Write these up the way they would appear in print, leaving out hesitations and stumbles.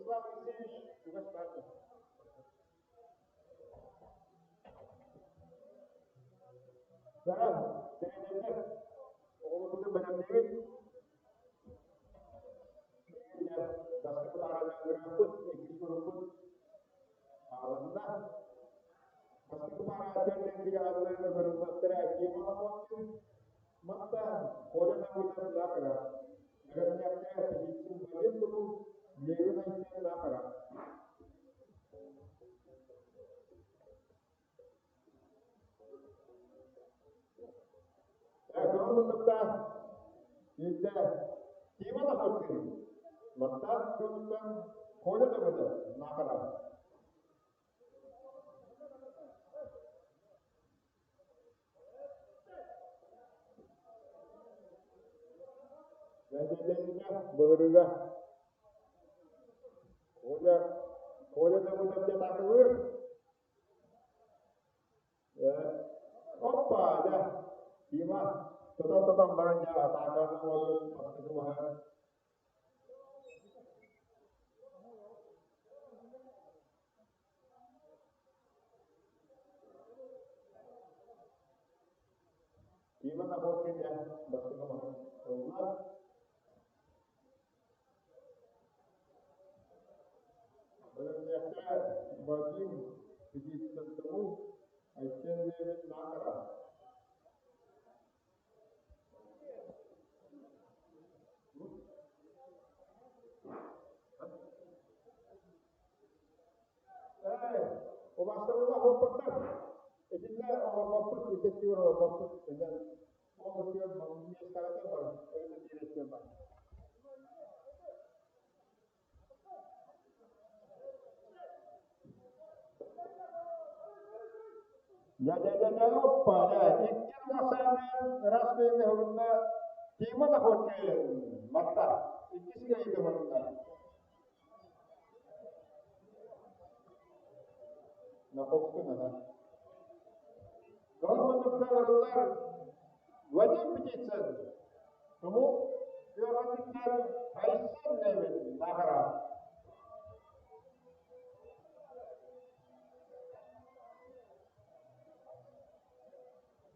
Вячеслав Алексеевич чугас баар дуо? Сара, тренердэр, оҕолорбутун бэлэмниибит. Бастакы паараны ырыаппыт, иккис турукпут хаалынна. Бастакы паара төрдүн килэҕэллэрин ырыллаттара Тима Лохоткин, Матта Коля Давыдов Накара, Бэлэмнээхтэрэ Петицин Вадим Тумул, Левин Айсен Накара. Кыһыл муннуктаах биирдэ Тима Находкин, Маттаах күөлүттэн Коля Давыдов Накара. Дьэ, былырыыга Коля, Коля Давыдов диэн атылыыр. Оппа, дьэ, Тима, тутан-тутан баран дьэ атааканы оҥорон бастакы маһы Тима Находкин дьэ бастакы маһы ылла. Бэлэмнээхтэрэ Вадим Петицын-Тумул, Айсен Левин Накара. Ээ, убаастабыллаах уоппуттар. Итиннэ оҥорбоппут, итиччигэр оҥорбоппут. Инэн ол өттүгэр миэстэҕитэ бар, эбэтэр биэрэстиэн бар. Дьэ-дьэ-дьэ, оппа, дьэ, икки ахсааннаан ыраас күөҥҥэ уһунна Тима Находкин, Матта, иккис кыайыыта уһунна. Находкин, ага. Кыһыл муннукта барыллар Вадим Птицын, Тумул Күөҕэтиттэн Айсен Левин Наҕара.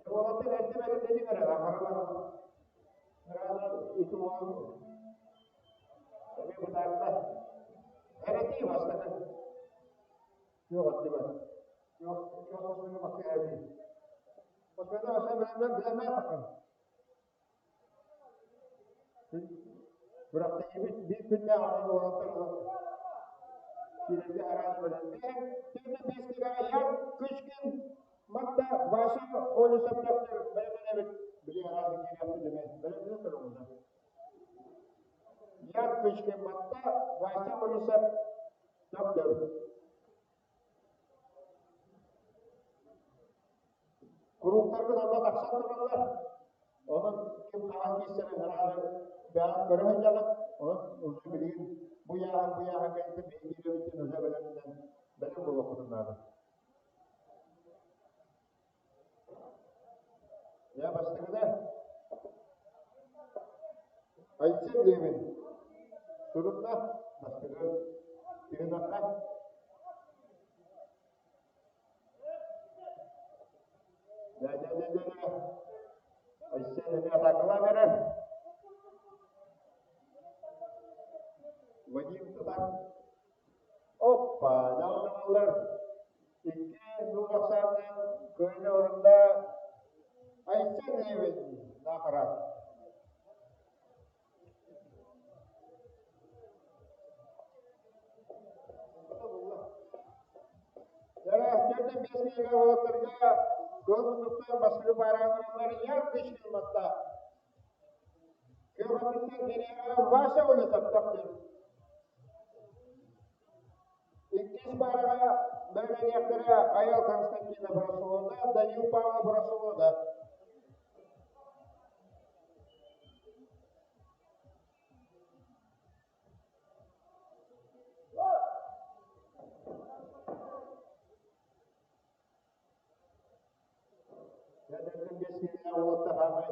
Уолаттар эрдэ бэлэмнэниҥ эрэ, Наҕаралар ити уол эмиэ бытаарда. Эрэтии бастакы. Күөх өттүгэр. Күөх күөх бастакы бастакы эрэтии. Бастакы бастакы бэлэмнээн Күрэхтэһиибит биир күннээх онон уолаттар киирэргэ араас бэлэмнээх. Түөрт биэс киилэҕэ Ян Кычкин Матта Вася Колесов дьахтар бэлэмнэнэбит. Били араас киириэхпит эмэ бэлэмнэнэ турабыт. Ян Кычкин Матта Вася Колесов дьахтар. Курууктаргыт онно тахсан тураллар. Онон ким хаһан киирсэрин ыраары бэйэҕит көрө сылдьаҕыт. Онон уже билигин бу ыйааһын бу ыйааһын кэнниттэн биһиги киирэбит диэн уже бэлэмнэн бэлэм буолуохпутун наада. Я бастакыда Айсен диэбин сурунна бастакы тыынахха Дьэ-дьэ-дьэ-дьэ Айсен эмиэ атаакалаан эрэр. Вадим тутан Оппа, дьаллаллар икки нуул ахсааннаан кыайыы орунна Айсен Левин Наахара. Төрдө биэс киһиэхэ уолаттарга кыыл муннуктаах бастакы паарааларылар Ян Кычкин Кыахатыттан киниэхэ Вася Олесов диэн. Иккис паараҕа бэлэмнэниэхтэрэ Айал Константинов Расулода, Данил Павлов Расулода. Эдэрдэр биэс уолаттар хаамай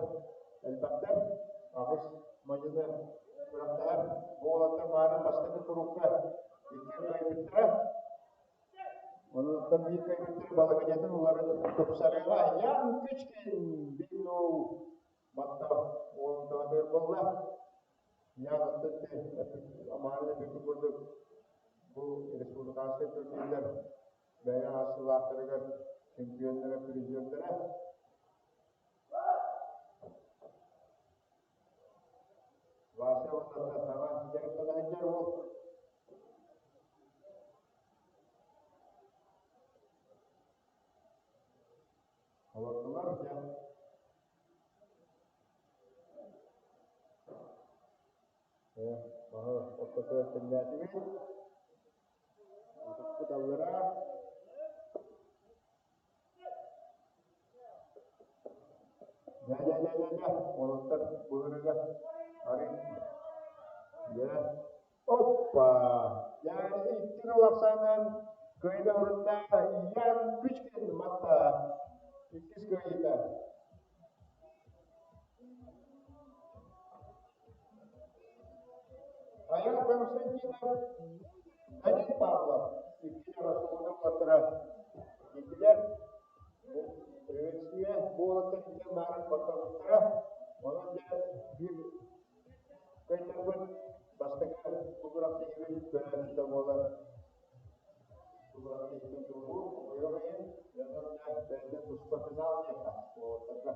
элбэхтэр, аҕыс мадьыны күрэхтэһэр. Бу уолаттар маарын бастакы курукка икки кыайбыттара. Онуттан биир кыайбыттары балаһыанньатын улары тупсарыаҕа. Ян Кычкин биннул батта уонтаҕатыгар буолла. Ян Амаарын эппит курдук бу республиканскай турнирдар бэйэ ассылаахтарыгар чемпионнара, призердара. Вася уонна саҥа дьарыктана сылдьар уол. Олордулар дьэ. Э, баһы ортотугар тэҥнээтибит. Атахпыт аллараа. Дьэ-дьэ-дьэ-дьэ, уолаттар былырыга арый дьэ оппа дьэ икки нол ахсаанынан кыайда орунна Ян Кычкин матта иккис кыайыыта. Аян Константинов, Данил Павлов икки Расуловы уолаттара иккилэр приветствие буолаттар икки баарын баттабыттара. Онон дьэ биир кыайтарбыт бастакы бу күрэхтэһиибит көрөөччүтэ буолар. Бу күрэхтэһиитин туоһу хомойуох иһин, дьоннор дьэ бэйэтэ туспа финал диэххэ уолаттарга.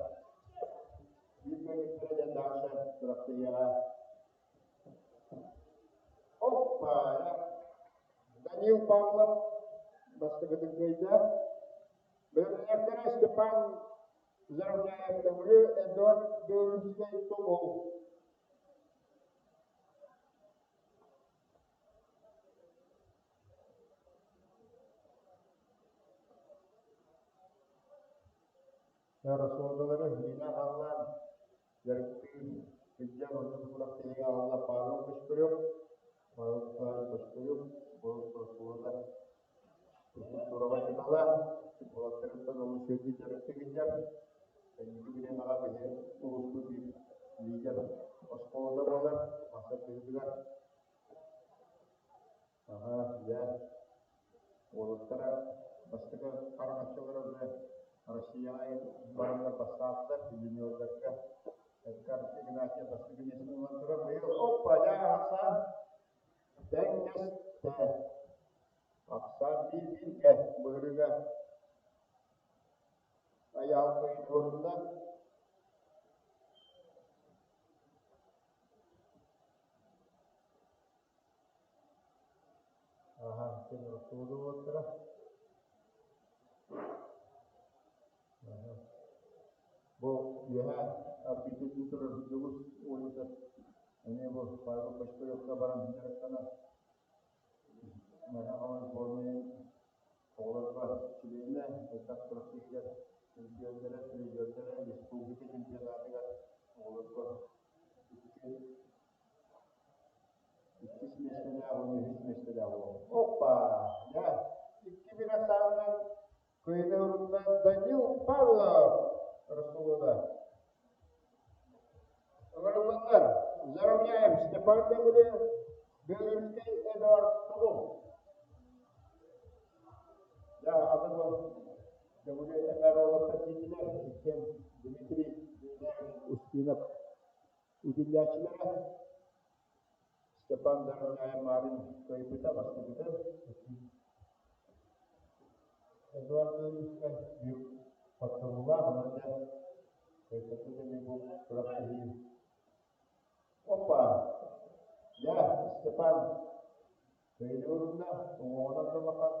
Биир кыайбыттара диэн дальше күрэхтэһиэҕэ. Оппа! Данил Павлов бастакытын кыайда. Бөлүннэхтэрэ Степан Заровняев Төҥүлү, Эдуард Белинскэй Тумул. Расходалары илиинэн хааллаан дьарыктыыр сылдьан онно күрэхтэһиигэ аҕалла Павел Кошкарев, Павел Николаевич Кошкарев бу оскуолата физкультураҕа учуутала, уолаттарыттан олус үчүгэйдик дьарыктыы сылдьар. Кэнники бириэмэҕэ биһи улууспут биир лидер оскуолата буолар, мастарбыһыытыгар. Аһа, дьэ, уолаттара бастакы хараҥаччылара уже Россияҕа бараннар бастаабыттар, юниордарга Эдгар Игнатьев бастакы миэстэни ылан турар. Быйыл оппа, дьэ, ахсаан тэҥнэстэ. Ахсаан биир-бииргэ быһырыга Айаал туорунна. Аха, температура уоттара. Аха. Бу үөһээ арбитетин турар дьулус уолута эмиэ бу Павел Кочкаревка баран дьарыктанар. Мэҥэ Хаҥалас сборнайын оҕолорго чилиэнэ, элбэх күрэхтэһиилэр чемпионнара, призердэрэ республика чемпионатыгар оҕолорго икки Иккис миэстэлээх уонна үһүс миэстэлээх уол. Оппа! Дьэ, икки бирэх саҕанан кыайыы урунна Данил Павлов Расулуда. Ыҥырылланнар заровняем Степан Демире, Белорусский Эдуард Тулун. Дьэ, аты бу Демире эҥэр уолаттар киирдилэр. Иккиэн Дмитрий Устинов Итиллээччилэрэ Степан Заровняев Марин кыайбыта, бастакыта. Эдуард Юрьевичка биир хотторуулаах, онон дьэ кыайтарбыт эмиэ бу күрэхтэһии. Опа! Дьэ, Степан кыайыы урунна, уҥуоҕунан да улахан,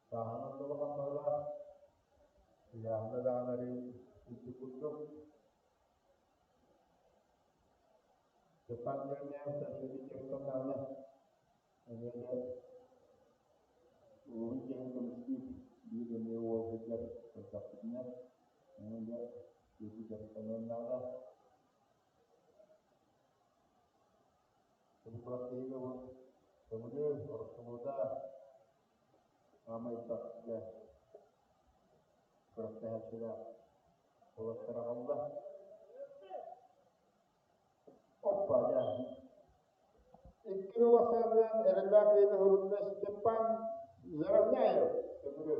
сааһынан да улахан быһыылаах, ыйааһына даҕаны арыый үрдүк курдук. Степан Ермеев дьарыктаннаҕына эмиэ да улууһун чиэһин көмүскүүр биир эмиэ уол сылдьар көрдөхпүтүнэ эмиэ да киһи дьарыктаныан наада. Бу бу Төҥүлү, Ороссолуода, Аамайбат дьэ күрэхтэһээччилээх уолаттар аҕалла. Оппа, дьэ. Икки улахсаанынан эрэллээх киһини уһугунна Степан Заровняев Төҥүрү.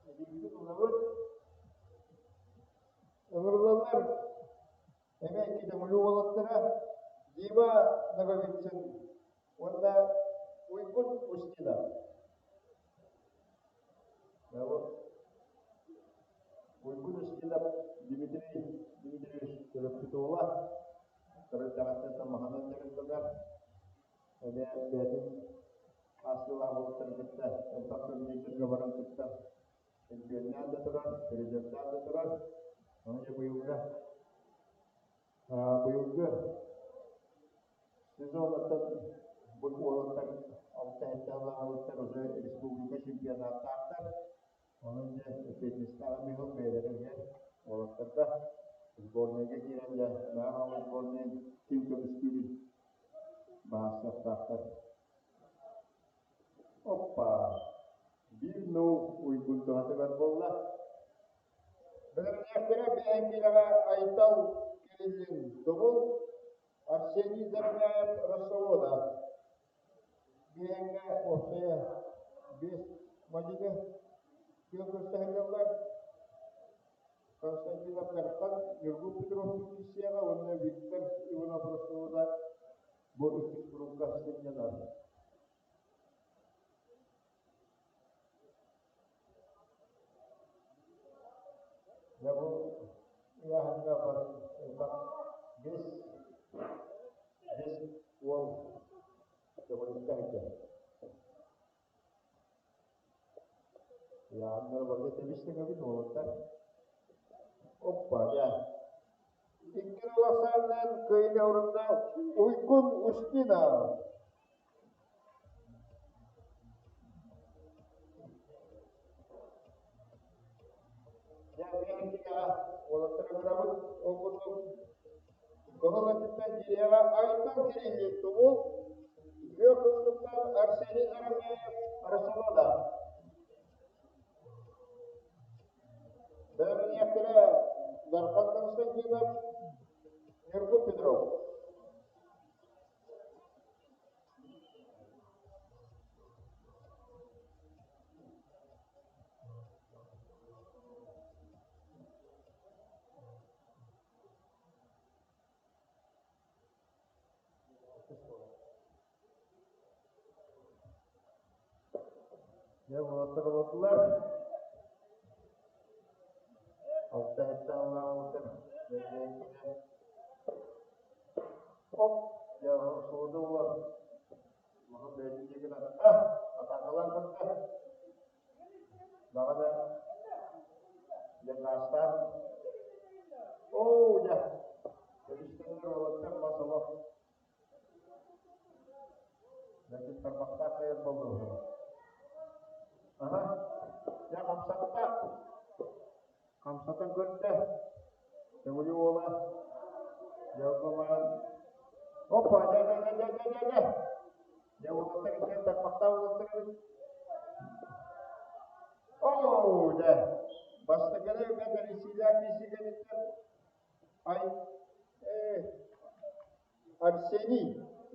Эдиибитин ылабыт. Ыҥырыллаллар эмиэ икки Төҥүлү уолаттара Дима Ноговицын уонна Уйгун Устинов. Уйгун Устинов Дмитрий Дмитриевич төрөппүт уола Кырдьаҕастан тамаһынан дьарыктанар, эмиэ бэйэтин аастылаах уолаттарын кытта элбэх турнирдарга баран кыттар, чемпионнаан да турар, призердаан да турар. Ону дьэ быйылгы быйылгы сезонуттан бу уолаттар алта сэттэ сыллаах уолаттар уже республика чемпионаттаахтар. Онон дьэ эппиэтинэстээх Михаил бэйэлэригэр уолаттарга сборнайга киирэн дьэ Мэҥэ сборнайын ким көмүскүүрүн баһаарсыахтаахтар. Оппа! Биир нуу Уйгун туһатыгар буолла. Бэлэмниэхтэрэ биэһин киилэҕэ Айтал Кириллин Тобул, Арсений Заровняев Росовода. Биэҥҥэ уопсайа биэс мадьыны күөн көрсө сылдьаллар. Константинов Дархан, Ньургун Петров иккис уонна Виктор Иванов Ростовода бу иккис куруука сынньанар. Дьэ бу ыйааһыҥҥа бары элбэх биэс биэс уол көҕүлүккэ сылдьар. Ыйааһыннара барыта тэбис-тэҥэбит уолаттар. Оппа, дьэ. Икки улахсаанынан кыайыы орунна Уйгун Устинов. Дьэ, биһиги уолаттары ыҥырабыт. Ол курдук Кыһыл өттүттэн кириэҕэ Айтал Кириллин Тумул, күөх кустуктан Арсений Заровняев Росомода. Бэлэмниэхтэрэ Дархан Константинов, Ньургун Петров. Дьэ уолаттар олордулар. Алта сэттэ аллаах уолаттар бэрдээҥкилэр. Оп, дьэ суода уол улахан бэйэтин диэки атта, атаакалаан көрдө. Даҕаны дьэ таастаах. Оо, дьэ, өрүстэннэр уолаттар мас олох Лэкин тарбахтаах кыайар буоллуһу. Аха, дьэ хамсатта. Хамсатан көрдө. Төҥүлү уола. Дьэ Опа, дьэ, дьэ, дьэ, дьэ, дьэ, дьэ. Дьэ уолаттар иккиэн тарбахтаах уолаттар эбит. Оо, дьэ. Бастакыны бэрисиилээх киисигэниттэн ай Арсений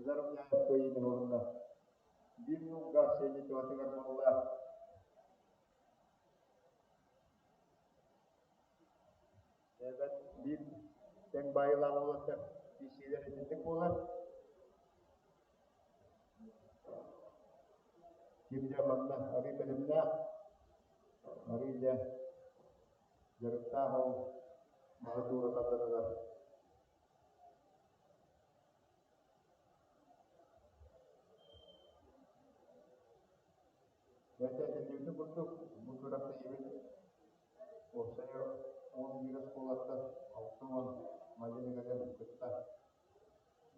Заровняев кыайыыны уһунна. Биир ньуурга Арсений туһатыгар буолла. Эбэт биир тэҥ баайыылаах уолаттар киирсиилэр итинник буолар. Ким дьэ манна арыы бэлэмнээх, арыы дьэ дьарыктаах ол маһы туура тардан Бэрт этиллибитин курдук, бу күрэхтэһиибит уопсайа 11 оскуолаттан 60 мадьыны кэлэн кытта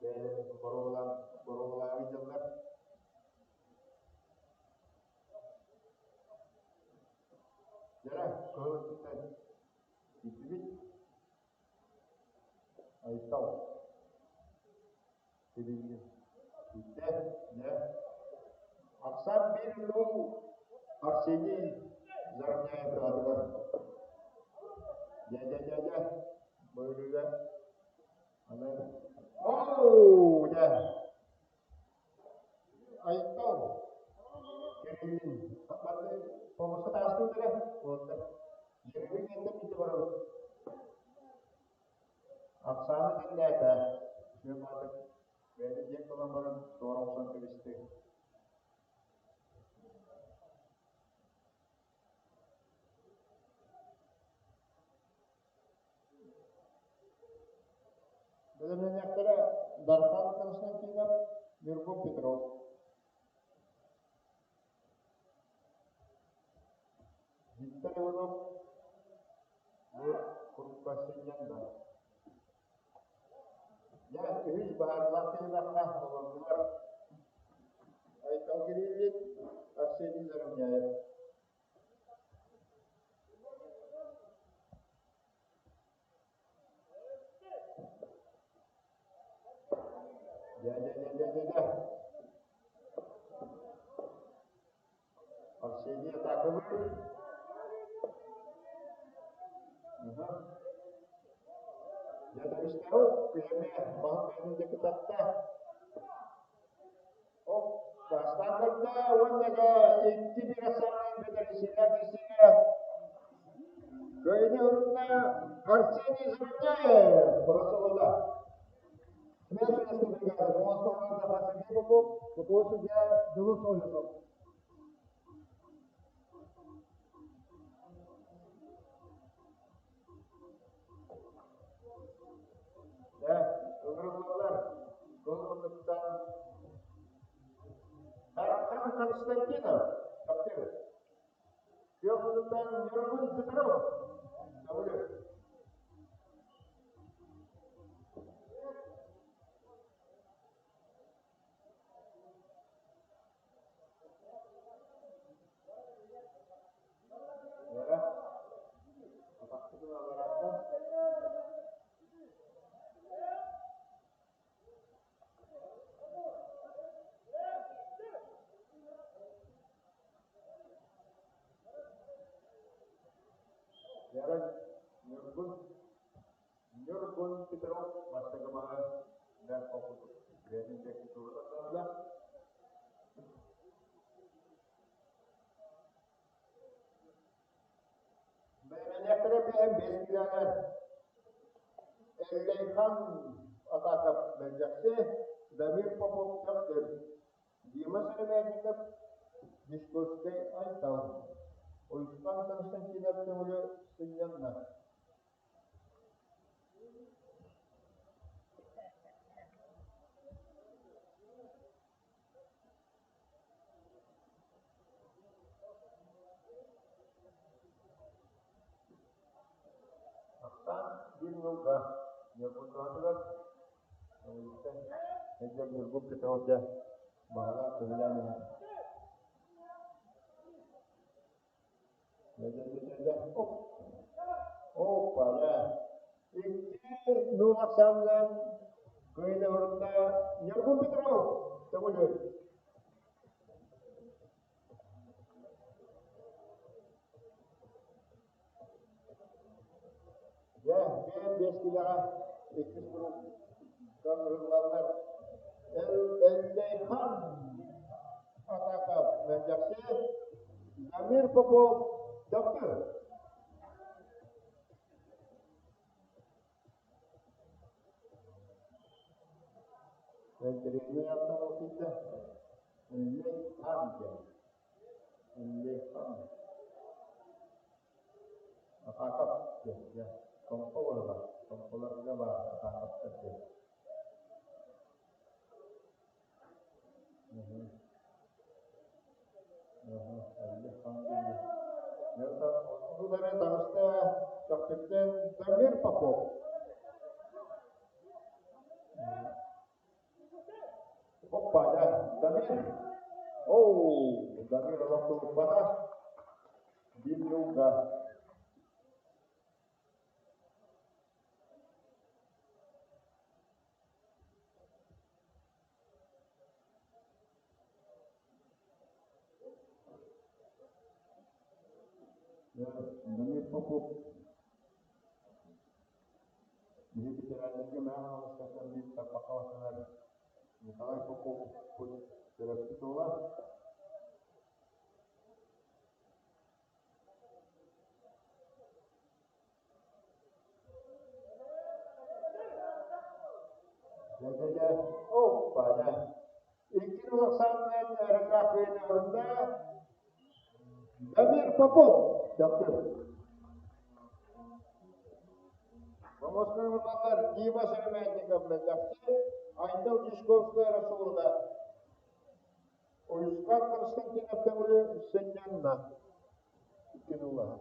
бэйэлэрин боруобалаан боруобалаан ыйдаллар. Дьэрэ, кыһыл өттүттэн киирдибит. Айтал Кириллин киирдэ, дьэ. Ахсаан биир нуу Арсений Заровняев аатыгар. Дьэ, дьэ, дьэ, дьэ. Бу өлүүгэ аны Оу, дьэ. Айтал Кириллин Помоска таастыы эрэ уолаттар. Дьиҥин кэннэ биирдэ барабыт. Оксана тэннээтэ. Сүөм бэйэтэ диэн гынан баран туора охсон кэбистэ. Бэлэмнэниэхтэрэ Дархан Константинов, Ньургун Петров. Виктор Иванов бу курукка сынньанна. Дьэ, үһүс быһаарыылаах түһүмэххэ олордулар. Айтал Кириллин, Арсений Заровняев. Дьэ, дьэ, дьэ, дьэ, дьэ, дьэ. Арсений атаакалыыр. Дьэ, тэбистэҕэ күһэмэ баһын бэйэтин диэки тарта. Оп, бастаан көрдө уонна дьэ икки биир саҥа бэтэрисиилэ киирсиигэ кыайыыны ылынна Арсений Заровняев Боросолода. Смешанная бригада Помоскова Сергей Попов, боковой судья Дулус Ольгов. Дьэ, ыҥырыллаллар. Кыл оннуттан Дархан Константинов, таптыыр. Күөх оннуттан Ньургун Петров, көҥүлү. Вера, атахпытын алларааттан. Вера, Ньургун, Ньургун Петров бастакы маһы бэрт холкутук бэйэтин диэки тура тардалла. Бэлэмнэниэхтэрэ биэһэн биэс киилэҕэ Эллэйхан Атаков Мэлдьэхси, Дамир Попов Төхтүр, Дима Сыромятников Дьячковскай Айтал, Уйбаан Константинов Төҥүлү сынньанна. Ахсаан биир ньуурга Ньургун Өҥүлүттэн эдэр Ньургун Петров дьэ баҕалаах көһүлээн иһэр. Дьэ, дьэ, дьэ, дьэ, оп! Опа, дьэ! Икки нуул ахсаанынан кыайыы орунна Ньургун Петров Төҥүлү. Дьэ, биэс биэс киилэҕэ иккис куруук ыҥырыллаллар. Эллэйхан Атаков Мэлдьэхси, Дамир Попов Даппы. Интэриэһинэй ааттаах ол киирдэ. Эллэйхан диэн. Эллэйхан. Атаакап диэн дьэ Томпо быһыылаах. Томполорго баар Атаакаптар диэн. Отутары таҕыста Чөхтүктэн Дамир Попов. Оппа, дьэ, Дамир. Оу, Дамир олох тулуппата. Биир ньууга. Дамир Попов Биһи ветераннарга мэҥэ хаҥаластартан биир тарбахха баттанар Николай Попов Төрөппүт уола. Дьэ-дьэ-дьэ, оппа, дьэ. Икки улахсааннаан эрэллээх кыайыыларында Дамир Попов Чапчыр. Помоскуймалар Дима Сыромятников Мэлдьэхси, Айтал Дьячковская Расулуда, Уйускан Константинов Төҥүлү сынньанна. Иккини улахан.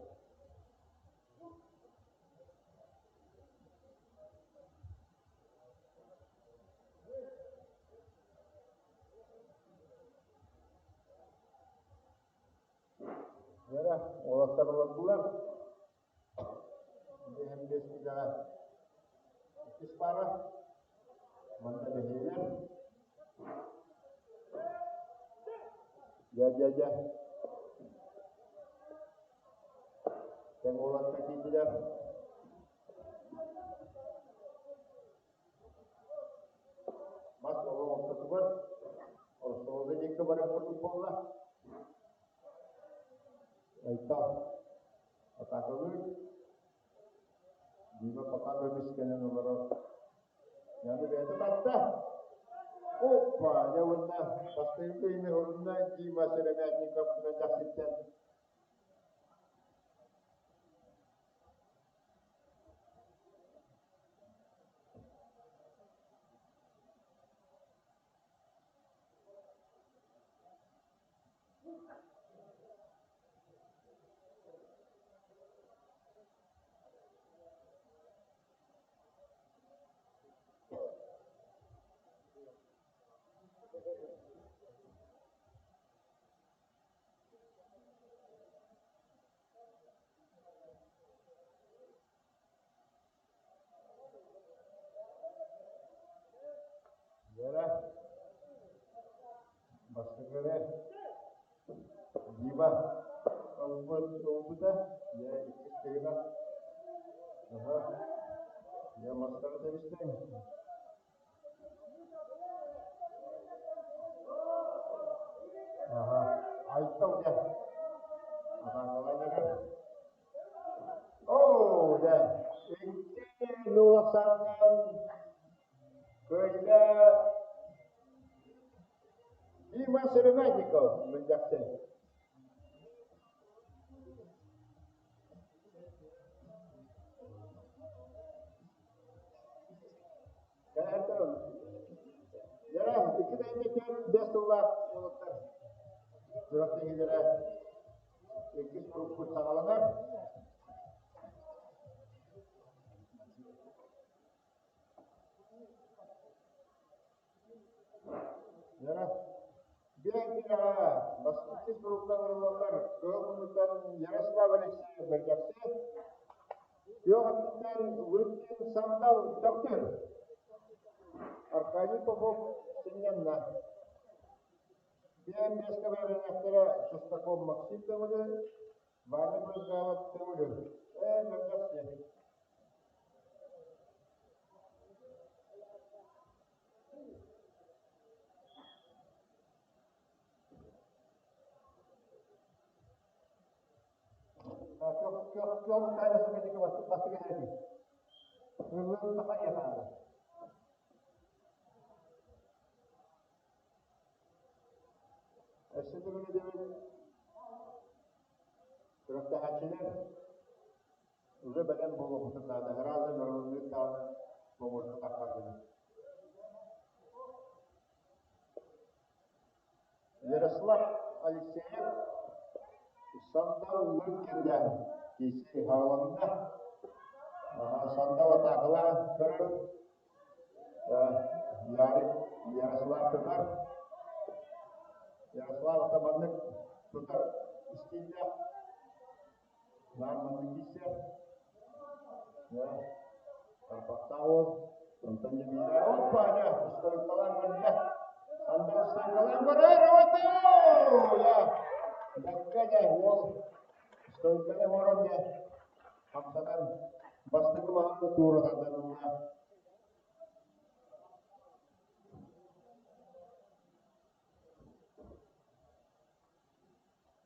Вера, уолаттар олордулар. Биэһин биэс киилэҕэ иккис паара. Манна бэһиэлэр. Дьэ, дьэ, дьэ. Тэҥ уолаттар киирдилэр. Мас олох ортотугар Ороссолуода диэки барар курдук буолла. Айтал атаакалыыр. Дима пока көмүскэнэн олорор. Яны бэйэтэ татта. Оппа, дьэ уонна бастакы кыйыны орунна Дима Сыромятников мэлдьэхситтэн Вера, бастакы Дима ылбыт ылбыта, дьэ иккис тыына. Аха, дьэ мастары тэбистиҥ. Аха, Айтал дьэ. Атаакалаан эрэр. Оо, дьэ, икки нуолапсааннаан кыайда Дима Сыромятников мэлдьэхсин. Яра, икки тыһыынча бэс сыллаах уолаттар күрэхтэһиилэрэ иккис уруккут саҕаланар. Яра, биир киһиэхэ бастакы суруктан ылыллар кыһыл муннуктан Ярослав Алексеев Бэргэхси, күөх өттүттэн Лыткин Сандал Төхтүр, Аркадий Попов сынньанна. Биэн биэскэ бэринэхтэрэ Шестаков Максим Төҥүлү, Ваня Брызгалов Төҥүлү. Ээ, Бэргэхси. Өссө төгүл этэбин, күрэхтэһээччилэр уже бэлэм буолуоххутун наада. Ыраас мөрөҕүллүбүт даҕаны боҕуруска таххар гына. Ярослав Алексеев Сандал Лыткин киси хааланна. Сандал атаакалаан көрөр. Ярик Ярослав тутар. Ярослав атаманнык тутар истиилээх. Наар маннык киирсэр. Тарбахтаах уол. Онтон дьэ оппа дьэ ыстарыкталаан көрдө. Сандал ыстарыкталаан көрөр. Ой! Бэккэ дьэ уол стойканы оҥорон дьэ хамсатан бастакы маһын туора тардан ылла.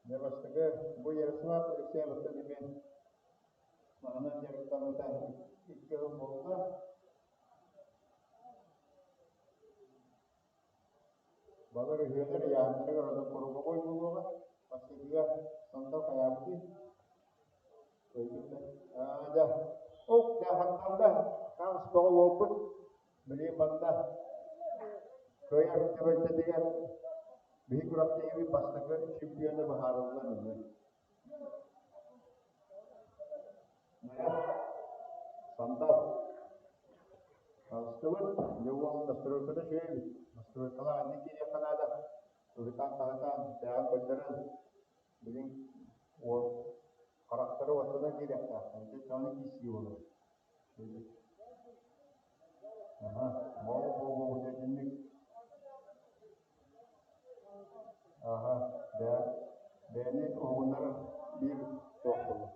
Дьэ бастакы бу Ярослав Алексеевтан эмиэ маһынан дьарыктаммыта 2 сыл буолла. Балар үһүөлэр ыйааһыннарыгар онон куруһуобай буолуоҕа. Бастакыга Сандал хайаабытый? Кыайбыт да. Дьэ, ок, дьэ, Сандалга хаҥас тоҕо буолбут. Билигин манна кыайар түбэлтэтигэр биһи күрэхтэһиибит бастакы чемпиона быһаарыллан ылла. Сандал. Таҕыстыбыт. Дьэ уол настройката үчүгэй эбит. Настройкалаах инник киириэххэ наада. Ыһытаан-хаһытаан, тээҕин көрдөрөн, билин уол харахтара уоттанан киириэхтээх. Дьэ, чону киирсии буолар. Аха, боо-боо-боо, дьэ итинник. Аха, бээ, бэйэни уһугуннарар биир туох буолла.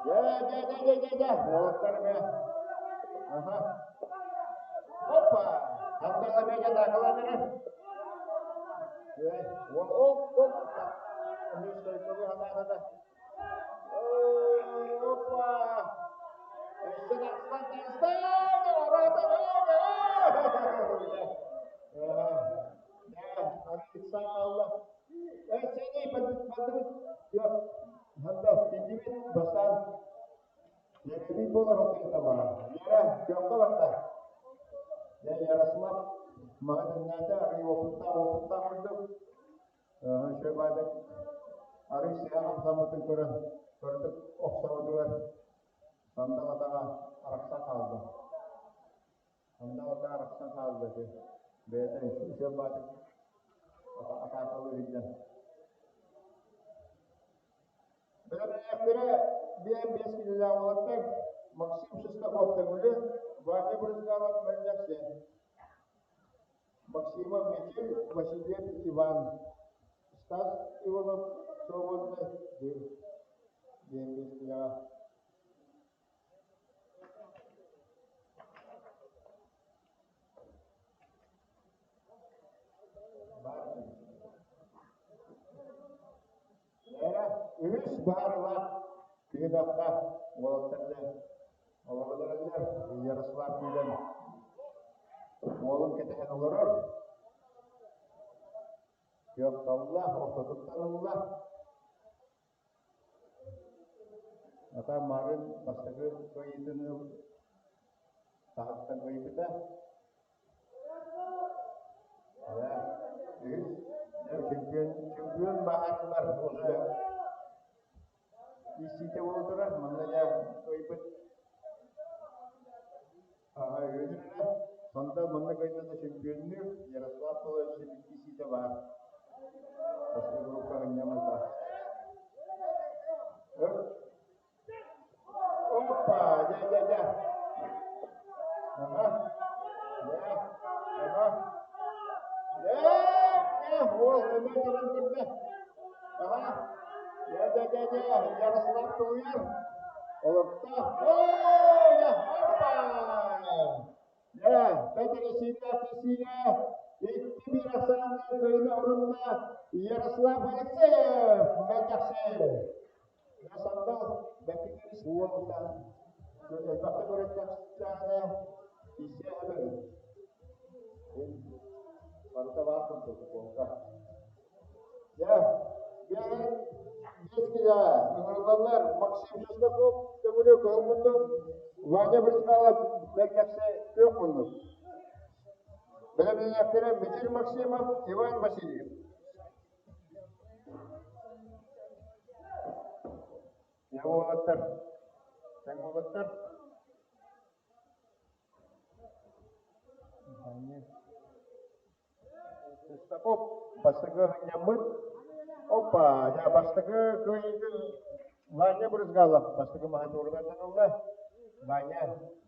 Дьэ, дьэ, дьэ, дьэ, дьэ, дьэ, уолаттар эмиэ. Аха. Опа! Хантан эмиэ дьэ таакалаан эрэр. Дьэ, уол, оп, оп, эмиэ стойкалыы сатаата да. Опа! Өссө тахсан таҕыста! Ярослав маҕаһыыннаата арый уопуттаах уопуттаах курдук Үчүгэй арый сыһа хамсаммытын көрөн көрдүк охсобутугар сандал атаҕа арахсан хаалла. Сандал атаҕа арахсан хаалла ити. Бэйэтэ үчүгэй баатык атаакалыы сылдьан. Бэлэмнээхтэрэ биэн биэс киилэлээх уолаттар Максим Шестаков Төҥүлү, Ваня Брызгалов Мэлдьэхси. Максимов Мичил, Васильев Иван, Стас Иванов Свободный диэн биэстилэҕэ. Эрэ үһүс баарылаах түһүмэххэ уолаттар олороллор Ярослав киирэн уолун кэтэһэн олорор. Күөх ортотуттан ылла. Ата Марын бастакы кыайыытын таһыттан кыайбыта. Үһүс чемпион, чемпион баһаарылар уже иссиитэ буола турар. Манна дьэ кыайбыт үһүнүрэ. Сандал манна кыайда да чемпионнүүр. Ярослав Павлович иккисиитэ баар. Бастакы группа ынньаммыта. Опа, дьэ, дьэ, дьэ. Аха. Дьэ. Аха. Дьэ, дьэ, уол эмиэ туран көрдө. Аха. Дьэ, дьэ, дьэ, дьэ, Ярослав тулуйар. Олорто. Оо, дьэ, опа! Дьэ, Петр Сиинэ, 2-1 ахсааҥҥа кыайыыны орунна Ярослав Алексеев, Мэлдьэхси. Сандал бэккитин уолута элбэхтик өрүттэхтэҕинэ исиэ эбэбит. Барыта баар курдук буолга. Дьэ, биэһин биэс киһи ыҥырыллаллар Максим Шестаков төҥүрү кыһыл муннук, Ваня Брызгалов Бэргэхсэ күөх муннук. Бэлэмнэниэхтэрэ Мичил Максимов, Иван Васильев. Дьэ уолаттар, тэҥ уолаттар. Шестаков бастакы ынньаммыт. Опа, дьэ бастакы кыайыытын Ваня Брызгалов бастакы маһатуурунан ылла. Ваня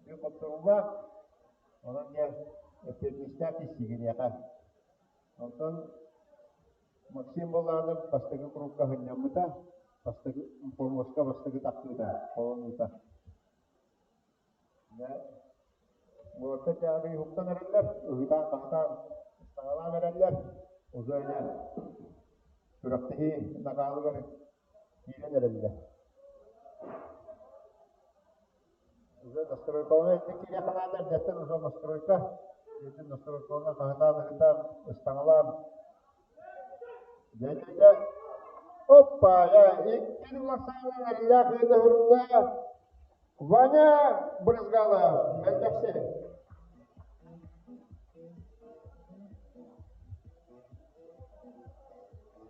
бүк хотторуулаах. Онон дьэ эппиэтинэстээх киһи Онтон Максим Баланов бастакы курукка сынньаммыта, бастакы помоска бастакы тахсыыта, холонуута. Дьэ, уолаттар дьэ уһуктан эрэллэр, ыһыытаан-хаһытаан, саҥалаан эрэллэр, уже дьэ. Күрэхтэһии накаалыгар киирэн эрэллэр. Уже настройкалана итинник киириэххэ наада эрдэттэн уже настройка итин настройкалана хаһытаан-ыһытаан ыстаҥалаан дьэ оппа дьэ иккин уларсаанан эриллээх ыыта уһурунна Ваня Брызгалов мэлдьэхси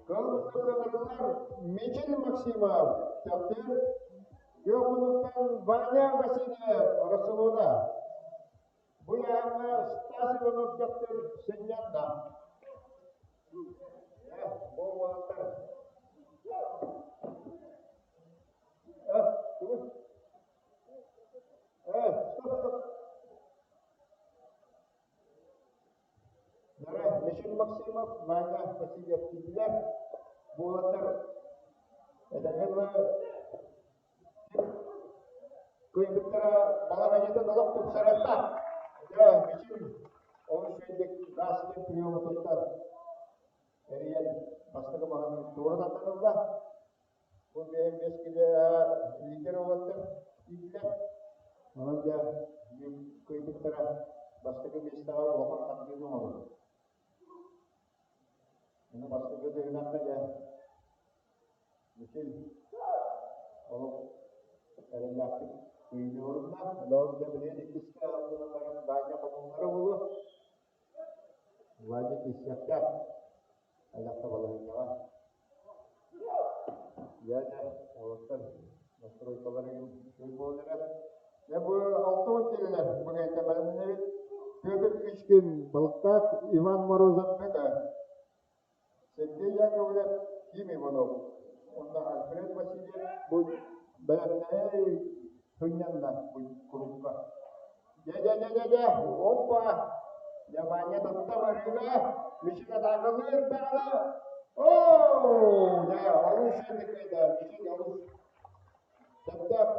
Кылгас Мичил Максимов Чахтыр Күөх муннуктан Ваня Васильев Расулуна Бу ыйааҥҥа Стас Иванов Чахтыр сынньанна. Бу уолаттар Стоп, стоп. Нара Мишин Максимов, Ваня Васильев киирдилэр. Бу уолаттар этэҥҥэ дылы кыайбыттара балаһыанньатын олох тупсарыахтаах. Дьэ, Мичил олус үчүгэйдик газ диэн приему туттан эрийэн бастакы маһын туора тардан ылла. Бу биэс килэ лидер уолаттар киирдилэр. Онон дьэ кыайбыттара бастакы миэстэҕэ улахан хардыыны оҥорор. Ону бастакы түһүмэххэ дьэ Мичил олох эрэллээхтик кыайыы орунна. Онон дьэ билигин иккискэ ыллынан баран Ваня хомуллара буолуо. Ваня киирсиэхтээх. Элэхтэ балаһыанньаҕа. Дьэ, уолаттар настройкалара үчүгэй буолан эрэр. Дьэ, бу 60 киилэлэр быгайда бэлэмнэнэбит. Петр Кычкин, Балыктаах Иван Морозов Бөтө, Сергей Яковлев, Ким Иванов уонна Альфред Васильев бу бэлэмнэһэ сынньанна бу курукка. Дьэ-дьэ-дьэ-дьэ, оппа! Дьэ, Ваня тутта барыыга, Мичик атаакалыыр даҕаны. Оо, дьэ, олус үчүгэй Мичик олус сөптөөх.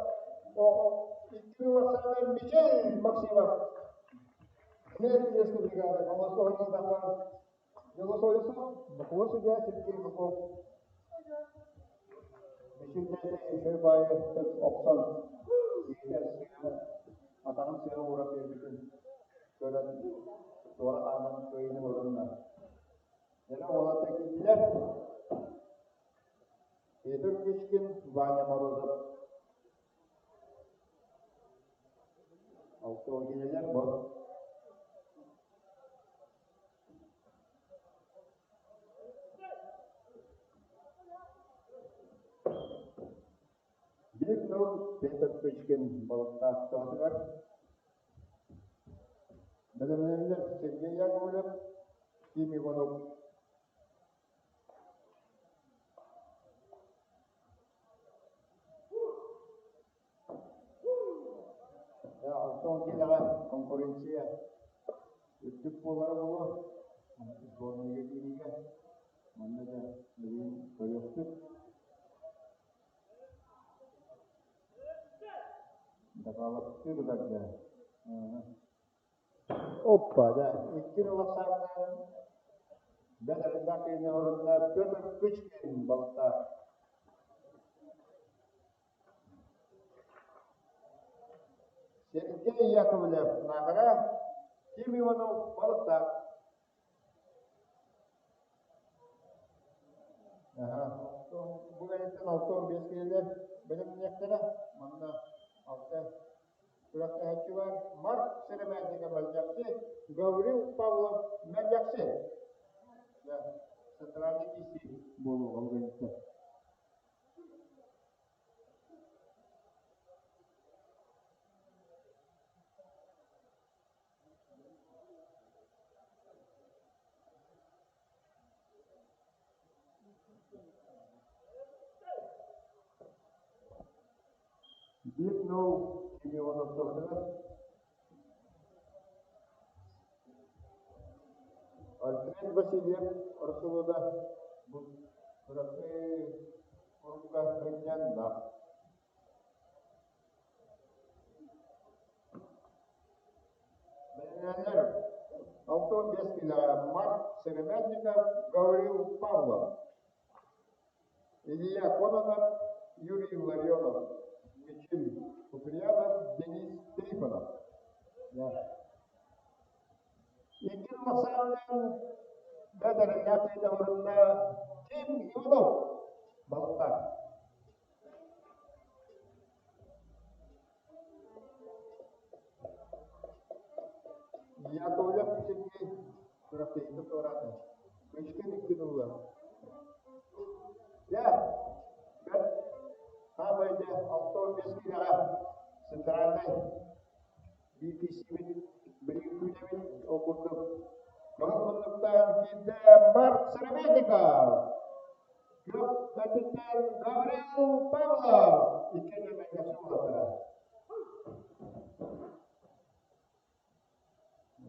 Икки уорсаанан Мичил Максимов. Князь бригада, Колосовна Захар, Голосуется, Бокуо судья Сергей Быков. Мичил бэйэтэ үчүгэй баайы охсон, атаҕын сыа ууран биэрбитин көрөн, туора хааман кыайыыны урунна. Дьэ, уолаттар киирдилэр. Петр Кычкин, Ваня Морозов. Алта кинилэр бу. Биир сыл Петр Кычкин балыктаахтаатыгар бэлэмнэнэллэр Сергей Яковлев, Ким Иванов. Алтан киилэҕэ конкуренция үрдүк буолара буолуо. Сборнайга киириигэ манна да билигин көрүөхпүт. Дакаалаттыы бытарда. Оппа, да. Иккин улахсааннаан бэл элбэх киһини орунна Петр Кычкин балыктаах. Сергей Яковлев Наахара, Ким Иванов балыктаах. Бу кэнниттэн 65 киһилэр бэлэмниэхтэрэ. Манна алта күрэхтэһээччи баар. Марк Сэрэмээдьикэ Мэлдьэхси, Гаврил Павлов Мэлдьэхси. Центральный киси буолуоҕа бу кэнниттэн. Биир нол Ивановтарыгар Альфред Васильев Расулуда бу кыракый курукка сынньанна. Бэлэмнэнэллэр 65 килэ Марк Сыромятников, Гаврил Павлов. Илья Кононов, Юрий Ларионов, Мичил Куприянов, Денис Трифонов. Иккис Максааннаан бэдэрэллээх орунна Ким Иванов балыктаах. Яковлев Сергей күрэхтэһиитэ туораата. Кычкин икки ылла. Дьэ, бэрт хаамай дьэ 65 киилэҕэ центральнай BPC-бит билигин күүтэбит ол курдук Кыһыл муннуктаан киирдэ Марк Сыромятников. Күөх өттүттэн Гаврил Павлов икки нүөмэргэ суулатара.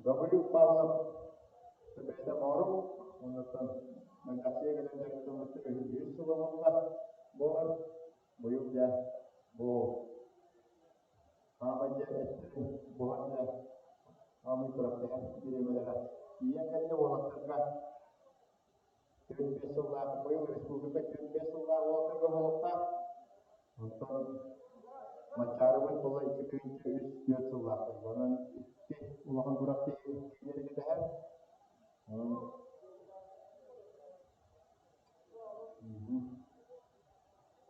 Гаврил Павлов бэйэтэ Моорук, оннуттан Мэлдьэхсигэ кэлэн дьарыктаммыт үһүс сыла буолла буолар. Быйыл дьэ бу хаамай дьэ эттэрин буһан дьэ хаамай күрэхтэһэр бириэмэлэрэ тиийэн кэллэ уолаттарга 45 сыллаах быйыл республика 45 сыллаах уолаттарга буолуохтаах. Онтон Манчаарыбыт буола 2 3 4 сыллаахтар. Онон икки улахан күрэхтэһии кинилэри кэтэһэр.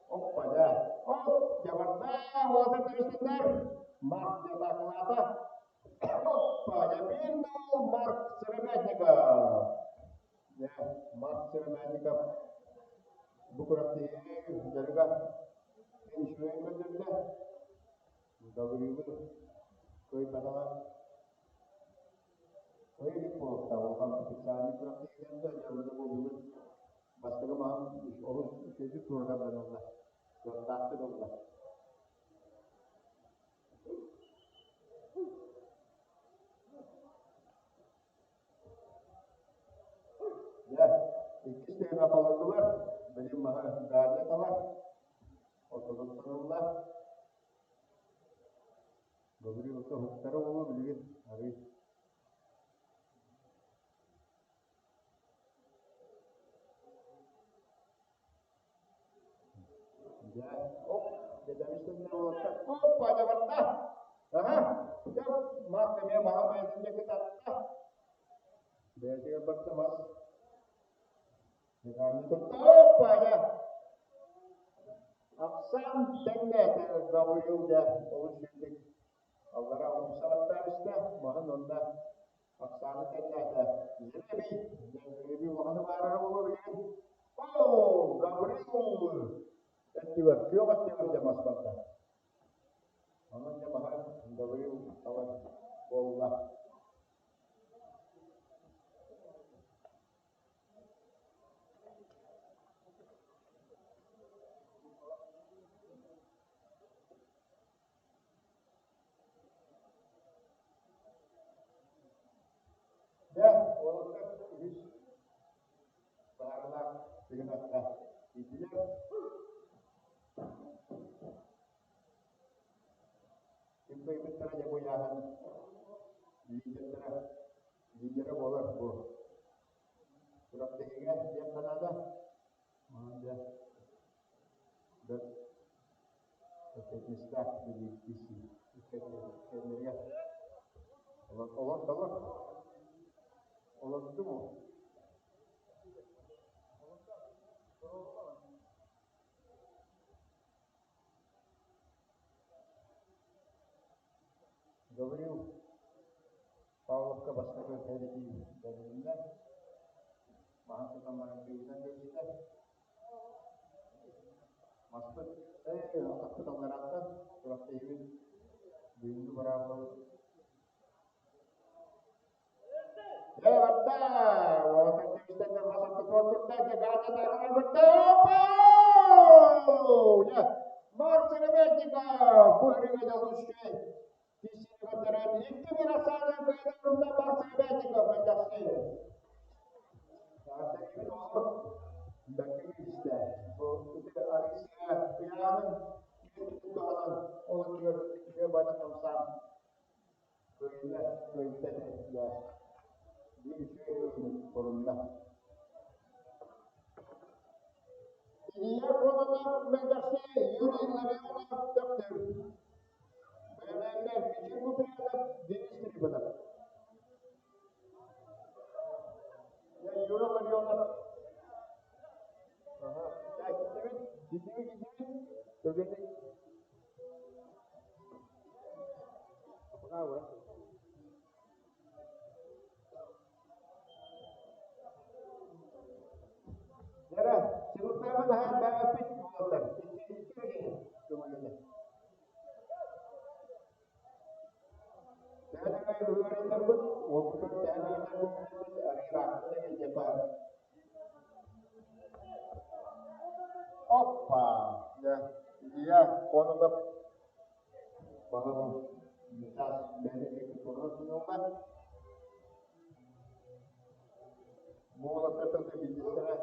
Оппа-дьэ! Оп! Дьабарда! Уолаттар тэбистиннэр! Марк дьатаакылаата. Оппа-дьэ! Биир нол Марк Сыромятников! Дьэ, Марк Сыромятников бу күрэхтэһии дьарыга үчүгэйин көрдөрдө. Гаврилы кыайбатаҕа. Кыайа илик буолуохтаах улахан официальнай күрэхтэһиилэргэ дьэ бу бүгүн бастакы маһын олус үчүгэйдик туруоран ылла, кыахтаахтык ылла. Дьэ, иккис түһүмэх олордулар, билим маһы Ганя талар, ортотуттан ылла. Гавриловка уһуктара буолуо билигин арый Дьэ, оп, дьэдэмис уолаттар, оппа, дьэ барда. Аха, дьэ, Марк эмиэ маһа бэйэтин диэки тарта. Бэйэтигэр барда мас. Дьэдэмис тутта, оппа, дьэ. Ахсаан тэҥнээтэ Гаврил дьэ, олус үрдүк. Аллара умса баттаабыста, маһын онно Оксана тэҥнээтэ. Жребий! Жребий улаханы баарара буолуо билигин. Оо, Гаврил! Өттүгэр, күөх өттүгэр дьэ мас барда. Онон дьэ маһа Гаврил талан буолла. Дьэ, уолаттар үһүс баһааралаах күһүн атта иитилэр. Ким кыайбыттара дьэ бу ыйааһын лидердэрэ, лидерэ буолар бу. Күрэхтэһиигэ диэн санаата. Онон дьэ, бэрт Эппиэтинэстээх билии кэннигэр олордолор. Олордум ол. Гаврил Павловка бастакы кэлитии бэрилиннэ. Маһын тутан баран кыйынан кэбистэ. Маспыт атахпыт алларааттан күрэхтэһиибит бүгүҥҥү быраабылабыт. Дьэ барда! Уолаттар тэбистэннэр мас ортотугар турда, дьэ Ганя таһынан барда. Опа! Дьэ, Марк Сыромятников бу өрүгэ дьолун үчүгэй киирсиини көрдөрөн 2-1 ахсаанынан кыайан урунна Марк Сыромятников мэлдьэхси. Эҕэрдэлиибит оҕолор бэркэ кииристэ. Бу ити Арыйсыа ыйааһын туһанан ол өттүгэр үчүгэй баҕайы хамсаан кыайда кыайда этэ биир үчүгэй кыайыыны орунна. Илья. Кононов Мэлдьэхси, Юрий Ларионов Төхтүр. Бэлэмнээллэр Мичил Куприянов, Денис Трифонов. Юра Ларионов. Ага. Киттибит, киттибит, киттибит. Түргэнник. Апаға Дьэрэ, сылыктааҕы наһаа бээппит буолаллар. Икки Тэһэнэҥэй ыарыйтарбыт, уолбутун тэһэнэҥэйдэр арыыраахтана илдьэ баар. Оппа! Дьэ, Илья Кононов баһылык Митас бэйэтин диэки туран сынылла. Буолаттар биирдэстэрэ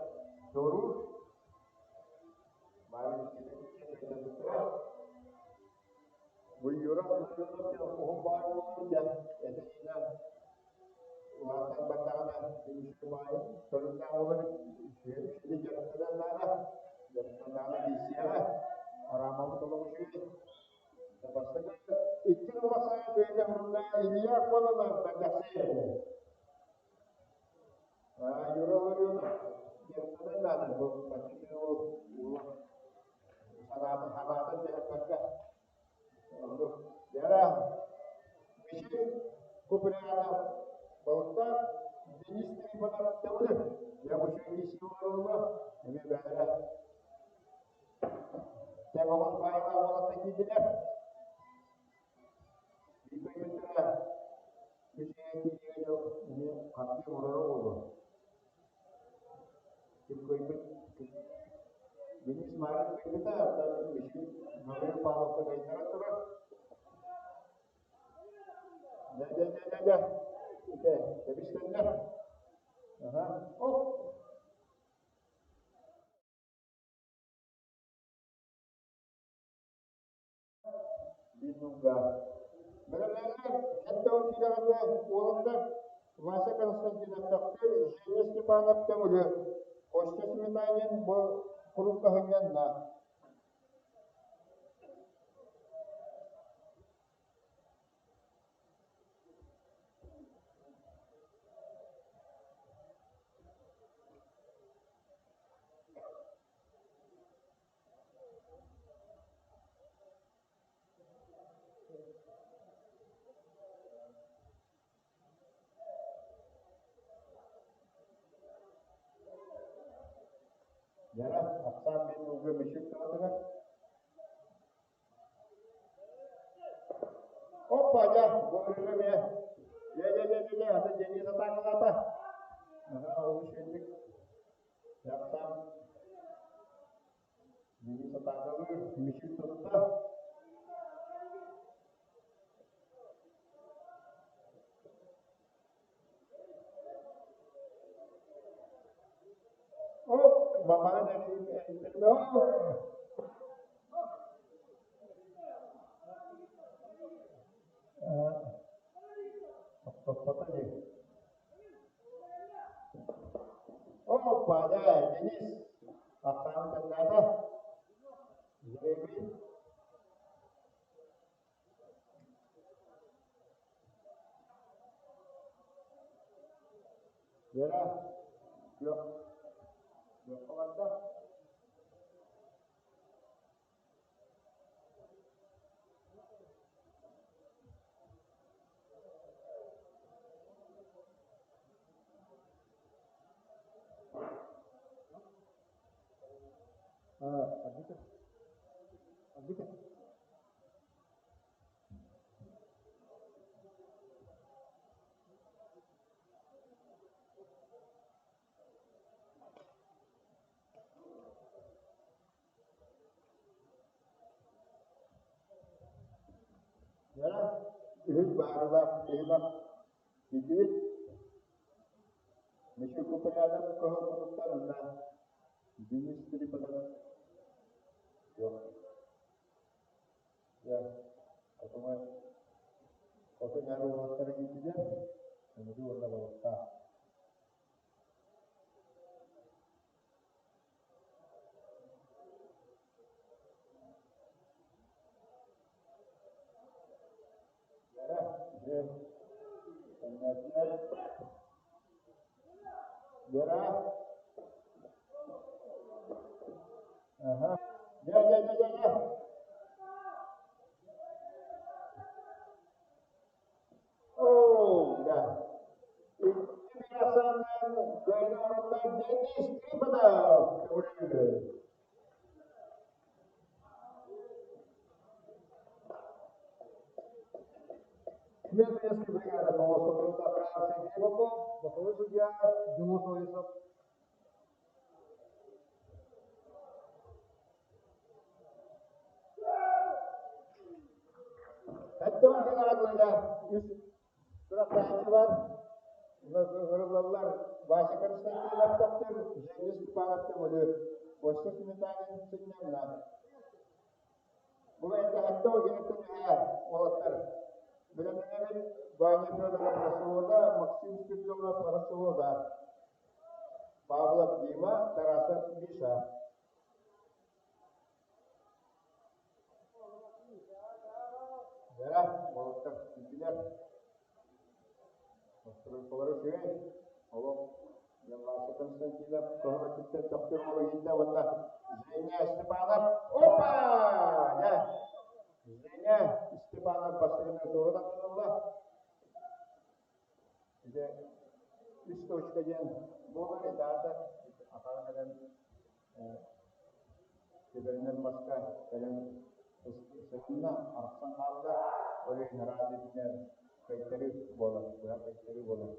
туоруур. Баарын Бу Юра уһун баай буолбут дьэ этэ-сиинэ улаатан бардаҕына үчүгэй баайын көрүҥнээх буолар үчүгэй дьарыктанан наада дьарыктаннаҕына киирсиэҕэ араамабыт олох үчүгэй бастакы икки улахан бэйэтэ мурунна Илья Кононов Мэлдьэхси Юра Ларионов дьарыктанан наада бу бачча уол санаатын санаатын түһэрбэккэ Яра Михаил Куприянов балыктаах Денис Трифонов Төҥүлү я үчүгэй силаларылла эмиэ бэйэлэрэ тэҥ оҕус баайылаах уолаттар киирдилэр Биир үчүгэй киириигэ дьыл эмиэ хардыы оҥороро буолуо Ким кыайбыт Денис Марин кыайбыта, оттон Мишин Гаврил Павловка кыайтаран турар. Дьэ, дьэ, дьэ, дьэ, дьэ. Ити, кэбистэннэр. Аха. Оп. Биир Бэлэмнээллэр сэттэ киилэҕэ уолаттар Вася Константинов Төхтүр, Женя Степанов Төҥүлү, Костя Сметанин бу куруук аһынньанна. Дьара, ахсаан биир ууга мүчүк таҕатыгар. Оппа, дьэ, бу ырыа эмиэ. Дьэ, дьэ, дьэ, дьэ, дьэ, аты Денис атаакалаата. Аха, олус үчүгэйдик. Ахсаан Денис атаакалыыр, мүчүк тутта. Оп, маман Тохтоппото дии. Опа, дьэ, Денис, ахсаан тэннээтэ. Жребий. Вера, күөх, күөххэ барда. Арбитр. Арбитр. Дьэ, үһүс баарылаах киһилэх киирдибит. Мишка Куприянов кыһыл муннуктан уонна Денис Трифонов Жоқ. Дьэ, хотуҥа хотун эр уолаттара киирдилэр. Төҥүлү уонна балыктаах. Вера. Ага. Дьэ, дьэ, дьэ, дьэ, дьэ. Оо, да. Икки ахсааннаан кыайан оҥороннор Денис Трифонов көҥүллүүр. Дмитриевская бригада Полосовна Сергей Попов, боковой судья Дюлус Олесов. Эттон Геннадьевна үс күрэхтэһээччи бар. Ыҥырыллаллар Вася Константиновтар, Женя Степановтар өлүү Костя Сметанин сынньанна. Бу бэйтэһэттэ уһуйаантан үһээ уолаттар бэлэмнэнэбит Ваня Федоров Расовода, Максим Спиридонов Расовода, Павлов Дима, Тарасов Миша. Вера, уолаттар киирдилэр. Настройкалара үчүгэй. Олох Вася Константинов көһө төхтүр уолу уонна Женя Степанов. Опа! Дьэ, Женя Степанов бастакы туора тардылла. Ити үс точка диэн буолар этаата атаҕа кэлэн Түбэринэн маска кэлэн сыһынна, арахсан хаалла, ол иһин араас итинэ кыайтарыы буолар, быһа кыайтарыы буолар.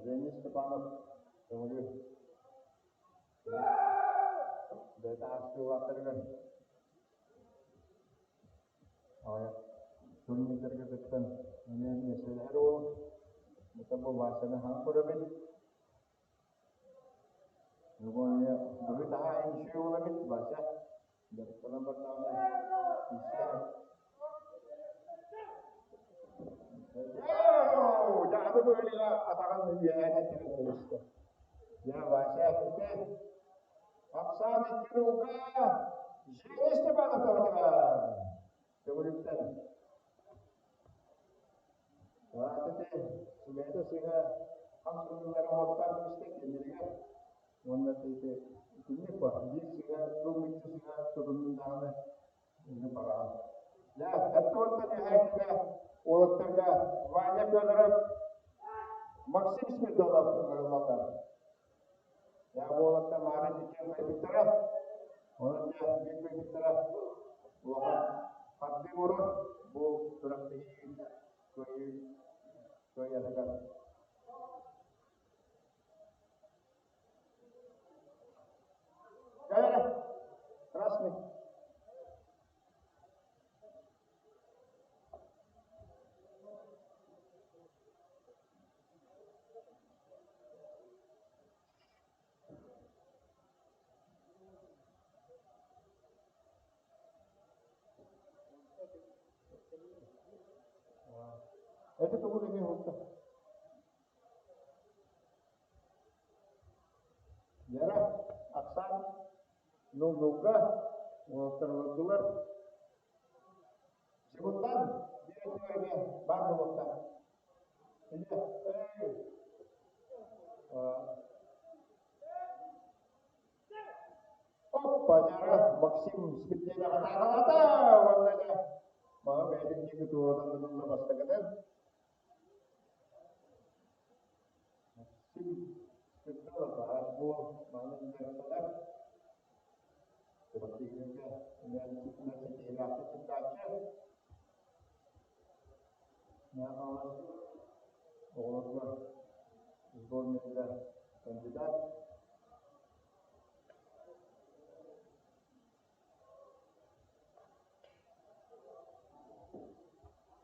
Женя Степанов көҥүлү бэйэтэ аастыылаахтарыгар Аҕыйах турнирдарга кыттан эмиэ миэстэлэһэр уол. Бу бу Васяны хаһан көрөбүн? Бүгүн эмиэ быһыы-таһаа үчүгэй уол эбит Вася. Дьарыктанан бардаҕына иккистээн Дьаһаны быһыыга атаҕын үөһээнэн түһэн кэбистэ. Дьэ, Вася ити Оксана Кирилга Женя Степановтаҕытыгар төгүрүктэн Аатыты сүбэһитэ сыһа хамсануулары оҥортоон кэбистэ кинилэригэр уонна ити итинник бар биир сыһа тыл мүччү сыһа тутуннун даҕаны инни бараҕын. Дьэ, эттуоттан үһээккигэ уолаттарга Ваня Федоров, Максим Спиридонов ыҥырыллаллар. Дьэ, уолаттар маары иккиэн кыайбыттара. Онон дьэ, биир кыайбыттара улахан хардыы оҥорор. Бу күрэхтэһии кыайыы кыайарыгар. Кэлэрэ, красный. Это тугу эмиэ уһукта. Вера, Оксан, нул-нулга уолаттар олордулар. Сибуттан биир өттүгэр эмиэ баар буолуохтаах. Оппа-дьара Максим Спирдиновы тааҕалаата уонна дьэ мага бэйэтин диэки туруоран бастакытын Максим Спирдонов араас буол манан дьарыктанар Кыбартыырга ситиһиилээхтик кыттааччы Хаҥалас оҕолоругар сборнайга кандидат.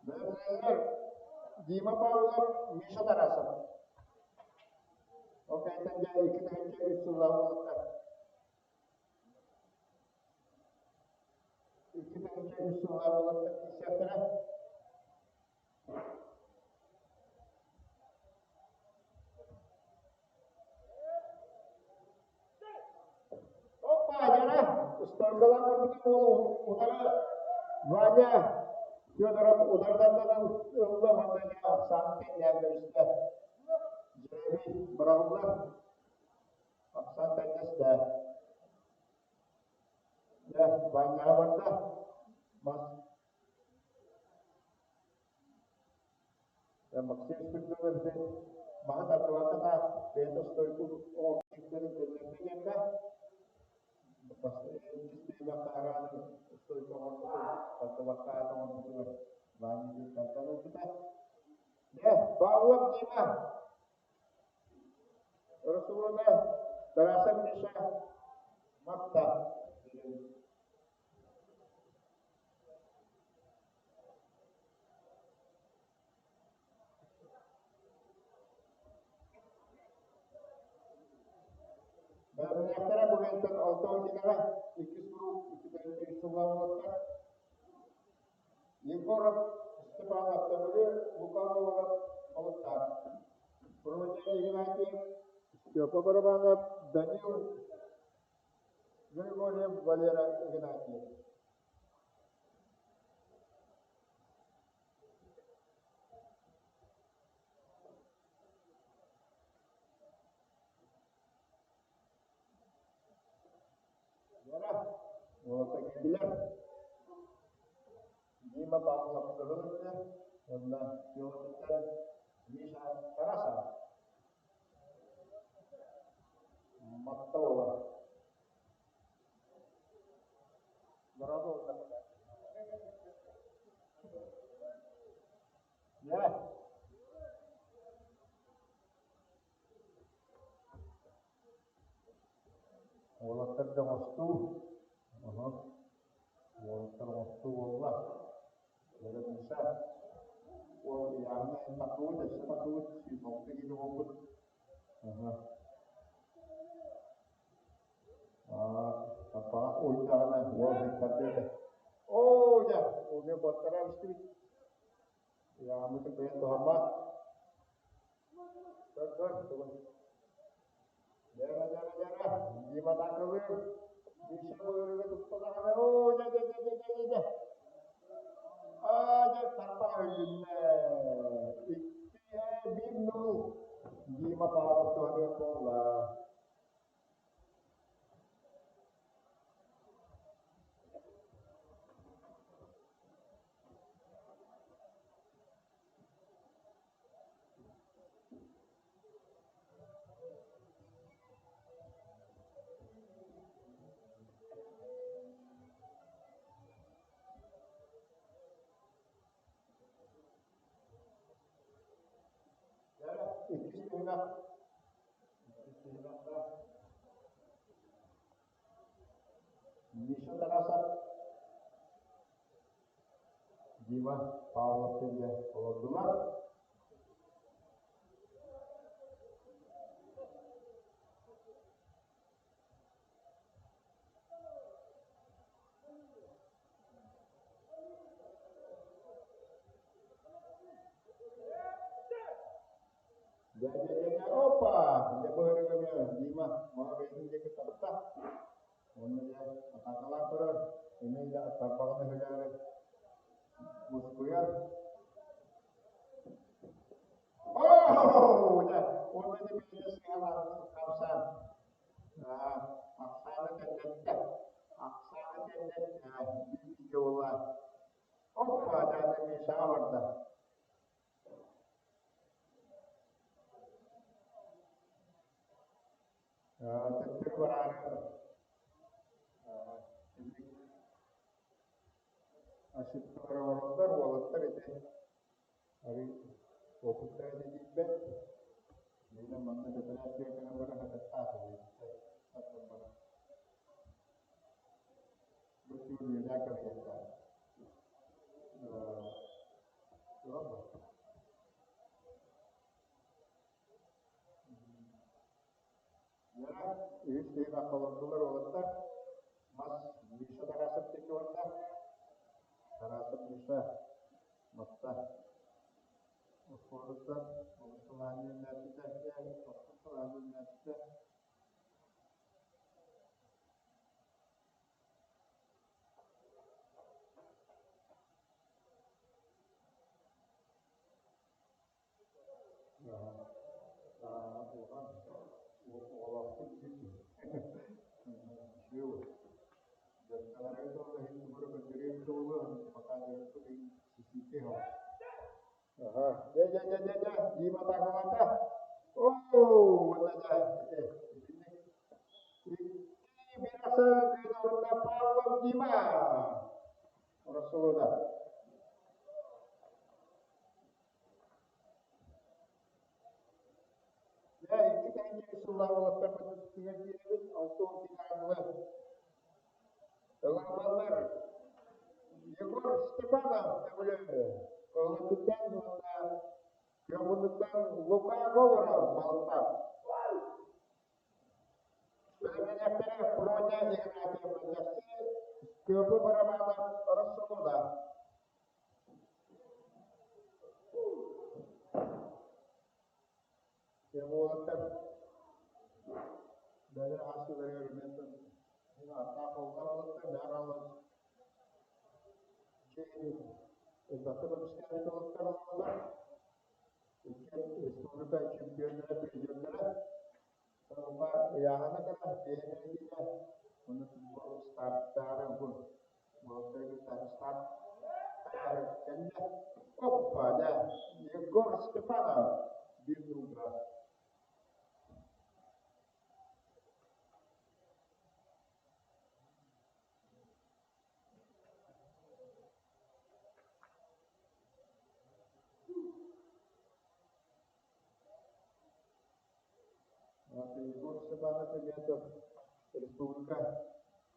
Бэлэмнэнэллэр Дима Павлов, Миша Тарасов. Ол кэнниттэн дьэ 2003 сыллаах уолаттар 2003 сыллаах уолаттар киирсиэхтэрэ. Опа, дьара, устар. Стойкалаан барбытын уол утары Ваня Федоров утарытаннан ылла уонна дьэ ахсааны тэҥнээн кэбистэ. Жребий быраҕыллар. Ахсаан тэҥнэстэ. Дьэ, Ваняҕа барда. Мас Максим Спиридонов маһы тардыбакка таах бэйэтэ стойку оҥорбуттарын көннөрдө диэххэ иккис таһарааны стойка оҥорбутун тардыбакка аат оҥорбутугар Ваня диэн тардан ылбыта. Дьэ, Павлов Дима Расулова Тарасов Миша Матта Бэлэмнээхтэрэ бу күнтэн 6 кинигэ иккис куруук 2 сыллаабыттар. Егоров Степанов Төҥүлү, Лука Говоров Балыктаах. Прочее Игнатьев, Степа Барабанов, Данил Григорьев, Валера Игнатьев. Вера, уолаттар кэллилэр. Дима Павлов кыһыл өттө уонна Петртан Миша Тарасов. Матта уола. Дороgo Дьэ, уолаттар да оҥостуу, оһо, уолаттар оҥостуу буолла. Дьэ, Миша, уол ыйааһына таххыбыт, өссө таххыбыт, 106 киилэ буолбут. Аха. Аппаҕа уйдаҕына уол ыттардыа этэ. Оо, дьэ, уолга баттара истибит. Ыйааммыты кыайан туһаммат. Көр, көр, тугун. Дьэрэ, дьэрэ, дьэрэ. Дима атаакалыыр. Миша быырыга тутта даҕаны. Оо, дьэ, дьэ, дьэ, дьэ, дьэ, дьэ. Аа, дьэ, тарпаҕа өлүннэ. 2-1-0. Дима Павлов туһатыгар буолла. Иккис түһүмэх Миша Тарасов, Дима Павлов тэҥҥэ олордулар. Дьэ, опа! Дьэ быһырыга Дима мала бэйэтин диэки тарта. Уонна дьэ атаакалаан көрөр. Эмиэ дьэ тарбаҕын өһүлээри мускуйар. Оо! Дьэ, уонна дьэ бэйэтэ сыһыан хамсаан. Ахсааны тэннэттэ. Ахсааны тэннэттэ. Биир буолла. Оппа, дьэ, Мишаҕа барда. Төттөрү бараары ошибкалары оҥороллор, уолаттар ити арыый уопуттара ити тиийбэт. Биирдэ манна тэтэрээт кэлэн баран хататтаах тардан баран бу түүн үөдээ кэбиһиэхтээх. Үһүс тыына холордулар уолаттар. Мас Миша Тарасов диэки барда. Тарасов Миша Матта оскуолатыттан олус талаан үөрэнээччитэ, тохсус талаан үөрэнээччитэ. Улахан оҕолоохтук диир. Аха, дьэ дьэ дьэ дьэ дьэ, Дима атаакалаата. Оо, уонна дьэ, ити итинник икки биэрэсэ кыайда Павлов Дима Расулуда. Дьэ, икки тэҥҥэ сыллаах уолаттарбытыгар киирэбит, 60 килограммы Ыларбаллар Егор Степанов Төҥүлү Кылгатыттан уонна Кыаммытыттан Лука Говоров балыктаах. Бэлэмнэниэхтэрэ Проня Игнатьевна Дэхси, Степа Барабанов Рассолода. Уолаттар бэйэлэрэ хааччыларыгар эмиэ ааттаах уолаттар бэйэ хаалан элбэхтик көмүскээбит уолаттар олороллор. Иккиэн республика чемпионнара, призердара. Онуоха ыйааһына кэлэн биэһин уонна стартаары бу уолаттары кытта старт кэллэ. Оппа, да, Егор Степанов биир нууга. Егор Степанов Ильятов республика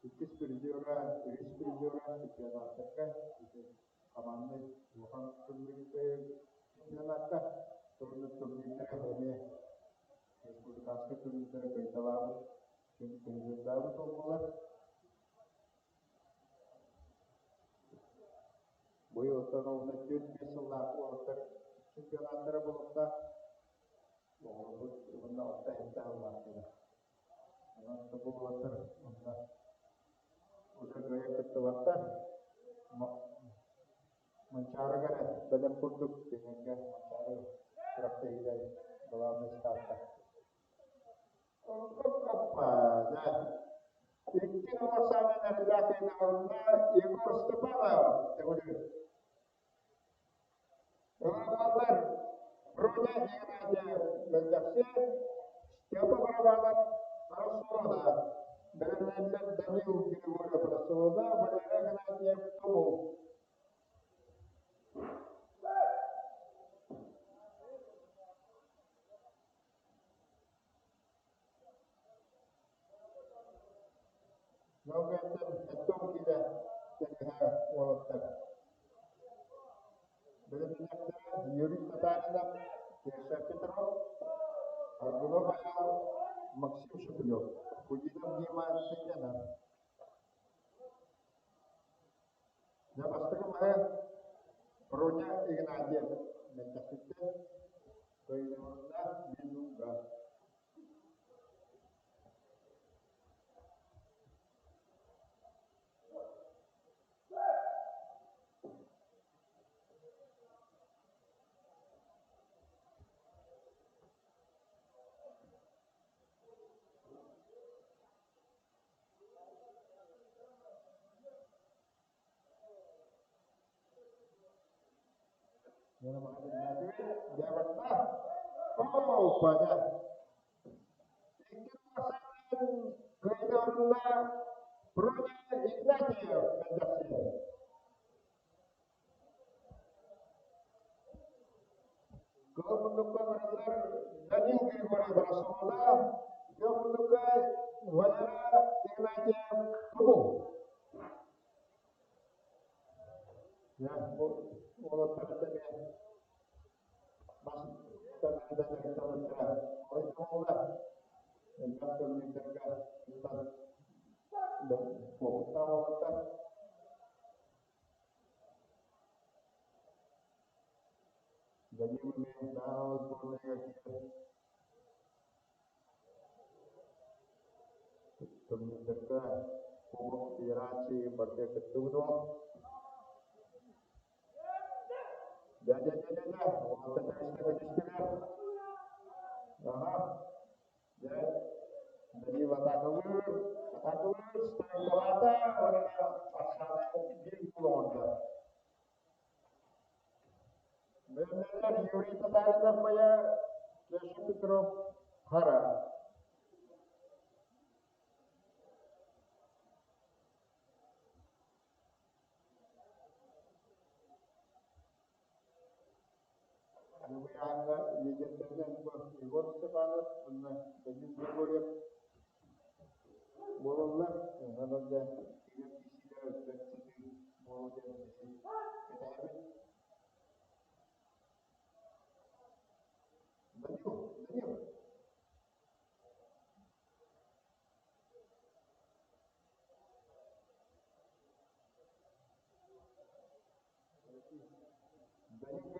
иккис призера, үһүс призера чемпионаттарга командный улахан чемпионатка турнирдары эмиэ республиканскай турнирдары кыайталаабыт, призердаабыт буоллулар. Быйыл оттон 4-5 сыллаах уолаттар чемпионаттара буолуохтаах. Оҕолорбут уонна орто эһэтэ аһыллаахтара. Онон бу уолаттар онно уже кыайан кыттыбаттар. Манчаарыга эрэ бэлэм курдук кинилэргэ Манчаары күрэхтэһиигэ главный ставка. Оппа, да. Икки номер эрэллээх Егор Степанов төгүлү. Ыланаллар Проня Игнатьев Мөлдөхсө, Степа Барабанов Рассолода, бэлэмнэннэр Данил Григорьев Рассолода, Валерий Игнатьев Тумул. Наугаттан эттон киилэ тэҥҥэ уолаттар. Бэлэмнэниэхтэрэ Юрий Татаринов, Кеша Петров, Аргунов Айаал, Максим Шепелев, Кудинов Дима Сынньанар. Дьэ бастакы маһы Проня Игнатьев мэлдьэхситтэн Кыайыылаах Минуга. Кыайдыгынна Проня Игнатьев мэлдьэхсийэр. Кыһыл муннукка ыҥыраллар Данил Григорьев Рассолода, күөх муннукка Валера Игнатьев Тумул. Дьэ, бу уолаттар эмиэ бас дьарыктаммыттара. Буолла. Элбэх турнирдарга кыттан уопуттаах уолаттар. Данил эмиэ наһаа сборнайга киирэн турнирдарга Кубок Федерации барыта кыттыбыт уол. Дьэ-дьэ-дьэ-дьэ, уолаттар тэбистэ көтүстүлэр. Аха, дьэ, Данил атаакалыыр, атаакалыыр, стойкалаата уонна Оксана биир гол оҥордо. Бэлэмнэнэр Юрий Татаринов Майа, Кеша Петров Хара. Ньургуйааҥҥа лидердэринэн Егор Степанов уонна Данил Григорьев буолаллар. Онон дьэ киирэр киирсиилэрэ бэрт сытыы буолуо диэн кэтэһэбит. Данил, Данил.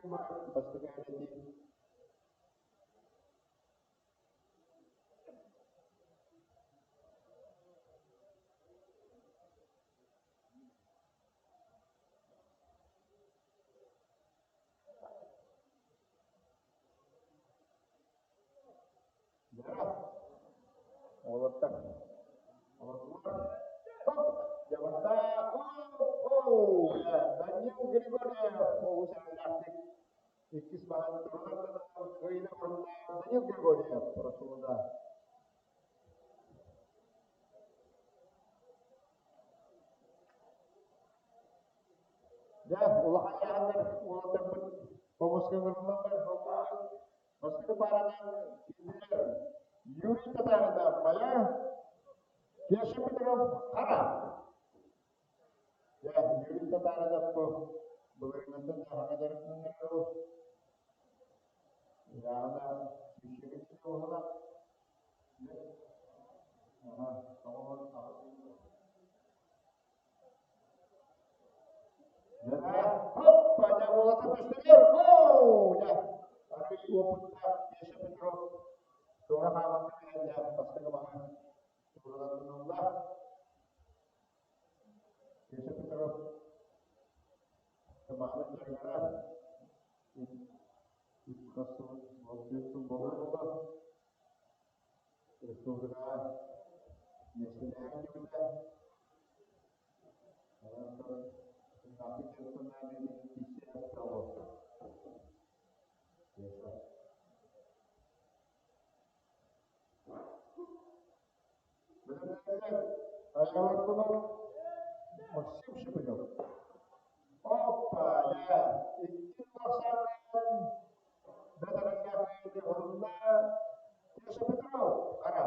Бастакы этии. Уолаттар. Олордулар. Хоп! Дьабарда. Оу! Данил Григорьев олус эрэллээхтик иккис баһын турунар кыайыыны оҥордо Данил Григорьев Расулда. Дьэ, улахан яһаннар уолаттарбыт хомуска ыҥырыллаллар. Бастакы пааранан киирдилэр Юрий Татаринов Майа, Кеша Петров Хара. Дьэ, Юрий Татаринов бу былырыыҥҥыттан дьаһаҥа дьарыктанар Яна сүүсчэкэ киһи уһуна. Аха, Хоппа, дьэ уолата түстүлэр. Оу, дьэ. Арай уопуттаах Кеша Петров туора хааман түһэн дьэ бастакы баһа туруорулла. Кеша Петров кымааны дьарыгара үс сыл, 35 сыл буолла. Республикаҕа миэстэлэһэр кэмитэ Максим Шепелев. Опа, я! Икки лапсааннаан бэтэрэннээх орунна Кеша Петров, ара.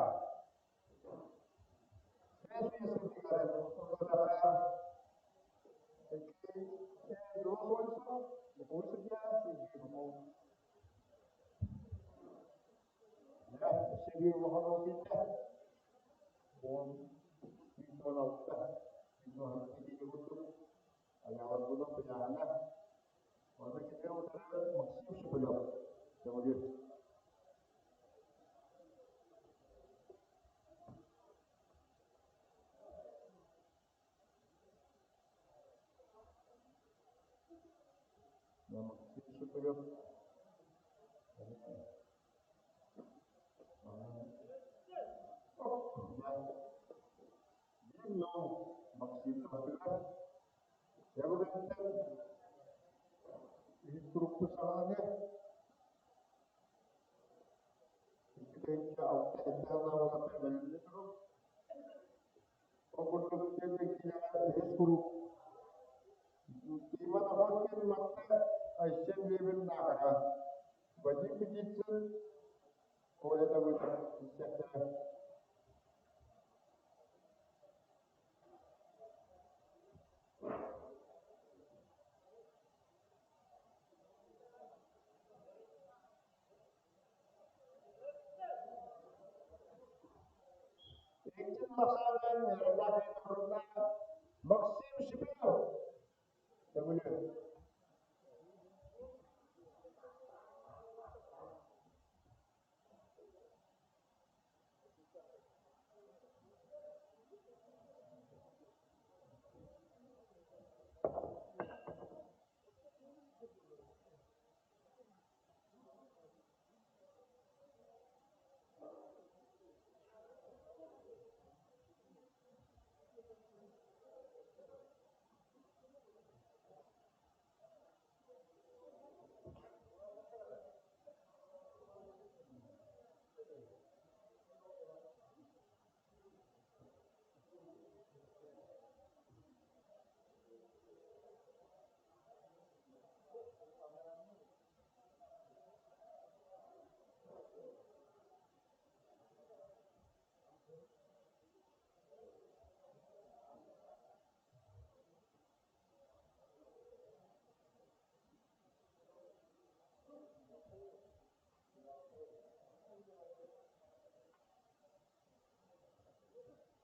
Максим Шепелев, Көҥүлүр. Максим Шепелев Максим Шепелев Дьэ бу кэнниттэн үһүс турукпут саҕаланыа. Ол курдук үһүс куруук Иван Охоткин Матта Айсен Левин Наахара Вадим Птицын Коля Давыдов истэхтэрэ. Иккис махсаанан редакторына Максим Шипилов көҥүлү.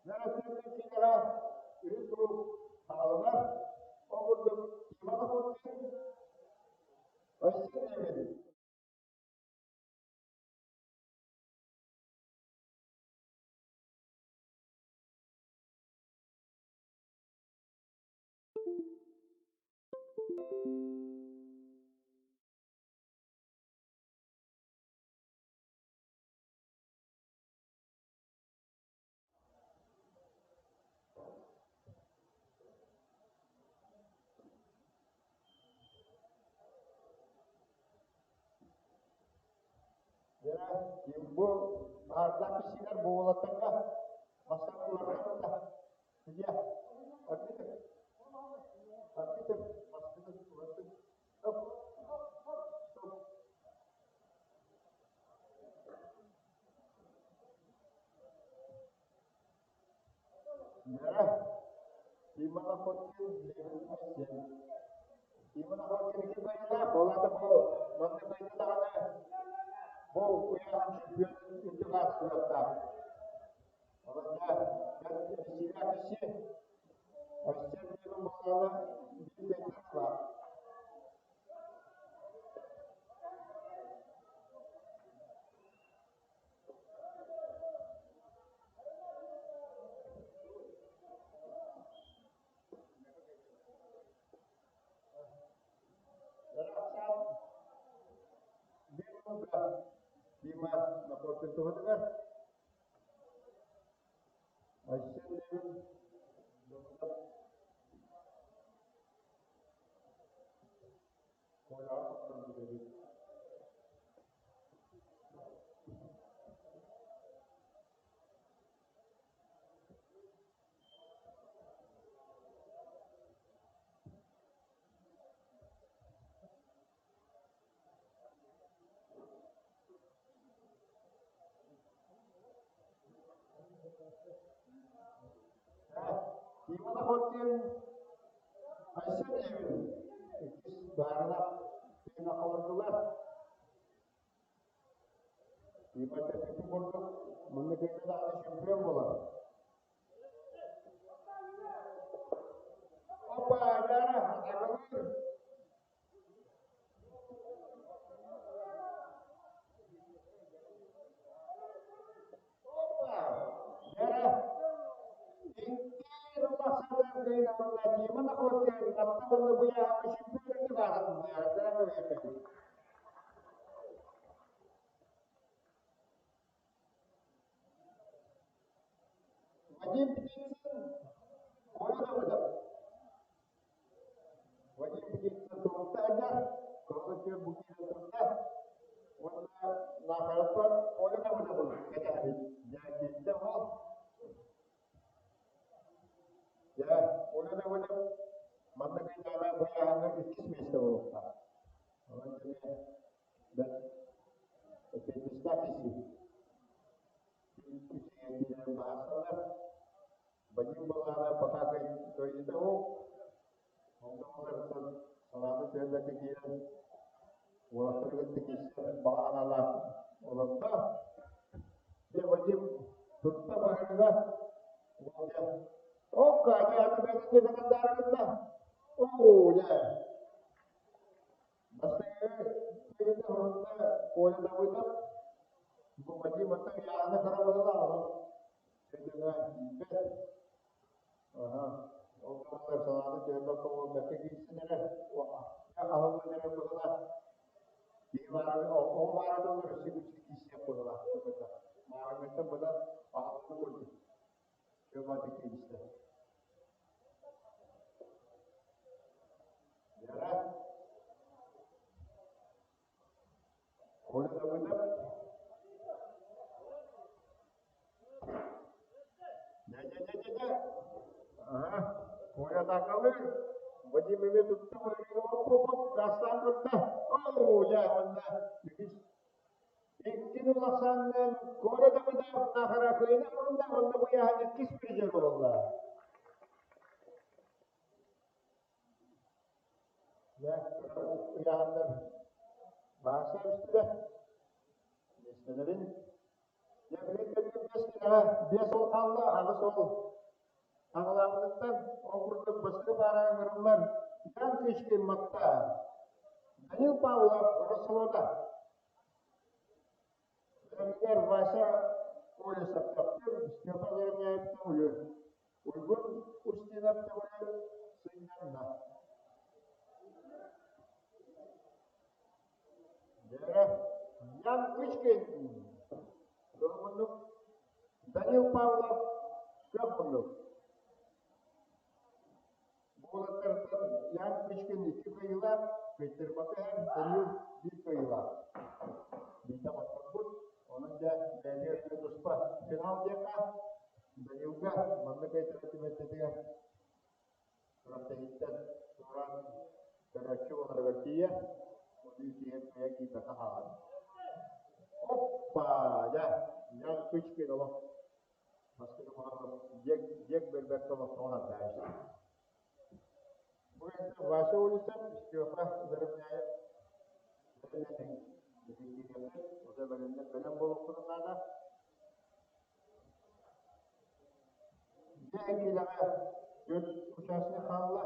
Нөрөттөрүн киинэҕэ үһүс куруук саҕаланар. Ол курдук Иван Охотин, Василий Левин. Бу баардах кишилер буолаттарга бастакыларга Судья, арбитр, арбитр, бастакы уларытын. Стоп, стоп. Нера, Тима Находкин, Левин Айсен. Тима Находкин икки кыайыылаах, ол аата бу манна кыайда даҕаны бу уйаҕын чемпион үрдүк ааттыахтаах. Олоння Россия киши Россия диэн буоллаҕына биир кыайыылаах. Дима напротив туһатыгар Айсен Левин Коляҕа туттан бүтэбит. Иван Охотин Айсен Левин иккис баарылаах тыына холордулар. Тима тэппитин курдук манна кыайда даҕаны чемпион буолар. Опа, Яра, атакалыыр. Опа! Яра, икки улахсан кыайда уонна Тима Находкин атта уонна быйааһы чемпион баарын Вадим Птицын Коля Давыдов. Вадим Птицын турукта сылдьар, Коля Букина турда. Уонна Наахараттан Коля Давыдовы кэтэһэбит. Дьэ, киирдэ ол. Дьэ, Коля Давыдов манна кыйдаана быйааһыҥҥа иккис миэстэ буолуохтаах. Онон эмиэ бэрт эппиэтинэстээх киһи. Баасалар, Вадим Балаана пока кыайыыта суох. Онтон салааты түһэрбэккэ киирэн, уолаттары кытта киирсэн баҕаналаах олордо. Дьэ, Вадим тутта баһыыга Окка, дьэ, аны бэйэтин гынна. Оо, дьэ. Бастакы киһитэ уонна Коля Давыдов бу Вадим ата ыйааһына кыра быһыылаах онон өйдөҥө тиийбэт. Аһа, ол да санаата түһэрбэккэ буолбакка киирсэн эрэ, аһыллан эрэр быһыылаах. Киһи баара, оҕо баара да өссө күүскэ киирсиэх быһыылаах. Маарыҥҥыттан быдан аһыллыы курдук. Чөмөтө киирсэ. Яра. Коля Давыдов. Дьэ-дьэ-дьэ-дьэ-дьэ. Ага. Коля атакалыыр. Вадим эмиэ тутта Гастан көрдө. Оо, дьэ, онно үһүс Иккин улаханынан Коля Давыдов Нахара кыайда уонна онно быйаһан иккис призер буолла. Дьэ, ыйаһаннар бааса эбистилэр. Миэстэлэрин. Дьэ, билин көрүм. Биэс киилэҕэ биэс ол хаалла, аҕыс ол аҕалаабытыттан ол курдук бастакы паара ыҥырыллар Ян Кычкин Матта, Данил Павлов Россолода. Бэлэмигэр Вася Колесов таптыыр, Степа Еремеев Төҥүлү, Уйгун Устинов Төҥүлү сынньанна. Вера Ян Кычкин Кылмуннук Данил Павлов Кыах Буолаттартан Ян Кычкин икки кыайыылаах, кыайтарбата иһэн Данил биир кыайыылаах. Биирдэ хотторбут, онон дьэ бэйэтигэр туспа финал диэххэ Данилга манна кыайтарар түбэлтэтигэр Күрэхтэһииттэн туораан көрөөччү буоларыгар тиийэр, ону тиийэн кыайан киирбэккэ хаалар. Оппа! Дьэ, Ян Кычкин олох бастакы маҕан дьиэк дьиэк бэрбэккэ олохтоҕун ардаайыс. Бу кэннэ Вася Улисов, Степа Заровняев бэлэмнэнэн киириэххит, уже бэлэмнэн бэлэм буолуоххутун наада. Дьэ киилэҕэ түөрт участник хаалла.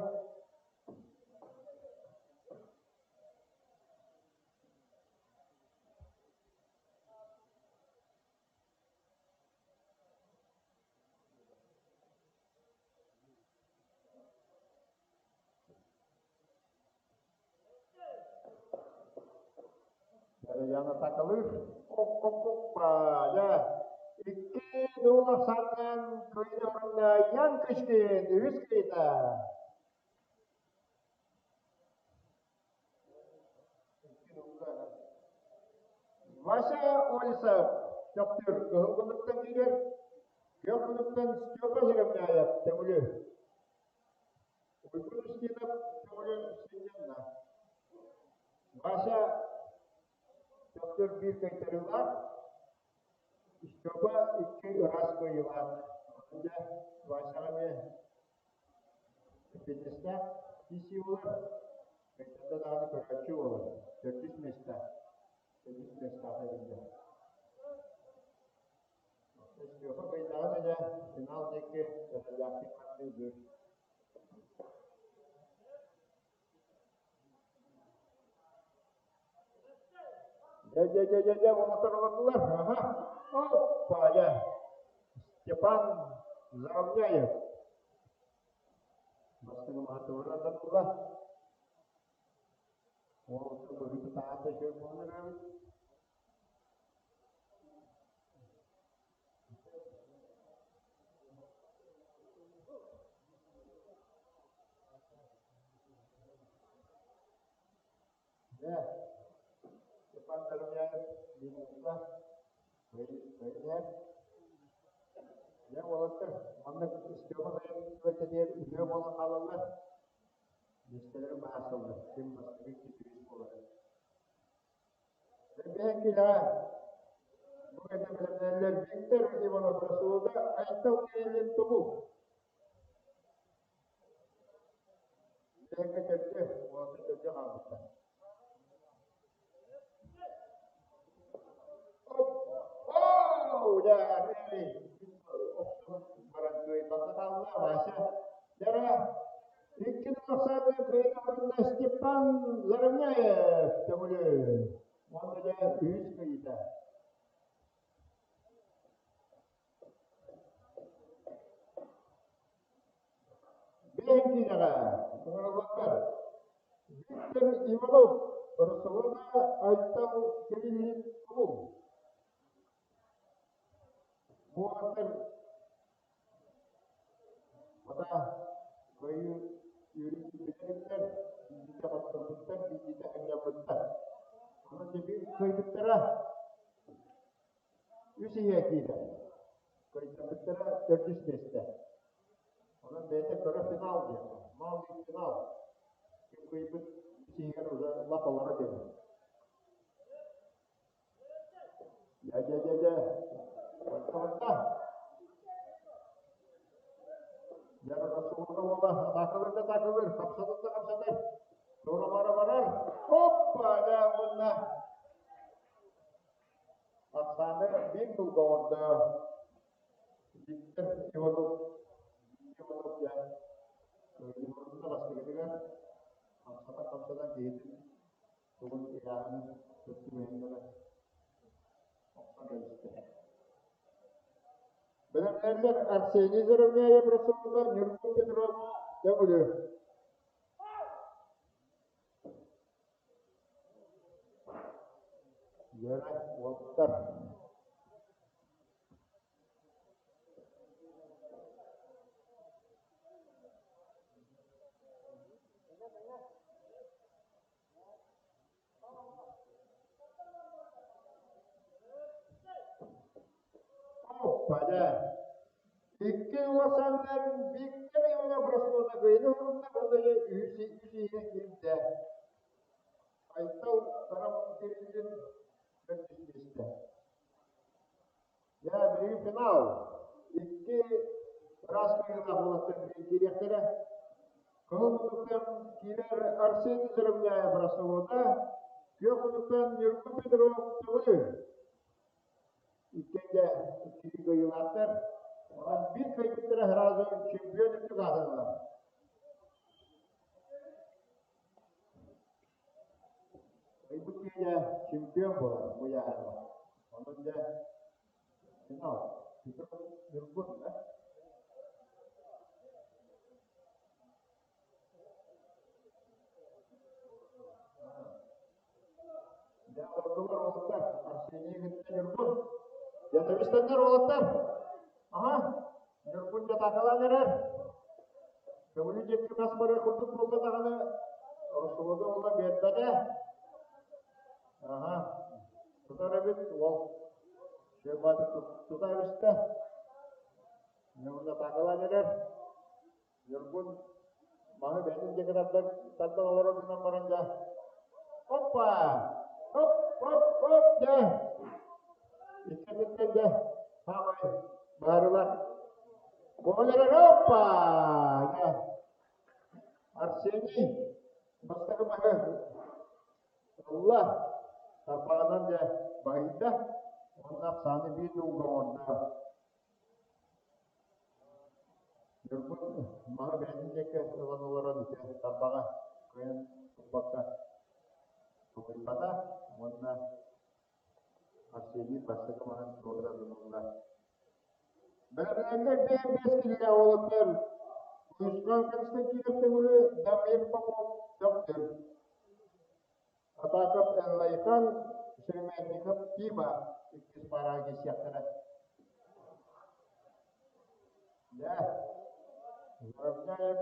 Яна атакалыыр. Оп-оп-оппа, дьэ. Икки нула саннан кыйдаманна Ян Кычкин үһүс кыйда. Вася Олесов Чөптүр кыһыл муннуктан киирэр. Күөх муннуктан Степа Еремняев Төҥүлү. Уйгун Устинов Төҥүлү сынньанна. Вася Чөптүр биир кыайтарыылаах, Степа икки ыраас кыайыылаах. Дьэ, Васяҕа эмиэ эппиэтинэстээх киирсии буолар. Кыайтарда даҕаны көрөөччү буолар. Төрдүс миэстэ. Төрдүс миэстээх эбиллэр. Степа кыайдаҕын эрэ финал диэки эрэллээхтик хардыылыыр. Дьэ, дьэ, дьэ, дьэ, дьэ, уолаттар олордулар. Аха. Оппа, дьэ. Степан Заровняев. Бастакы маһатыбыран тула. Уолаттар быһыты таһаата үчүгэй буолан эрэбит. Дьэ, Степан Заровняев Ленинградка кыайан Дьэ, уолаттар, маннык Степа бэйэтин үһүө буолан хаалаллар. Миэстэлэрин быһаарсаллар. Ким бастакы, ким үһүс буолар. Бэһэккилэҕэ бу кэннэ бэлэмнэнэллэр Виктор Иванов Расулга Айтал Кириллин Тумул. Бэһэккэ төрдү, уолаттар төрдү хаалбыттар. Оу, да, баран кыайбакка хаалла Вася. Дара, икки тахсааты кыайдаҕына Степан Заровняев көҥүлү. Уонна дьэ үһүс кыйыта. Билэн киинэҕэ ыҥырыллаллар. Виктор Иванов, Барселона Айтал Кириллин Тулун. Буолаттар Хата, кыайыы үөрүү билэригэр биирдэ хотторбуттар, биирдэ анньаммыттар. Онон дьэ биир кыайбыттара үс иһэ киирэр. Кыайтарбыттара төрдүс миэстэ. Онон бэйэтэ көрө финал диэн. Малый финал. Ким кыайбыт үс иһигэр уже лап олоро диэн. Дьэ-дьэ-дьэ-дьэ. Барта-барта. Дьэ, Расулга уола атаакалыыр да атаакалыыр, хамсатар да хамсатар. Туора бара барар. Оппа! Дьэ, уонна Оксана биир тылга оҥордо. Виктор Иванов, Иванов диэн Ивановна бастакытыгар хамсатан-хамсатан киһитин тугун ыйааһынын көрсүбэһиннэрэ охсон кэбистэ. Бэлэмнээллэр Арсений Заровняев Росомна, Ньургун Петров Төҥүлү. Дьэрэ уоттар. Оппа-даа! Икки уосаннар Виктор Иванов Ростовна кыайыы уһунна уонна үһүс үс иһин киирдэ. Айтал Тарам Кириллин төрдүс миэстэ. Дьэ, билигин финал. Икки ыраас кыайыылаах уолаттар киириэхтэрэ. Кыһыл муннуктан киирэр Арсений Заровняев Ростовота, күөх муннуктан Ньургун Петров Төҥүлү. Иккиэн иккилии кыайыылаахтар. Онон биир кыайбыттара сразу чемпион үрдүк аатырдылар. Кыайбыт киһи чемпион буолар бу ыйааһыҥҥа. Онон дьэ финал. Петров Ньургун да? Дьэ олордулар уолаттар. Арсений кытта Ньургун. Дьэ тэбистэннэр уолаттар. Аха, Ньургун дьэ атаакалаан эрэр. Көҥүлү диэки бас барар курдук буолла даҕаны, Росолода уола биэрбэтэ. Аха, тутар эбит уол. Шербаты тута эбистэ. Ньургун атаакалаан эрэр. Ньургун маһы бэйэтин диэки тардан, тардан олорор гынан баран дьэ оппа! Оп, оп, оп дьэ! Иккититтэн дьэ саамай баарылар. Буолан эрэр оппа! Дьэ Арсений бастакы маһы ылла, тарбаҕынан дьэ баһыйда уонна ахсааны биир ууга оҥордо. Ньургун маһы бэйэтин диэки ылан олорон ити тарбаҕа кыайан туппакка тулуйбата уонна Арсений бастакы маһын туора ылла. Бэрэбинэллэр биэс киһилээх уолаттар Уйусхан Константинов Төҥүлү, Дамир Попов Төхтүр, Атаков Эллайхан, Шереметников Тима иккис паараҕа киирсиэхтэрэ. Дьэ, Заровняев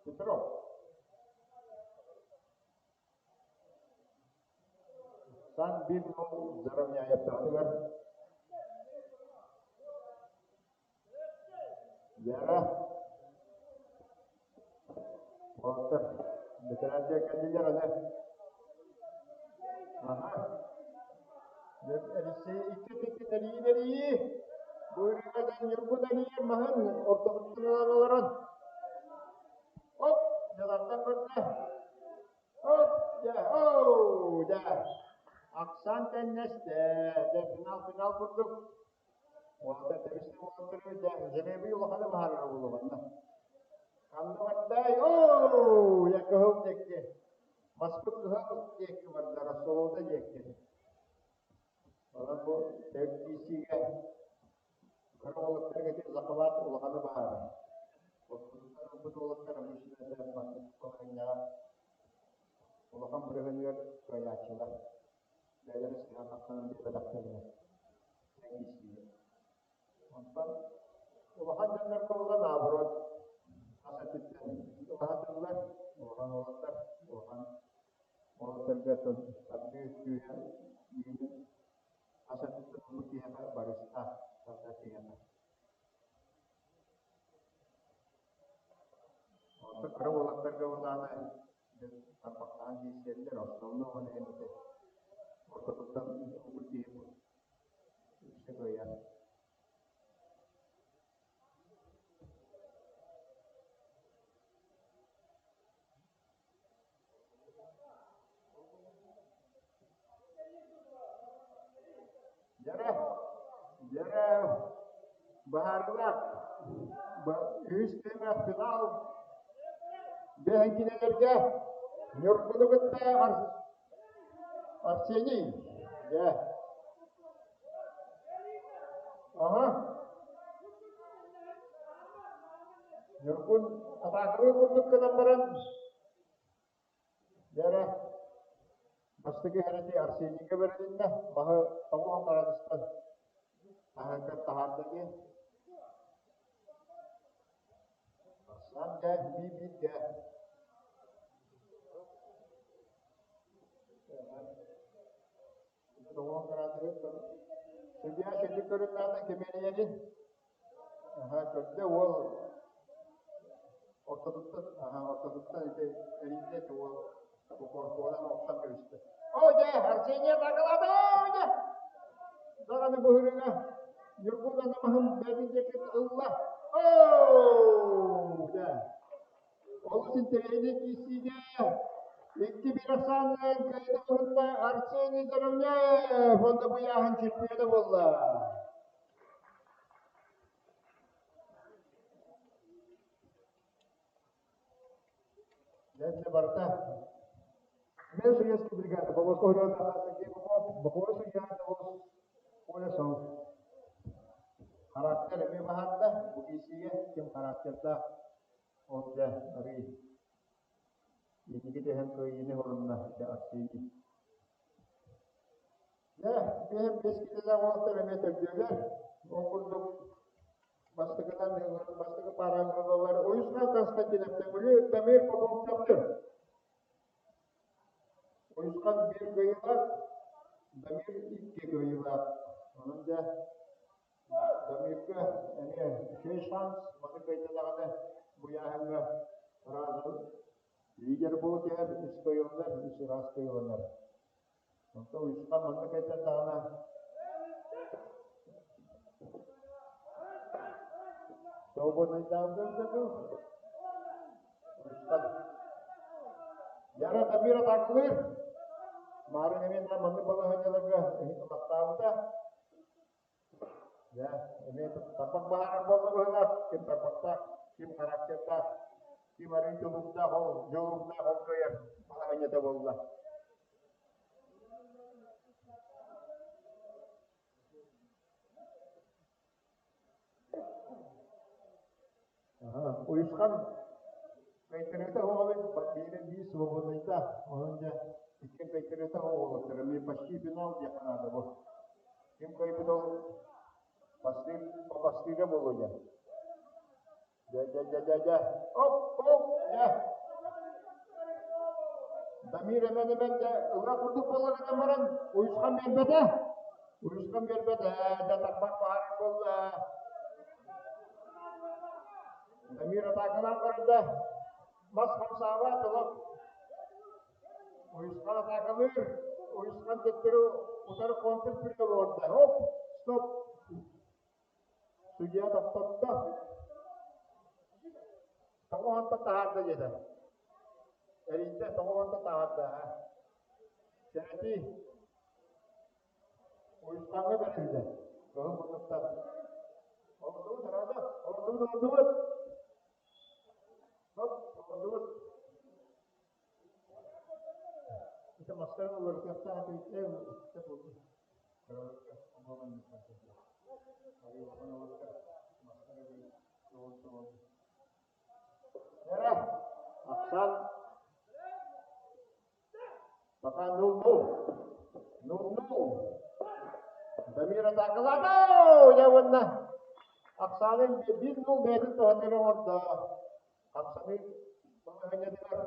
Петров. Сан биир нол Заровняевтаатыгар Вера уолаттар бэтэрээннэр кэллилэр аны. Аха. Алексей икки өттүттэн эрийии-эрийии. Бу ырыадан Ньургун эрийэр маһын ортотуттан ылан олорон. Оп, дьалартан көрдө. Оп, дьэ, оу, дьэ. Ахсаан тэннэстэ. Дьэ, финал-финал курдук. Уолаттар тэбистэ уолаттары дьэ, жребий улаханы баһаарара буолуо Ханна бардай? Оо, я кыһыл диэки. Маспыт кыһыл диэки барда, Рассолода диэки. Онон бу тэрдиисиигэ кыра уолаттарга ити захват улаханы баһаарар. Ортотуттан ылбыт уолаттар обычно это маннык балаһыанньаҕа улахан бырыһыаныгар кыайааччылар. Бэйэлэрэ сыһан тахсан биэрбэтэхтэринэ тэҥ Онтон улахан дьоннорго буолла наоборот хас өттүттэн улаатыллар, улахан уолаттар, улахан уолаттарга тардыы күүһэ үүнэн хас өттүттэн ылбыт киһиэхэ барыстаах тардар киһиэхэ. Онтон кыра уолаттарга буоллаҕына тарбахтаан киирсэллэр, основной ол иһин ити ортотуттан ылбыт киһи үксэ кыайар. Дьэрэ, дьэрэ, Быһаарыылаах үһүс түһүмэх финал биэһин кинилэргэ Ньургуну кытта Арсений. Дьэ. Аха. Ньургун атаакалыы курдук гынан баран Дьэ бастакы эрэти Арсенийга бэрилиннэ, маһы тоҕуһан баран ыстан таһыгар таһаарда диэн. Арсан дьэ, бии-биир дьэ. Тоҕуһан баран Судья шүлүк көрүннэҕинэ кимиэнийэнин Аһаа, көрдө уол ортотуттан, аһаа, ортотуттан ити эрийдэ ити уол коркуонан охсон кэбистэ. Оо дьэ, Арсений атаакалаата, оо дьэ! Даҕаны быһырыга Ньургун анамаһын бэйэтин диэки ылла. Оо дьэ! Олус интэриэһинэй киирсиигэ 2-1 ахсаанынан кыайыы уһунна Арсений Заровняев уонна бу ыйааһын чемпиона буолла. Дьэ барыта Мен судейской бригады Полосков Сергей Попов, Бокуой судья Колесов. Характер эмиэ баһаарда, бу киирсиигэ ким характердаах ол дьэ арый инники түһэн кыайыыны орунна ити Арсений. Дьэ, биэһин биэс киилэлээх уолаттар эмиэ төрдүөлэр. Ол курдук бастакынан бастакы паараҥҥалар Уйусхан Константинов Төҥүлү, Дамир Попов Чапчы. Уйусхан биир кыайыылаах, Дамир икки кыайыылаах. Онон дьэ, Дамирга эмиэ үчүгэй шанс, маны кыайда даҕаны бу ыйааһыҥҥа сразу лидер буола түһэр, үс кыайыыланар, үс ыраас кыайыыланар. Онтон Уйусхан манна кэлтэн даҕаны свободнайдаабытын дуу Уйусхан Яра Дамир атаакалыыр. Маарын эмиэ маннык балаһыанньаларга ылаттаабыта. Дьэ, эмиэ тарбах баһаарар буолла быһыылаах, ким тарбахтаах, ким характердаах, ким арыы дьулуурдаах, ол дьулуурдаах ол кыайар балаһыанньата буолла. Уйусхан кайтарыта оҕолун биирэ биир свободнайдаах, онон дьэ иккиэн кайтарыта оҕолоттор эмиэ почти финал диэххэ наада бу. Ким кыайбыт ол бастыыр бастыыра буолуо дьэ. Дьэ дьэ дьэ дьэ дьэ оп оп дьэ. Дамир эмэн эмэн дьэ ыла курдук буолла гынан баран Уйусхан биэрбэтэ. Уйусхан биэрбэтэ дьэ тарбах баһарар буолла. Дамир атаакалаан барда. Мас хамсаабат олох. Уйусхан атаакалыыр. Уйусхан төттөрү утары контр прием оҥордо. Оп, стоп. Судья тохтотто. Тоҕо таһаарда диэтэ. Эрийдэ тоҕо таһаарда. Сэрэтии. Уйусхаҥҥа бэриллэр. Кыһыл муннуктан. Олордубут, Рада, олордубут, олордубут. Хоп, олордубут. Ити мастарын уларытыахтаах этибит, буолбут. Эрэ, Оксан Пока 0-0. 0-0. Дамир атаакалаата! Дьэ уонна ахсаанын 1-0 бэйэтин туһаннар оҥордо. Хамсаныы балаһыанньатыгар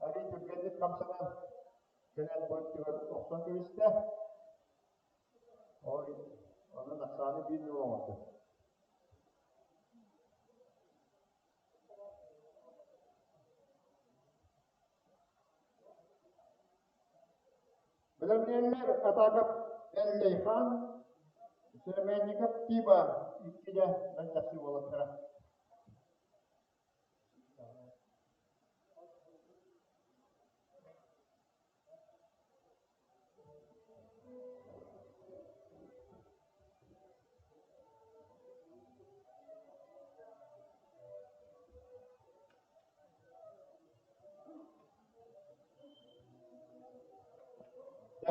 арыый түргэнник хамсанан кэлэн бу өттүгэр охсон кэбистэ. Ол онон ахсааны 1-0 оҥордо. Бэлэмнииллэр Атаков Эллэйхан, Сэмэнников Тиба иккидэ мэлдьэхси уолаттара.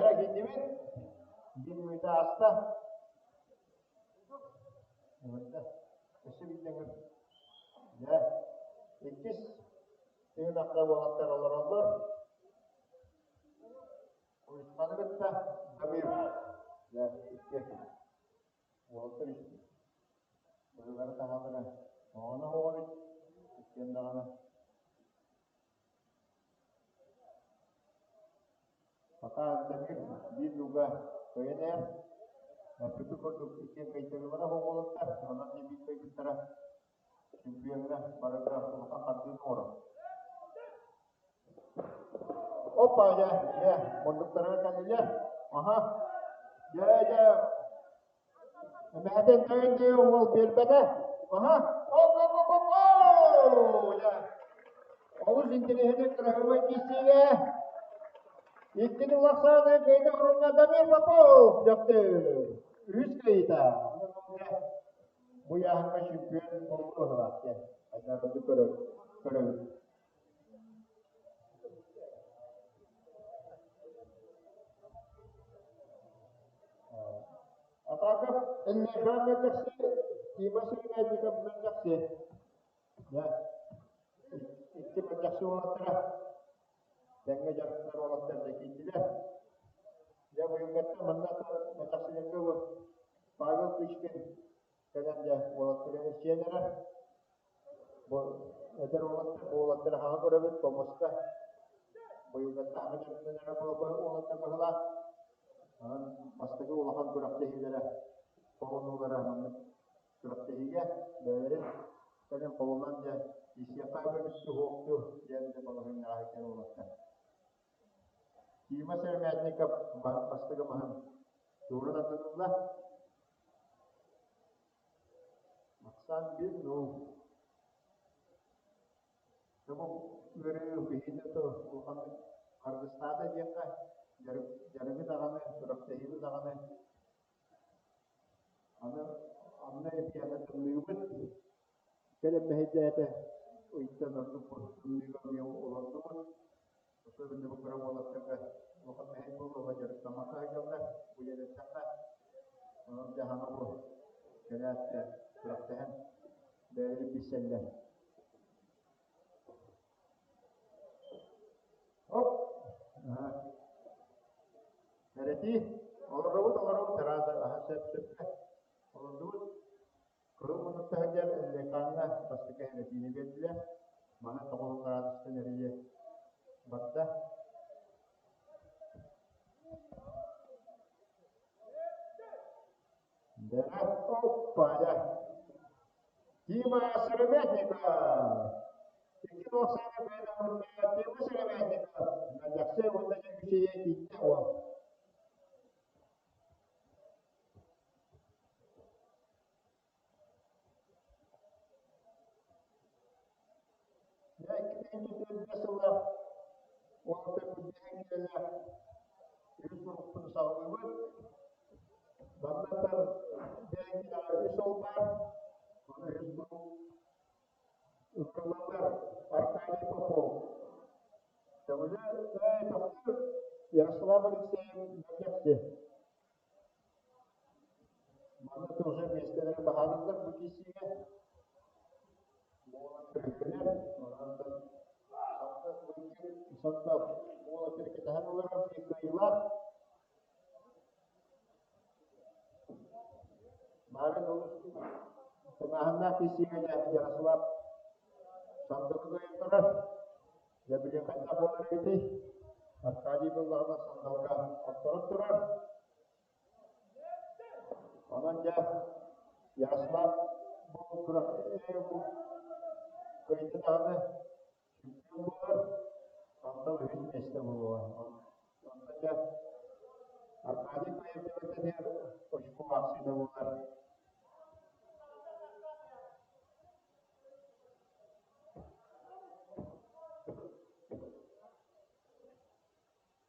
Эрэ киирдибит. Биир мүнүүтэ ааста. Ыҥырда. Өссө биирдэ ыҥыр. Дьэ, иккис түһүмэххэ уолаттар олороллор. Уйусханы кытта Дамир. Дьэ, икки уолаттар үс быһыылары таһаалара оҕону оҕобут иккиэн даҕаны Пока Дамир биир дууга кыайан ээр, эппиппит курдук иккиэн кыайтарыылара уолаттар, онон дьэ биир кыайбыттара чемпиоҥҥа барарга улахан хардыыны оҥорор. Опа, дьэ, дьэ, муннуктарыгар кэллилэр. Аха, дьэ, дьэ, эмэһэтин тойон дии уол биэрбэтэ. Аха, оп, оп, оп, оп, оо, дьэ. Олус интэриэһинэй кыраһыабай киирсиигэ иккини улахсааны кыайда орунна Дамир Попов дьахтыр. Үһүс кыайыыта. Бу ыйааһыҥҥа чемпион буолбут быһыылаах диэн айдарбытын көрөбүт. Атаков Эллэйхан мэлдьэхси, Тима Сергеевников мэлдьэхси. Дьэ, икки мэлдьэхси уолаттара тэҥҥэ дьарыктанар уолаттар дьэ киирдилэр. Дьэ, быйылгаттан манна мэлдьэхсилэргэ Павел Кычкин кэлэн дьэ уолаттары эрчийэн эрэр. Бу эдэр уолаттар, бу уолаттары хаҥа көрөбүт, хомуска быйылгаттан хаҥа дьарыктанар уолаттар быһылаах. Онон бастакы улахан күрэхтэһиилэрэ, холонуулара маннык күрэхтэһиигэ бэйэлэрин кэлин холунан дьэ исиэхэ эбэбит уһуохту диэн дьэ балаһыанньаҕа сылдьар уолаттар. Тима Сыромятников бастакы маһын туора тардынылла. Максан биир нуу. Бу ыарыы биһиги улаханнык харгыстаата диэххэ, дьарыгы даҕаны, күрэхтэһиини даҕаны Аны анна эбиэҕэ тымныыбыт кэлэн мэһэйдээтэ, ыйтан ордук тымныыга эмиэ олордубут. Особенно бу кыра уолаттарга улахан мэһэй буолуоҕа дьарыктаммакка сылдьаллар, бу дьиэлэттэххэ. Онон дьаһана бу кэлээт күрэхтэһэн бэйэлэрин билсэллэр. Оп! Эрэтии, олоробут, олоробут, араас аһа сөп-сөпкө олордубут. Кыһыл муннукта сылдьар Лекаҥҥа бастакы эрэтиини биэрдилэр. Маны 90 градустан эрийэ барда. Оппа, Тима Сыромятников! Икки туохсаана Тима Сыромятников! Мэлдьэхси уонна Дьэҥкичийэ кииттэ уол. Дьэ, 2004 сыллаах уолаттар күрдьэһэн киирэллэр. Үһүс группаны саҕалыыбыт. Маннаттан Бээҥкидэҕэ үс ол баар. Ону үһүс групп ыҥырыллаллар. Аркадий Попов. Төҥүлү тохтуур Ярослав Алексеев Мэлдьэхси. Манна тоже миэстэлэри баһаарыллар бу киирсиигэ. Буолан көрүккэлэр, онон Сандал уола кэтэһэн олорор кыайыылаах. Марын олус тыҥааһыннаах киирсиигэ Ярослав Сандалы кыайан турар. Дьэ билигин хайдах буолар эбитий? Аркадий буоллаҕына сандалга хотторон турар. Онон дьэ Ярослав бу бу кыайда даҕаны чемпион буолар, сандал үһүс миэстэ буолуоҕа. Онтон дьэ Аркадий кыайар очко аахсыыта буолар.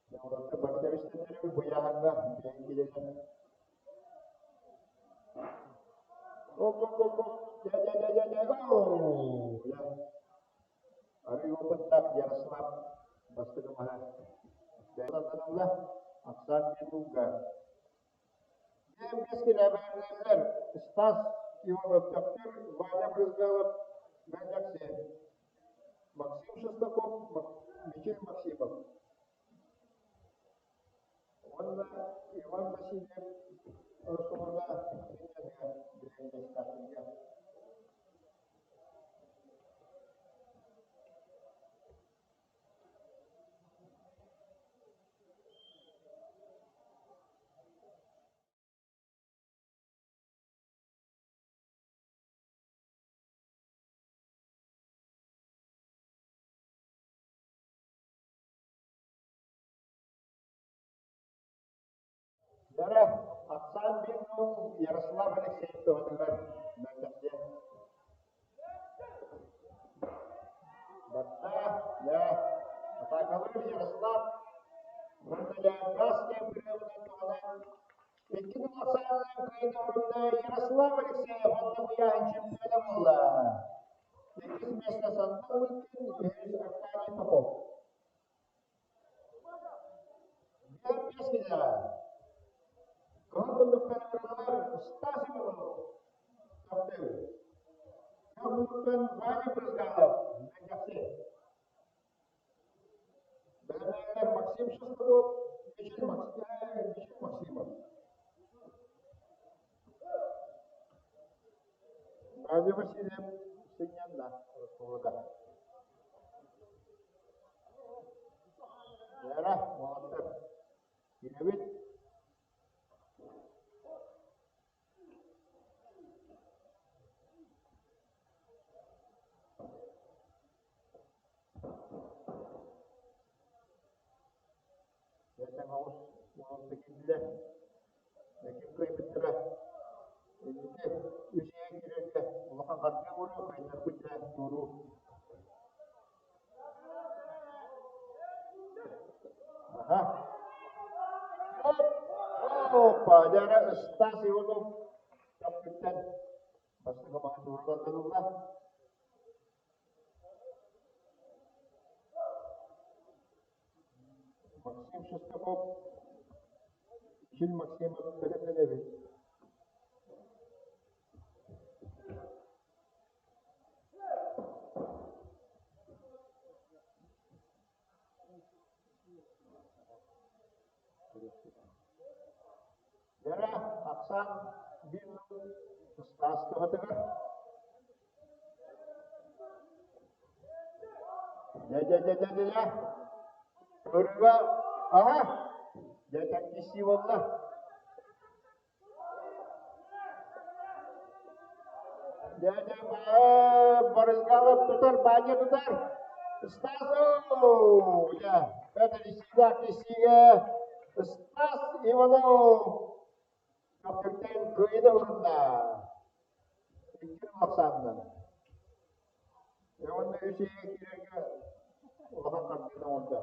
Дьаһалта бары тэбистэннэри быйааһыҥҥа бэйэҥ Оп, оп, оп, оп, дьэ, дьэ, дьэ, дьэ, дьэ, оо, дьэ. Арыы опыттаах Ярослав бастакы маһа бэйэтин ылла. Ахсаан Бетулга. Диэн биэс килээбэлэринэллэр Стас Иванов Төхтүр, Ваня Брызгалов, Мэлдьэкси, Максим Шестаков, Мичил Максимов уонна Иван Васильев Ростовна Сынньаныга билиҥҥи Дьэ, ахсаан биир Ярослав Алексеев туһатыгар мэлдьэхсийэ. Барда, дьэ, атаакалыыр Ярослав уонна дьэ газ диэн бырыабынан туһанан икки күн ахсаанынан кыайан орунна Ярослав Алексеев уонна быйааһын чемпиона буолла. Иккис миэстэ Сандал Лыткин, үһүс Аркадий Попов. Биир киһиэхэ кыһыл муннуктан ырыллар Стас Иванов таптыыр. Кыһыл муннуктан Ваня Брызгалов Мэлдьэхси. Бэлэмнээннэр Максим Шестаков, Мичил Максимов. Павел Васильев сынньанна оскуолада. Вера, уолаттар, киирэбит. Дьэ, оҕус уолатта киирдилэр. Ким кыайбыттара инники үс ийэ киирэргэ улахан хардыы буолуо, кыайтарбыт дьэ туоруур. Аха. Опа, дьэ эрэ Стас Иванов таппыттан бастакы маһын туруоран Максим Шестаков, Чин Максимов бэлэмнэнэбит. Дьара ахсаан биир Стас туһатыгар Дьэ-дьэ-дьэ-дьэ-дьэ. Ырыа аһа дьэ тэҥнэстии буолла. Дьэ-дьэ Барызгалов тутар, Ваня тутар. Стасов! Дьэ, Петр киссиигэ Стас Иванов Көхтүртэн кыайыыны ылынна. Икки ахсаанынан. Уонна үс ыйга киирэргэ улахан хардыыны оҥордо.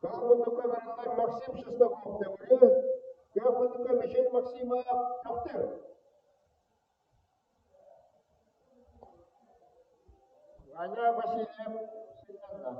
Кыах муннукка барыллар Максим Шестаков Төҥүлү, кыах муннукка Мишель Максимов Төхтүр. Ваня Васильев сынньанна.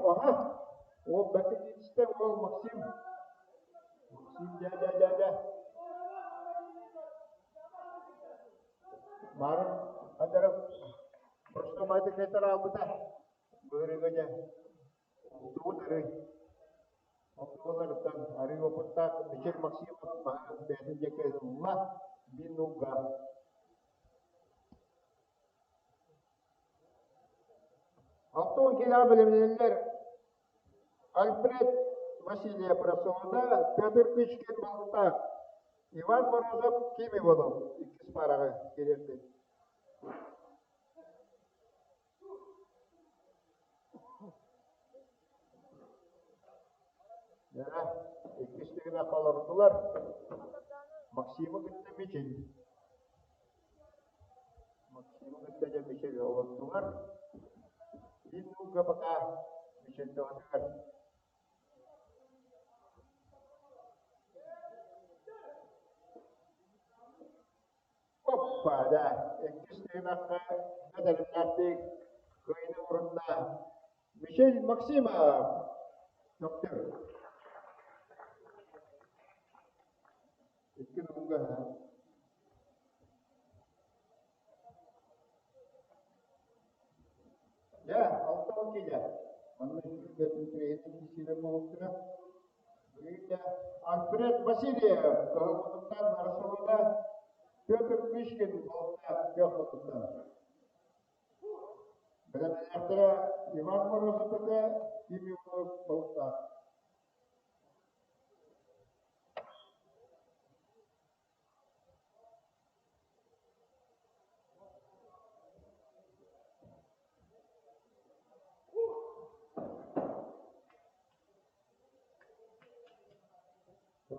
Аха, ол бэрт ол Максим. Максим, дьэ, дьэ, дьэ, дьэ. Марын Андаров просто кэтэр аалбыта. Быырыга дьэ, Ултубут арый. Онтуларыттан арыы опыттаах Мичил Максимов маһын бэйэтин диэки ылла, бинуга. Алтон киилэҕэ бэлэмнэнэллэр Альфред Васильев Росода, Петр Кычкин Балыктаах. Иван Морозов, Ким Иванов иккис паараҕа киириэхпит. Дьэ, иккис түһүмэххэ олордулар. Максимы кытта Мичил. Максимы кытта дьэ Мичил олордулар. Биир нуука пока Мичил төҕөтүгэр. Оппа, да, иккис түһүмэххэ бэдэриннээхтик кыайыны урунна Мишель Максимов, доктор. Икки нууга Дьэ, 60 киилэ. Манна үчүгэй тренер киирэн буолуохтара. Альфред Васильев Кыһыл Арасылына Петр Мишкин балта Көхөтүттэн. Бэлэмнээхтэрэ Иван Морозов этэ, Ким Иванов балта.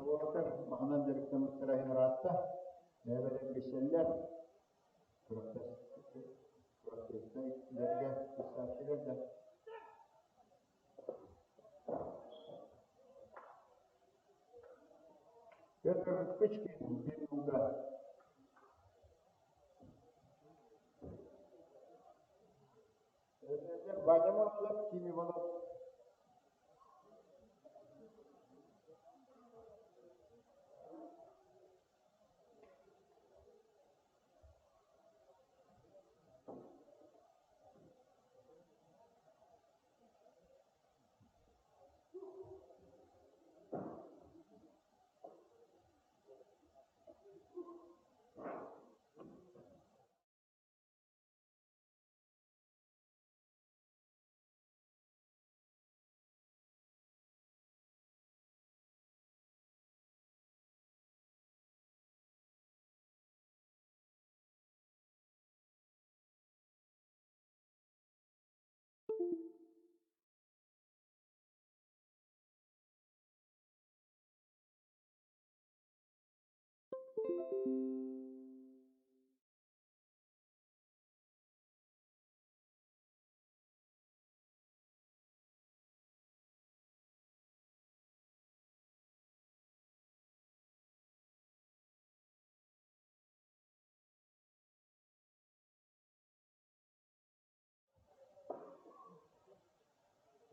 Уолаттар маһынан дьарыктаммыттара иһин ыраатта. Бэйэ-бэйэлэрин билсэллэр. Күрэхтэһиилэргэ кыттааччылар да. Петр Кычкин биир ууга. Ваня Морозов, Ким Иванов.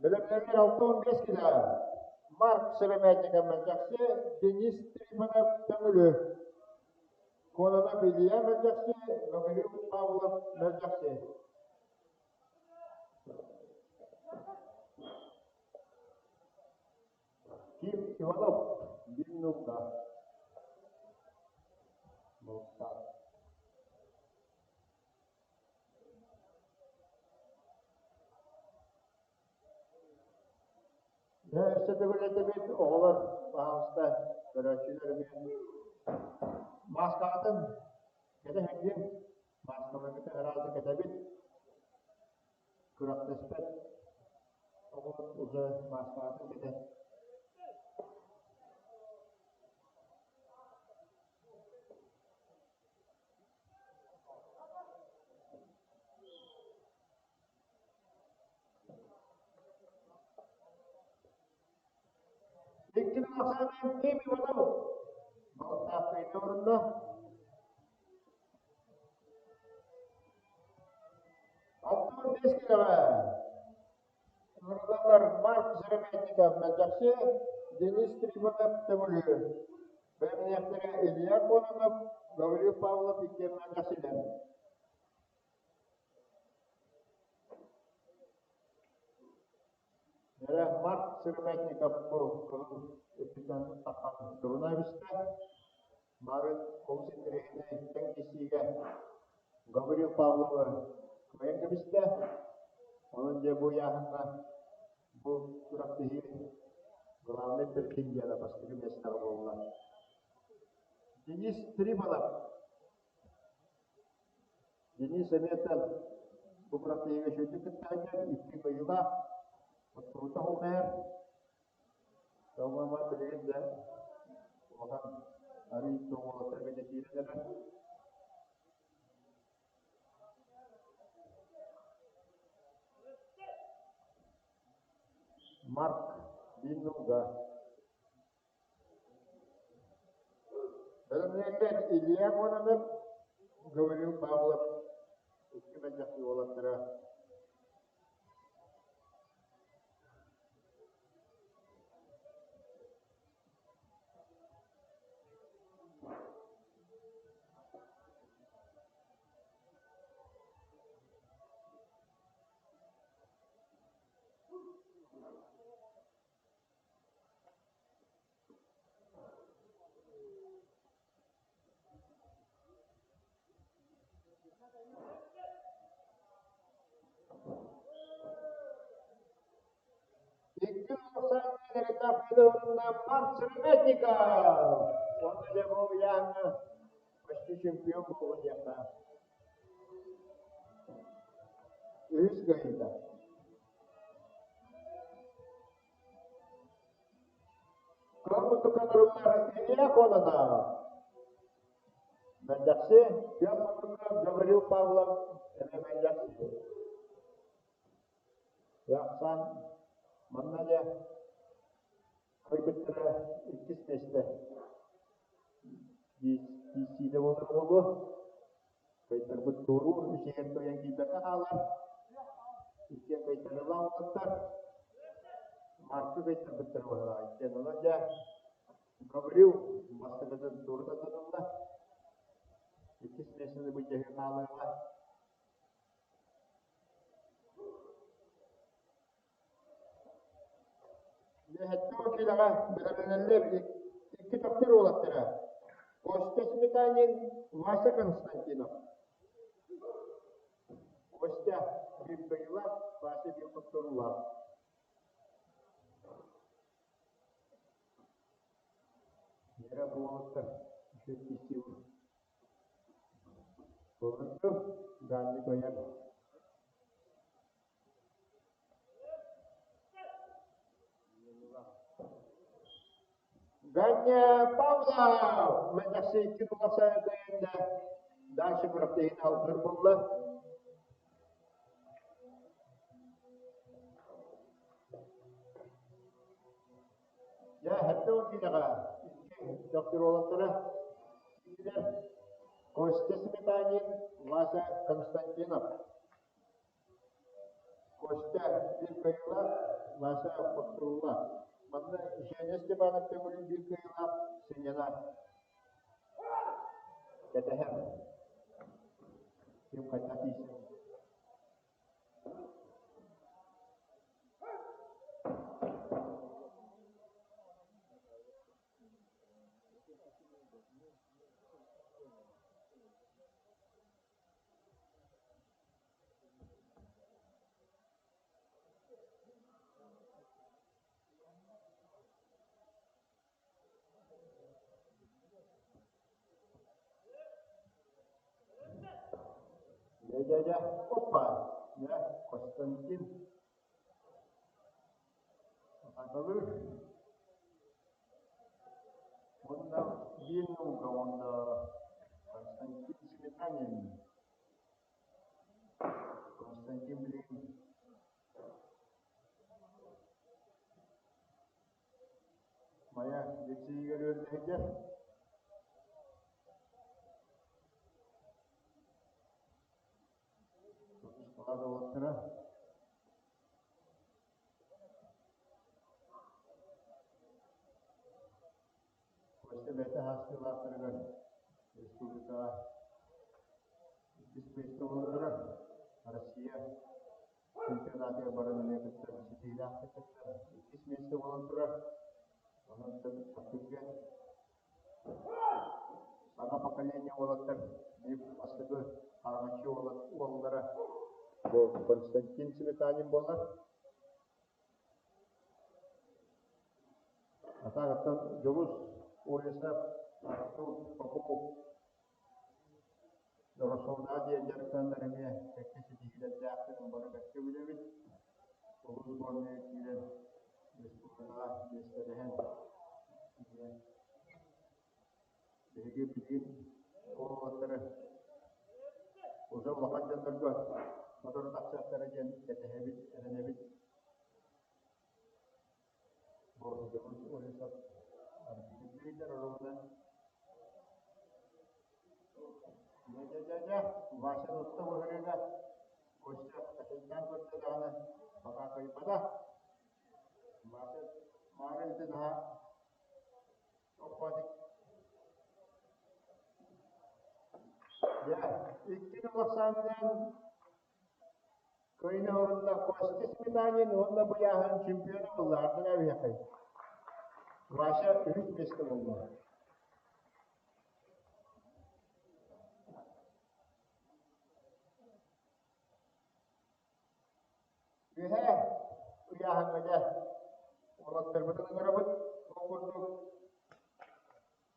Бэлэмнэригэр 65 килэ Марк Сыромятников мэлдьэхси, Денис Трифонов Төҥүлү, Кононов Илья мэлдьэхси, Гаврил Павлов мэлдьэхси. Ким Иванов Биннука Балта. Дьэ, өссө төгүл этэбит, оҕолор, пожалуйста, көрөөччүлэр эмиэ мааскаҕытын кэтэ сылдьыҥ, мааскаларгытын ыраазы кэтэбит, күрэхтэспэт оҕолор уже мааскаҕытын кэтэ. Иккини ахсаанын Ким Иванов балыктаахтыйда орунна. 65 килоҕа Нургалар Марк Сыромятников мэлдьэхси, Денис Трифонов Төҥүлү, бэлэмниэхтэрэ Илья Кононов, Гаврил Павлов иккиэн мэлдьэхсилэр. Эрэ Марк Сыромятников бу кыһыл өттүттэн таххан туруна эбистэ. Бары олус интэриэһинэй тэҥ киссиигэ Гаврил Павловы кыайан кэбистэ. Онон дьэ бу ыйааһыҥҥа бу күрэхтэһии главный претендента бастакы миэстэҕэ буолла. Денис Трибалов. Денис эмиэтэн бу күрэхтэһиигэ үчүгэйдик кыттаһынньар, икки кыайыылаах, отторута хоҥнайар. Тоҕо билигин да улахан арыый тоҕуолаттарга дьэ киирэн эрэр. Марк Биннуга Бэлэмнээтэр Илья Кононов, Гаврил Павлов икки мэлдьэхси уолаттара. Икки Александр Федоровна Марк Сыромятников! Уонна дьэ бу ыйааһыҥҥа почти чемпион буолуо диэхтээх. Үһүс кыайыыта. Кылгы Илья Кононов, Мэлдьэхси, Күөх Мутукка Гаврил Павлов эмиэ Мэлдьэхси. Яхсан манна дьэ кыргыттара иккис миэстэ киирсиитэ буолар буолуо. Кыайтарбыт туоруур үсүһүн кыайан киирбэккэ хаалар. Иккиэн кыайтарыылаах уолаттар. Марка кыайтарбыттар быһыылаах иккиэн. Онон дьэ Гаврил бастакытын туору тардынылла. Иккис миэстэни былдьаһыы хаалыаҕа. Үөһэттэн киилэҕэ бэлэмнэнэллэр икки төхтүр уолаттара Костя Сметанин, Вася Константинов. Костя биир кыайыылаах, Вася биир хотторуулаах. Вера буолуттар үчүгэй Былыргы Гаанньык ойор Ганя Павлов Мэтэхси икки туласаайа кыайында дальше күрэхтэһиини алгыр буолла. Дьэ, 70 киилэҕэ икки докторуолаттара киирдилэр. Костя Сметанин, Вася Константинов. Костя биир кыайыылаах, Вася хотторуулаах. Манна Женя Степанов көҥүлүн биир кыайыылаах сынньана кэтэһэр. Ким хайдах тиийсэр. Дьэ-дьэ-дьэ, опа! Дьэ, Константин атаҕалыыр. Уонна биир наука уонна Константин Сметанин. Константин билигин Майа лицейигэр үөрэнэ сылдьар. Тутустаҕа уолаттара. Костя бэйэтэ саастыылаахтарыгар республикаҕа иккис миэстэ буолан турар. Россия чемпионатыгар баран эмиэ кыттар, ситиһиилээхтик кыттар. Иккис миэстэ буолан турар. Онон түргэн саҥа поколение уолаттар биир бастакы хараҥаччы уоллара бу Константин Сметанин буолар. Атаҕыттан Дьулус Олесов. Артур Попов Доросолдаа диэн дьарыктанар эмиэ кэккэ ситиһиилэрдээхтэрин бары бэркэ билэбит. Улуус сборнайа киирэн республикаҕа миэстэлэһэн эмиэ биһиги билигин уолаттары уже улахан дьоннорго сотору тахсыахтара диэн кэтэһэбит, эрэнэбит. Бу Дьоҕус Олесов арбитрдэр оруолунан Дьэ-дьэ-дьэ, Вася тутта быһырыыга Костя хачайдаан көрдө даҕаны пока кыайбата. Вася маары ити наһаа оппотик. Дьэ, иккини улахсаанынан Кыайыны орунна Костя Сметанин уонна быйааһын чемпиона буолла ардына эбиэхэй. Вася үһүс миэстэ буолла. Үөһээ ыйааһыҥҥа дьэ уолаттарбытын ыҥырабыт. Ол курдук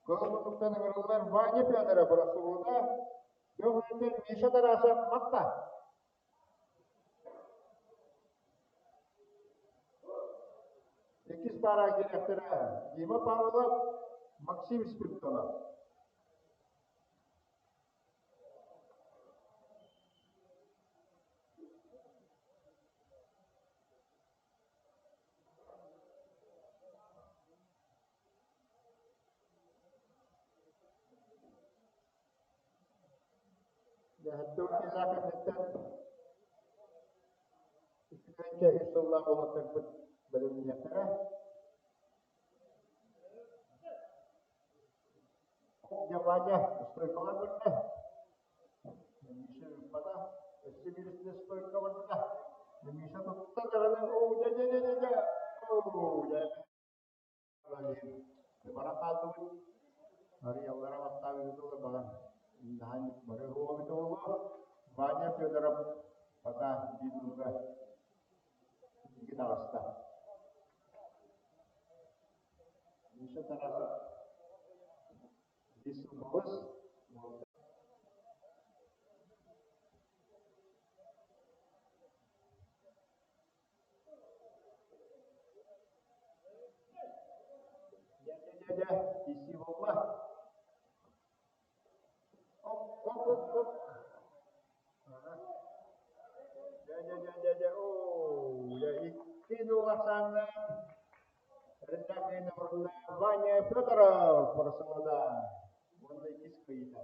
Кыһыл мутуктан ыҥырыллар Ваня Федоров Расулуда, Бөҕүнтэн Миша Тарасов Матта. Иккис пара директора Дима Павлов, Максим Спиртонов. Дэһэттэ киһилээх кэнниттэн үчүгэйкэ үс сыллаах уолаттарбыт бэлэмниэхтэрэ. Дьэ, Ваня, стойкалар барда. Миша ыыппата. Өссө биирисинэ стойка барда. Миша тутта даҕаны, оо, дьэ, дьэ, дьэ, дьэ, дьэ, оо, дьэ. Баран хааллыбыт. Арыйаллара баттаабыт баҕар наһаа бары уоҕа буолуо. Ваня Федоров пока биир сылга икки таҕыста. Миша Тарасов биир сыл балыс. Дьэ-дьэ-дьэ, киирсии буолла. Оп, оп, оп, оп. Дьэ-дьэ-дьэ-дьэ, оо, дьэ, икки дуолахсааннаан редакция Ваня Федоров Барселона уонна иккис кыйыта.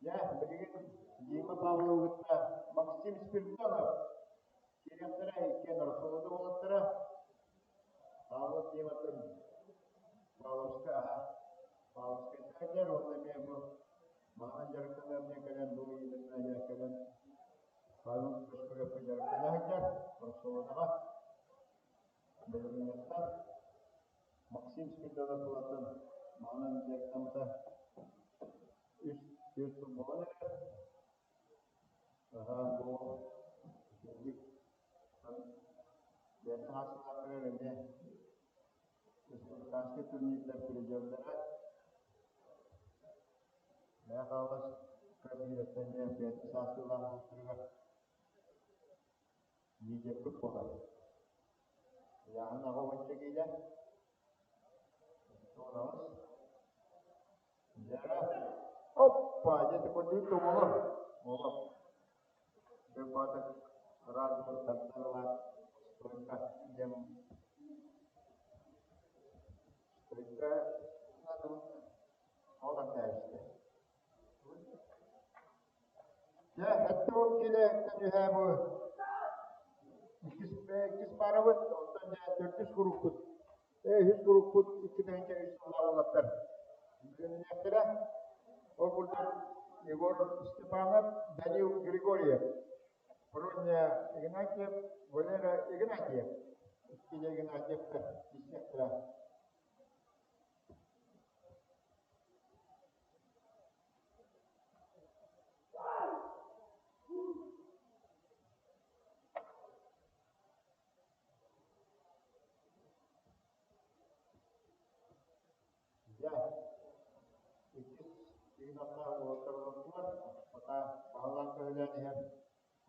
Дьэ, билигин Дима Павловы кытта Максим Спиридонов киириэхтэрэ, иккиэн Росолода уолаттара. Павлов Диматын Павловскай аһа Павловскайтан уонна эмиэ бу маҥан дьарыктанар диэн кэлэн бу именно кэлэн Павел Пушкаревка дьарыктана сылдьар Росолодаҕа Бэлэмнэхтэр Максим Спиридонов тулатын маҥан дьарыктаммыта үс түөрт сыл буолан эрэр. Аһаа бу итинник бэйэтин хаачыстыбалаахтарыгар эмиэ республиканскай турнирдар призердара Мэҥэ Хаҥалас кабинеттан эмиэ бэйэтин саастыылаах уолаттарыгар лидербит буолар. Ыйааһын аҕа уонча киилэ. Туонаҕыс. Дьара. Оппа, дьэ көрдүүр тумулу. Олох. Бөппатык радио тардан ылаат, стойка диэн стойка ол кээбистэ. Дьэ, 70 киилэттэн үһээ бу иккис, иккис паарабыт, онтон дьэ төрдүс группут, үһүс группут 2 3 сыллаах уолаттар үөрэнээхтэрэ. Ол курдук Егор Степанов, Данил Григорьев, Проня Игнатьев, Валера Игнатьев. Икки Игнатьевтар истиэхтэрэ. Билигин аттаах уолаттар олордулар. Пока баһылаан көһүлээн иһэр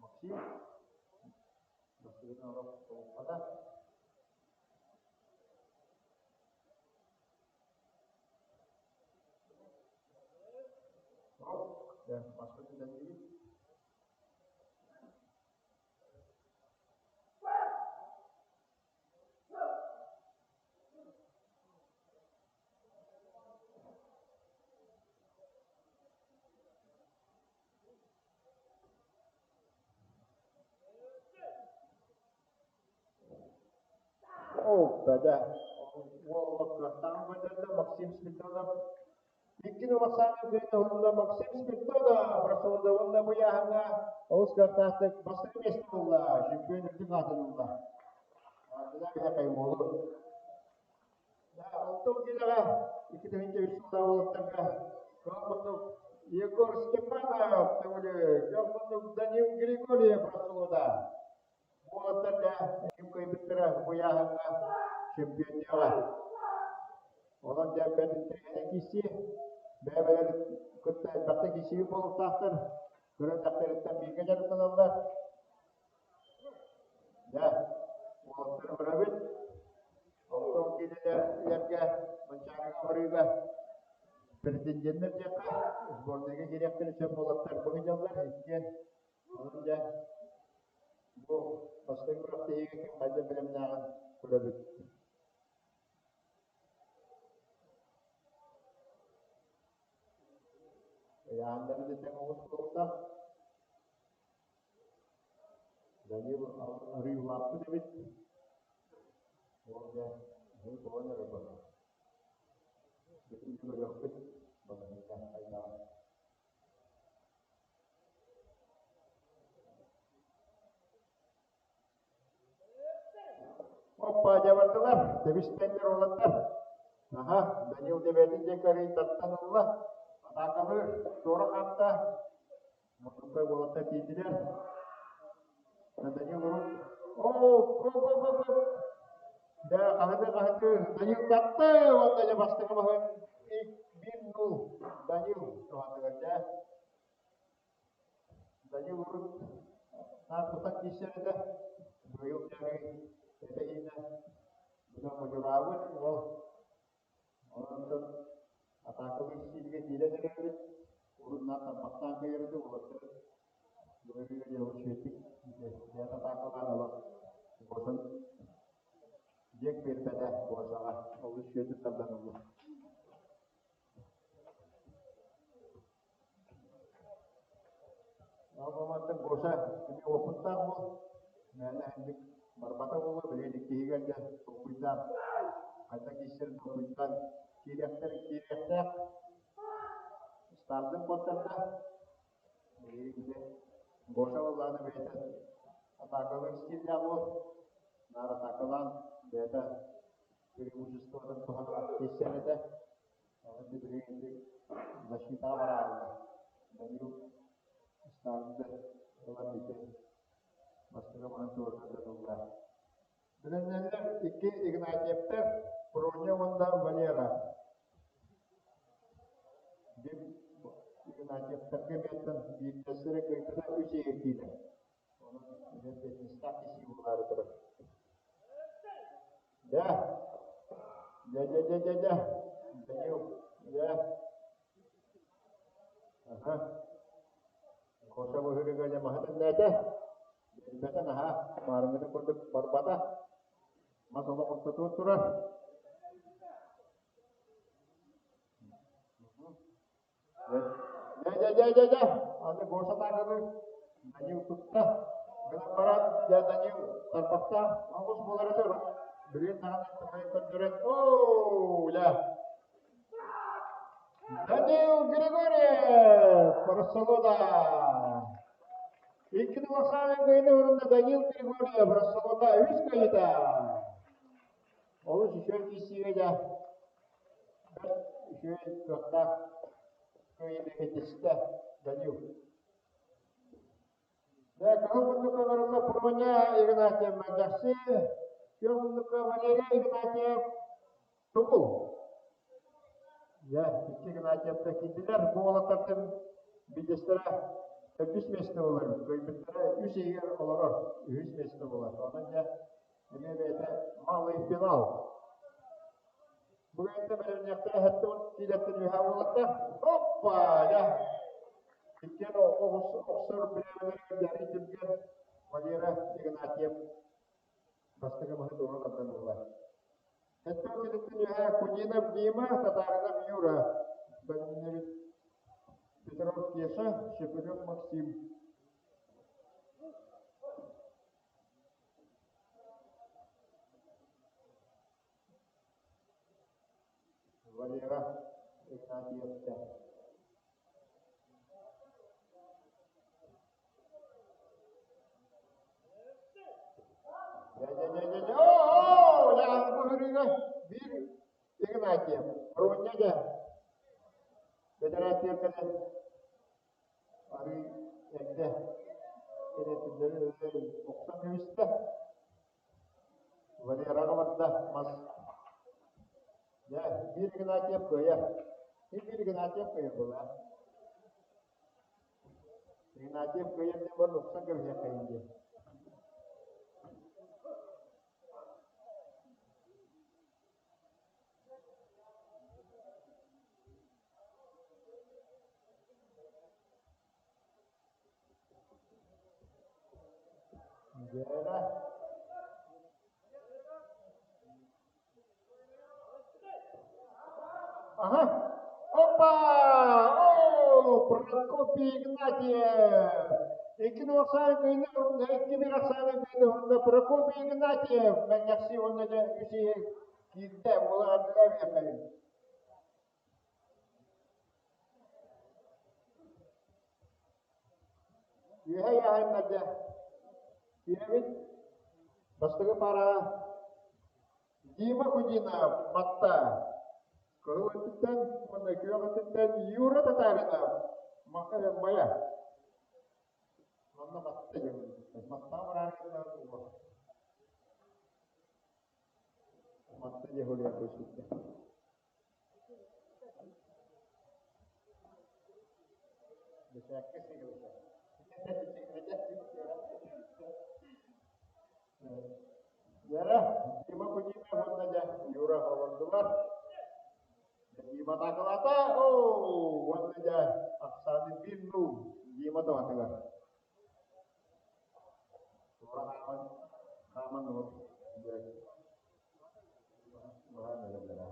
Максим бастыгытын олох толуппата. Оп, баспытын тэннибит. Оо, бэдэ. Уол кыахтааҕын көрдөрдө Максим Спиридонов. Икки Оксана Спиридоновна Максим Спиридонов Росолода уонна бу ыйааһыҥҥа олус кыахтаахтык бастакы миэстэ буолла, чемпион үрдүк аатын ылла. Аатынан биһиэхэ уолу. Алтан киилэҕэ 2003 сыллаах уолаттарга Кыах Егор Степанов көҥүлү, Кыах Данил Григорьев Росолода. Уолаттар да ким кыайбыттара бу ыйааһыҥҥа чемпионнуоҕа. Онон дьэ бэрт интэриэһинэй киирсии. Бэйэ-бэйэлэрин кытта элбэхтэ киирсибит буолуохтаахтар. Көрөн тэхтэриттэн бииргэ дьарыктаналлар. Дьэ, уолаттары көрөбүт. Оттон киинэлэргэ Манчаарыга барыыга претенденнэр диэххэ, сборнайга киириэхтэрин сөп уолаттар бу сылдьаллар иккиэн. Онон дьэ Бу бастакы күрэхтэһиигэ ким хайдах бэлэмнээҕин көрөбүт. Ыйааннары да тэҥ оҕус буолта. Данил арыы улааппыт эбит. Ол дьэ, эһиги буолан эрэ буолла. Бүтүн көрүөхпүт балаһыанньа хайдаҕын. Оппа, дьэ бардылар, тэбистэннэр уолаттар. Аха, Данил Дэбэтин диэки арый таттан ылла. Атаакалыыр, туора хаамта. Мурдукка уолаттар тиийдилэр. Данил урут Оо, го го го го Дэ, хаһыты хаһыты Данил татты уонна дьэ бастакы баһын 1-0 Данил туһатыгар дьэ. Данил урут наар тутан киирсэр этэ. Быйыл дьарыы этэһиинэ бына модьураабыт уол. Онон атаакалыы сиилгэ киирэн эрэбит. Урут наар тарбахтаан кыайар этэ уолаттар былырыын дьэ үчүгэйдик дьэ атаакалаан олох Госан диэк биэрбэтэ Госаҕа олус үчүгэйдик тардан ылла. Ол Гоша эмиэ уопуттаах уол, мээнэ инник барбата буолуо, билигин иккиһигэр дьэ толкуйдаан, хайдах киирсэрин толкуйдаан киириэхтэр киириэхтээх. Стардын куоттарда, билигин ити Гоша буоллаҕына бэйэтэ атаакалыыр стиллээх уол, наар атаакалаан бэйэтэ преимуществотын туһанан киирсэр этэ. Защитаҕа бараарылар. Данил ыстаанды ылан ити бастакы баран туруорда Билиннэллэр икки Игнатьевтар, Проня уонна Валера. Бим Игнатьевтарга биэртэн биирдэстэрэ кыайбыта үс иһирдиилэр. Онон бэтинстээх киһи буолаары турар. Дьэ, дьэ, дьэ, дьэ, дьэ, дьэ, Данил, дьэ, аха, Гоша быһыырыга дьэ маһы тэннээтэ, билбэтэ наһаа, маарыҥҥытын курдук барбата, мас олох ортотугар турар. Дьэ, дьэ, дьэ, дьэ, дьэ, аны Гоша тааканы Данил тутта. Гынан баран, дьэ, Данил тарбахтаах оҕус буолар этэ, билигин даҕаны тымайын көрдөрөн, оо, ля. Данил Григорьев, Барселона. Иккини Оксана кыайыны урунна Данил Григорьев, Барселона үс кыайыта. Олус үчүгэй киирсиигэ дьэ бэрт үчүгэй кыахтаах кыайыыны ситистэ Данил. Дьэ, кыһыл муннукка ыҥырылла Проня Игнатьев Мэлдьэхси, күөх муннукка Валерий Игнатьев Тумул. Дьэ, икки Игнатьевка киирдилэр. Бу уолаттартан биирдэстэрэ төрдүс миэстэ буолар. Кыайбыттара үс иһигэр олорор. Үһүс миэстэ буолар. Онон дьэ, эмиэ бэйэтэ малый финал. Бу кэннэ бэлэмниэхтэрэ 70 киилэттэн үөһэ уолаттар. Оппа! Дьэ, иккиэн охсор бириэмэлэригэр Дьарый Түргэн, Валера Игнатьев бастакы маһы туора тардан ылла. Эттэн кэлиттэн үөһэ Кудинов Дима, Татаринов Юра, бэлэмнэбит Петров Кеша, Шепелев Максим. Валера Игнатьевка. Биир Игнатьев, Роня дьэ, бэдэрээттиэр кэлэн арыы эрдэ кэлэтиннэри охсон кэбистэ. Валераҕа барда мас. Дьэ, биир Игнатьев кыайар. Биир Игнатьев кыайар буолла. Игнатьев кыайар диэн баран охсон кэбиһиэххэйин диэн. Дьээрэ. Ага. Опа! О, Прокопий Игнатьев! Икки нуохсаан кыйны икки бир ахсааны кыйны урда Прокопий Игнатьев мэҥэхси уонна дьэ үс киирдэ уола ардылар үөккэлин. Үөһэ ыйааһыннарга киирэбит. Бастакы паараҕа Дима Кудинов Матта кыһыл өттүттэн уонна күөх өттүттэн Юра Татаринов Майа. Манна Матта диэн Маттаҕа бараары Матта диэн суруйар көстүттэ. Бэчээккэ сигилитэ. Дьэрэ, Дима Кудинов уонна дьэ Юра олордулар. Дима атаакалаата, оо, уонна дьэ ахсааны 1-0 Дима туһатыгар. Туора хааман, хааман ылып, дьэ, баһаан эрэллэрэ.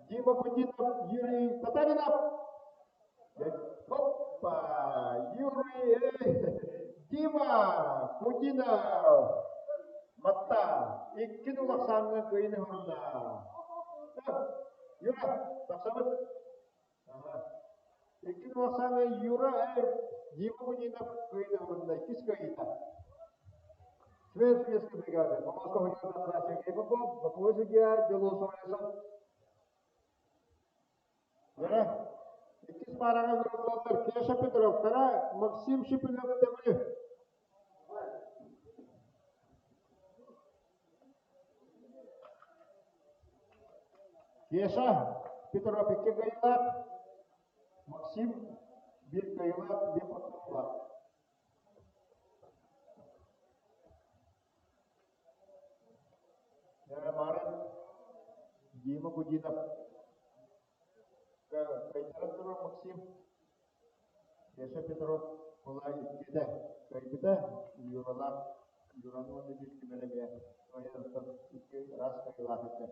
Дима Кудинов, Юрий Татаринов. Опа! Юрий, Дима Кудинов. Матта, икки улахсааҥҥа кыайын уһунна. Юра, тахсабыт. Икки улахсааҥҥа Юра, Дима Кудинов кыайын уһунна, иккис кыайыыта. Шведская бригада. Московская Сергей Попов, боковой судья Белоусов Дьэ, иккис паараҕа ыҥырыллаллар Кеша Петровтара, Максим Шипилев Төҥүлү. Кеша Петров икки кыайыылаах, Максим биир кыайыылаах, биир хотторуулаах. Марын Дима Кудинов кыайтаран турар Максим Кеша Петров была иккитэ кыайбыта Юралаах Юраны уонна биир кимэрэ эмиэ кыайан икки раз кыайыылаах этэ.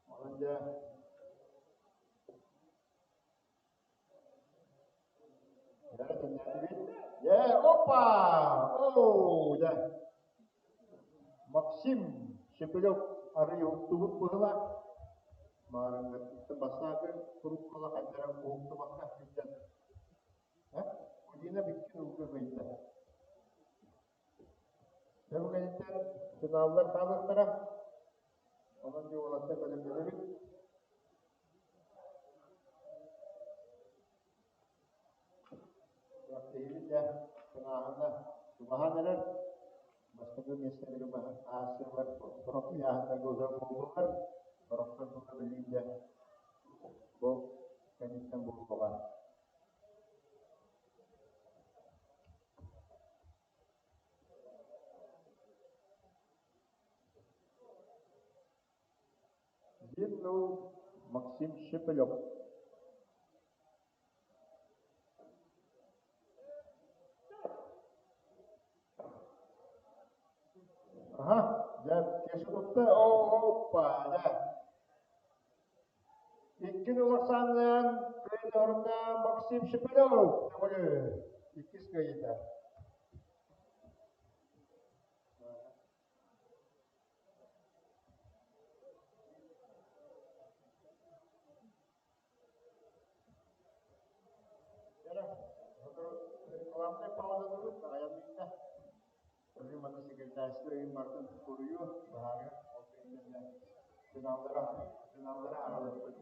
Онон дьэ Дьэ, опа! Оо, дьэ. Максим Шепелев арый уһуктубут быһыылаах. Маарыҥҥыттан бастакы куруппала хайдара уһуктубакка сылдьан Кудина бүттүүн ууга кыйда. Дьэ бу кэнниттэн финаллар хаалыахтара. Онон дьэ уолаттар бэлэмнэнэбит. Күрэхтэһиибит дьэ тыҥааһына чугаһаан эрэр. Бастакы миэстэлэри аһассыылар сорох ыйааһыннарга утары буоллулар. Сорохтор бука билигин дьэ бу кэнниттэн буолуоҕа. Зиннул Максим Шепелев. Аха, дьэ, Кеша тутта, оппа, дьэ. Иккин улахсааннаан кыайдоһорунна Максим Шепелев көҥүлү иккис кыайыыта. Рекламная пауза турут, аҕайан Өрүү манна секретарство ыйын барытын суруйуу, быһаарыы, ол кэннэ финаллара, финаллара аҕалыахпыт.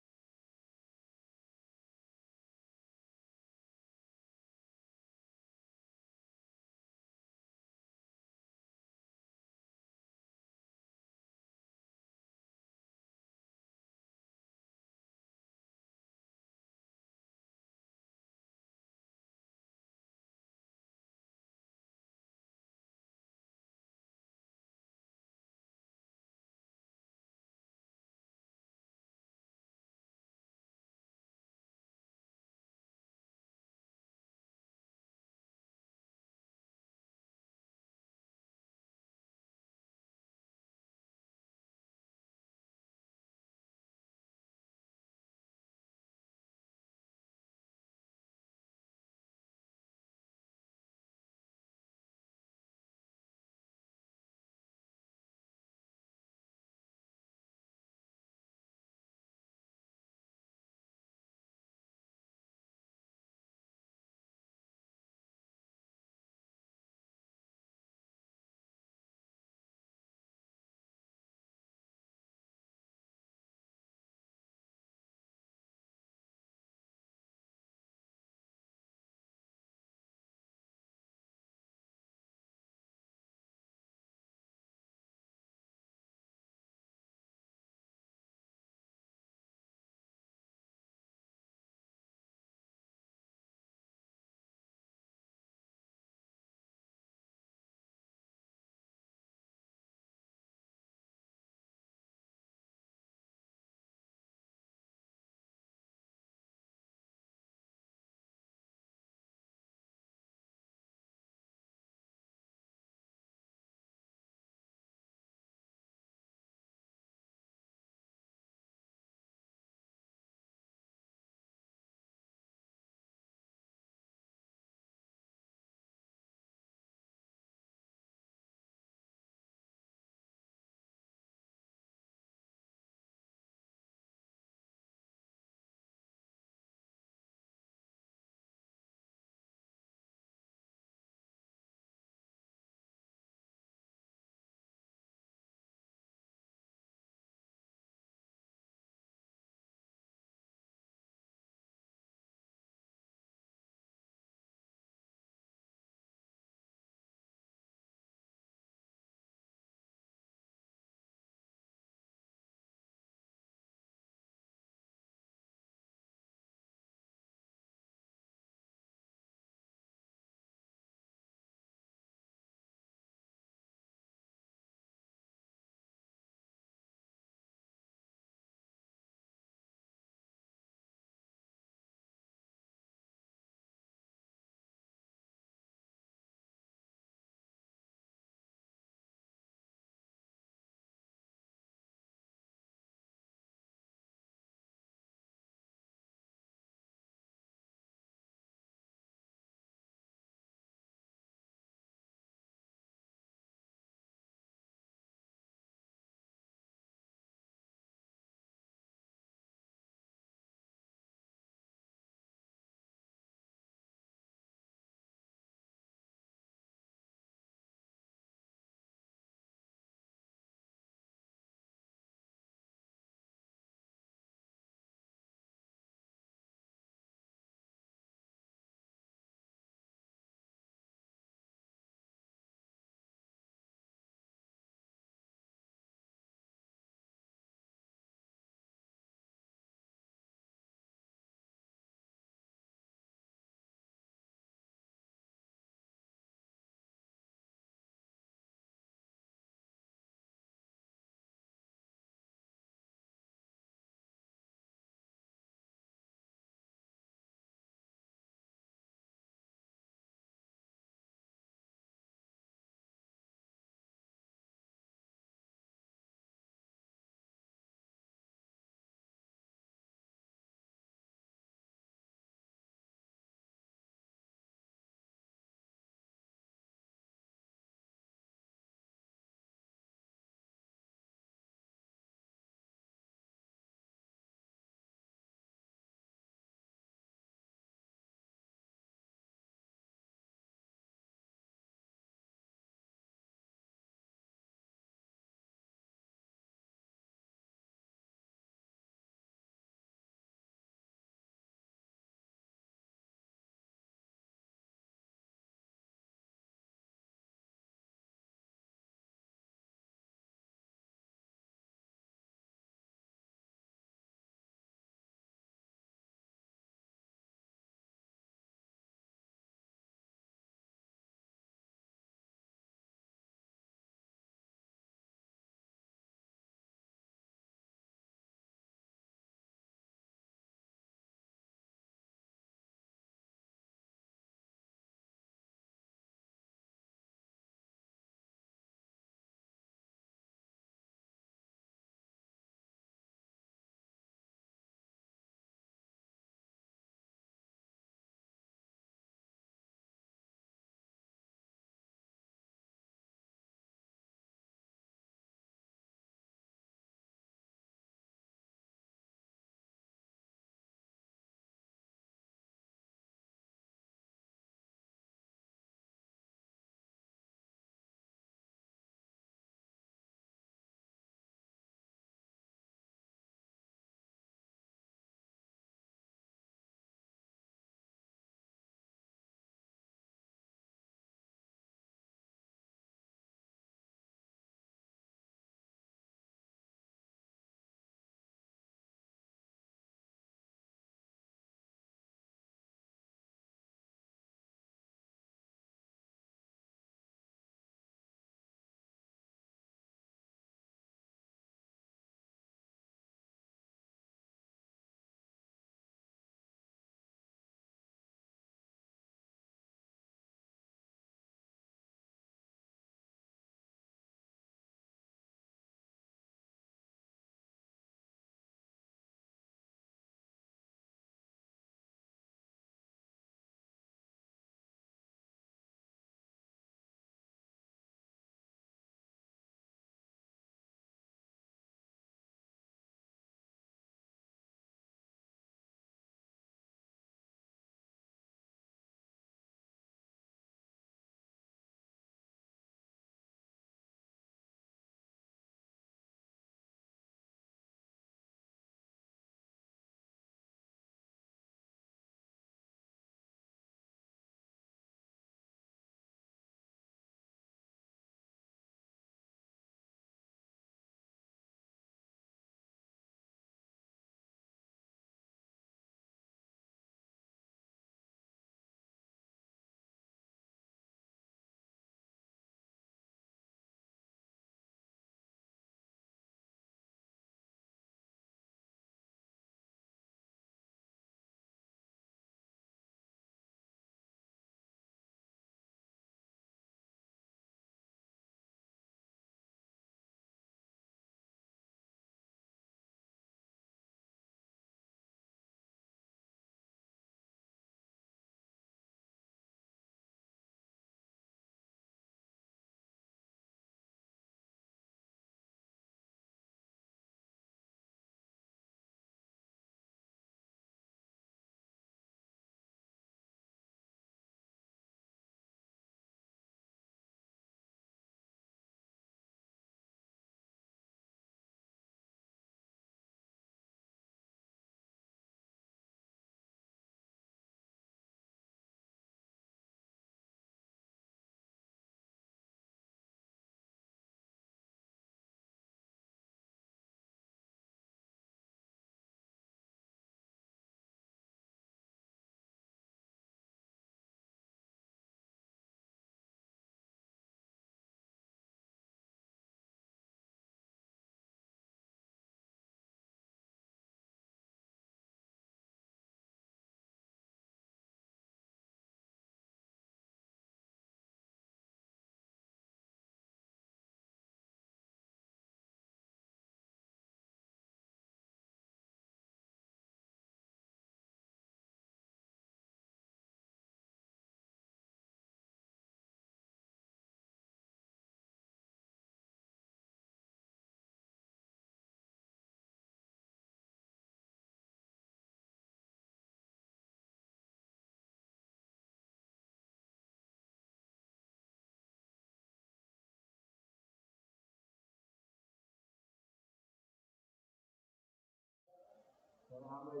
Хаамай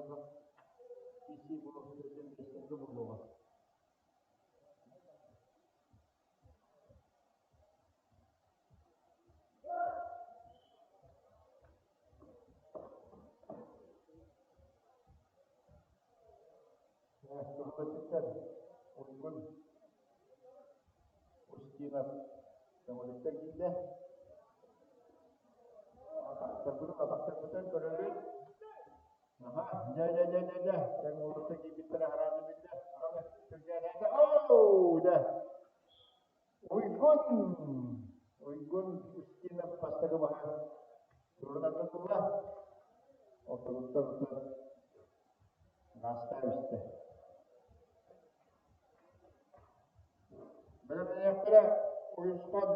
киирсии буолуохтарын биэстэргэ буолуоҕа. Туһалатыттан Уйгун Устинов көҥүлүттэн киирдэ. Атахтарбытын атахтарбытын көрөбүт. Аха, дьэ дьэ дьэ дьэ дьэ, көҥүлүттэн киирбиттэрэ арааны биллэ. Аҕаны түргээнээтэ. Оу, дьэ. Уйгун! Уйгун Устинов бастакы баһа турунарга турла. Отуруттан Гаастаа истэ. Бэлэмнэниэхтэрэ Уйусхан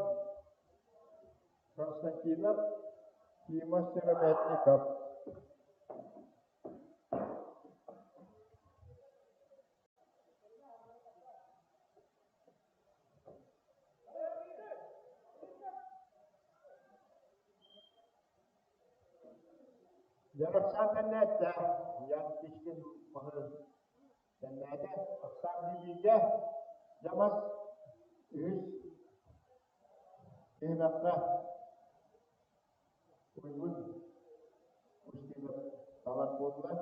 Константинов, Тима Сыромятников. Дьарыксаан тэннээттэ, Ян Птичкин маһы тэннээтэ, Оксан Бибигэ Дьамас үһүс түһүмэххэ Уйгун Устинов талар буолла.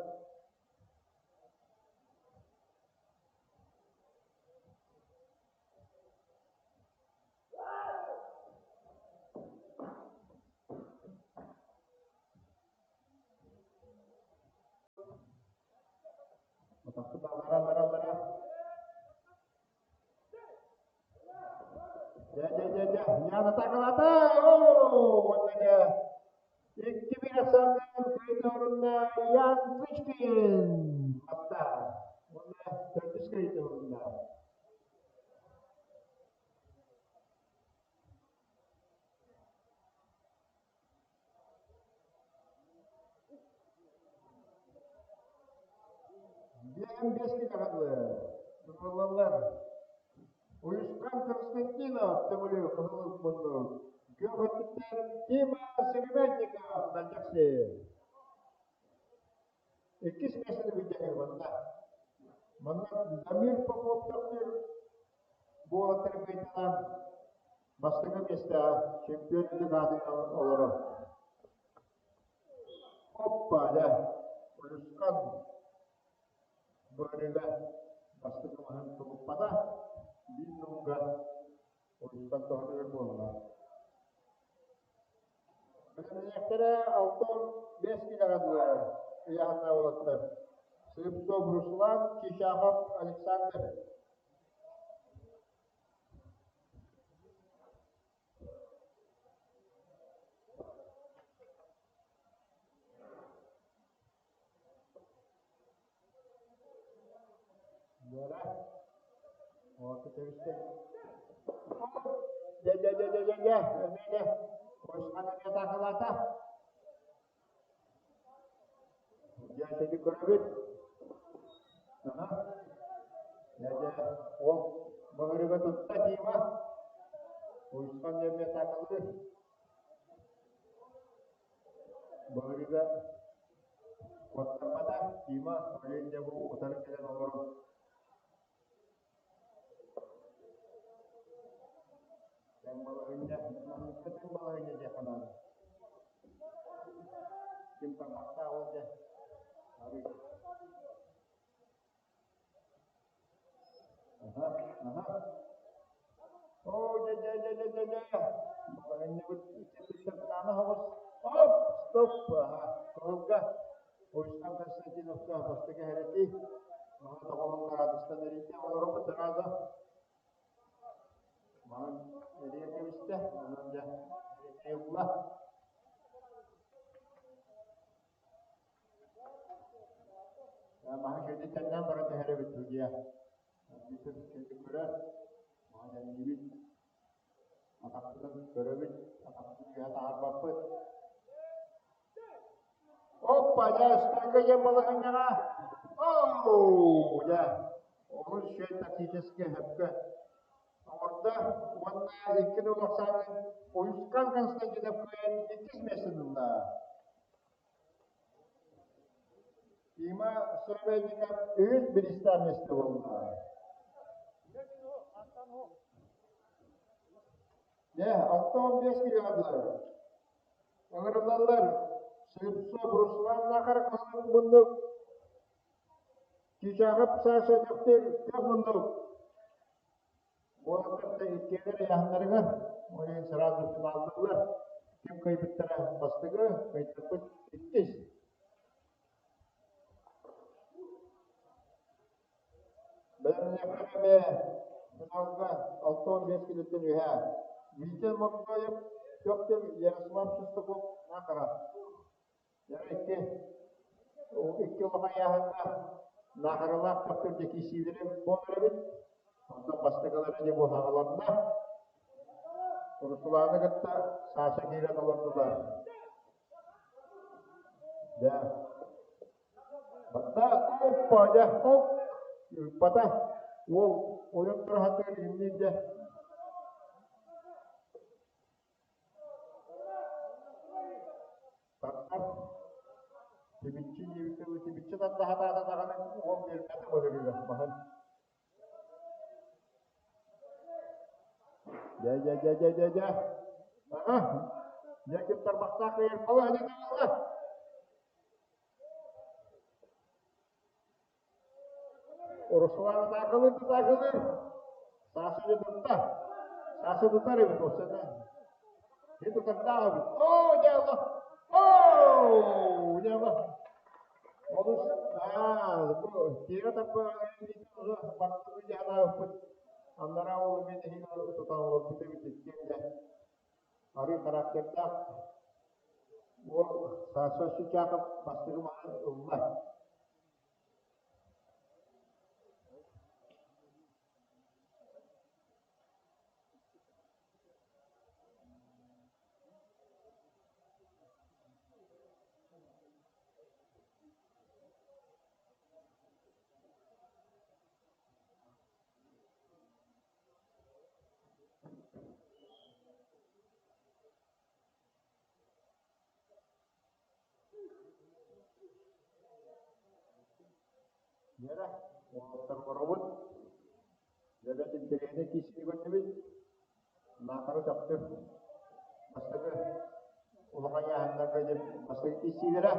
Аллара, аллара. Дьэ, дьэ, дьэ, дьэ, Яна такалата! Оо, уонна дьэ, икки биир ахсааннаах кыайда Ян Кычкин атта. Уонна төрдүс кыайда орунна. Биэһин биэс киһиэхэ дылы туруоруллаллар. Уйусхан Константинов Төҥүлү Кыһыл муннук, Күөх өттүттэн Тима Сыромятников Мэлдьэхси. Иккис миэстэни билдьэһэр манна. Манна Дамир Попов төхтүр буолаттар кыайталаан бастакы миэстэҕэ чемпион үрдүк аатын олорор. Оппа, дьэ, Уйусхан бырыга бастакы маһын тулуппата, биир нууга Уйусхан тоһутугар буолла. Бэлэмнэниэхтэрэ 65 киилэҕэ дылы ыйааһыннаах уолаттар Слепцов Руслан, Чичахов Александр. Буола. Ооту кэбистэ. Дьэ, дьэ, дьэ, дьэ, дьэ, дьэ, эмиэ Уйусхан эмиэ атаакалаата. Дьэ, ити көрөбүт. Аха. Дьэ, дьэ, ол баҕырыга тутта Тима. Уйусхан эмиэ атаакалыыр. Баҕырыга куоттарбата, Тима олень дьэ бу утары кэлэн олорон тэҥ балаһыанньа, манныкка тэҥ балаһыанньа диэххэ наада. Ким тарбахтаах ол дьэ арый. Аха, аха. Оо, дьэ, дьэ, дьэ, дьэ, дьэ, дьэ. Балаһыанньабыт иччититтэн кытаанах оҕус. Оп, стоп, аха, кыһылга. Уйусхан Константиновка бастакы хэрэтии. Маһы тоҕоһун кыраадыстан эрийдэ, олоробут сразу. Маһын эрийэ кэбистэ, онон дьэ, ылла. Маһы кэлин тэннээн баран түһэр эбит судьуйа. Биитэр кэлин көрөр, маһы тэнниибит, атахпытын көрөбүт, атахпытын үөһэ таһаарбаппыт. Оппа, дьэ, стойка диэн балаһыанньаҕа. Оу, дьэ, олус үчүгэй тактическай сөпкө оҥордо уонна икки нөл ахсаанын Уйускан Константинов кыайан иккис миэстэни ылла. Тима Савельников үһүс бириистээх миэстэ буолла. Дьэ, 65 километр. Ыҥырыллаллар. Слепцов Руслан Нахаров муннук. Чичахов Саша Төхтүр көх муннук. Уолаттар да иккиэлэр ыйааһыннарыгар ол иһин сразу финаллыыллар. Ким кыайбыттара бастакы, кыайтарбыт иккис. Бэлэмниэхтэрэ эмиэ финалга 65 килоттан үһэ. Витя Мордоев, Төхтүр Ярослав Шестаков Наахара. Икки, икки улахан ыйааһыҥҥа Наахаралаах Төхтүр дьэкиисиилэрэ буолар эбит. Онтон бастакылара дьэ буһаҕаланна. Русланы кытта Саша киирэн олордулар. Дьэ, батта оппа дьэ, оп, ыыппата. Уол ойон тура сатыыр иннин дьэ. Тартар тибиччи диэбит тылы тибиччи тарда сатаата даҕаны уол биэрбэтэ быһырыыга маһын. Дьэ, дьэ, дьэ, дьэ, дьэ, дьэ. Аха. Дьэ, ким тарбахтаах кыайар балаһа дьэ Руслан атаакалыыр атаакалыыр. Саша дьэ тутта. Саша тутар эбит уопсайынан. Кини тутардаах эбит. Оо, дьэ алла. Оо, дьэ алла. Олус аа, бу тиэрэ тарпа бартыгы дьэ ханаабыппыт. Аннараа уолу мен эһиги тутан олорбут эбит иккиэн дьэ. Арыы характердаах уол Саша Чичаков бастакы маһы ылла. Вера, уолаттар олоробут. Дьэбэт интэриэһинэй киирсиини көрдүбүт. Наахара Төхтүр бастакы улахан ыйааһыннарга диэн бастакы киирсиилэрэ.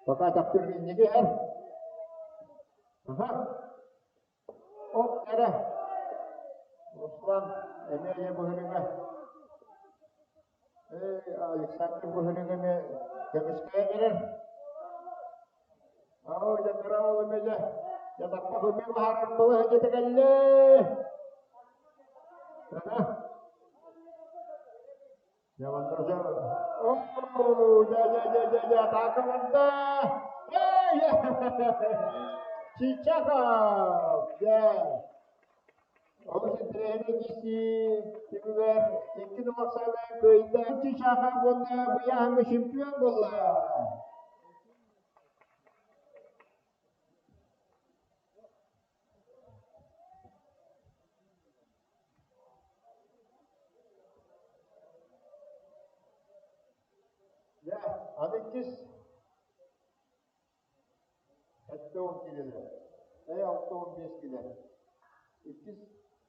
Пока Төхтүр инники иһэр. Аха. Оп эрэ. Руслан эмиэ ийэ быһырыга. Ээ, Александр быһырыга эмиэ көмүскээн эрэр. Оо, дьэ кыра уол эмиэ дьэ, дьэ тарбах эмиэ баһарар балаһа дьэ кэллэ. Аха. Дьэ манна дьэ, оо, дьэ дьэ дьэ дьэ дьэ атака барда. Эй! Чичахов! Дьэ. Олус интэриэһинэй киирсии түмүгэр икки нумахсаана кыайда. Чичахов уонна быйааһыҥҥа чемпион буолла. Дьэ, аны иккис 70 киилэлэр. Э 65 килэ. Иккис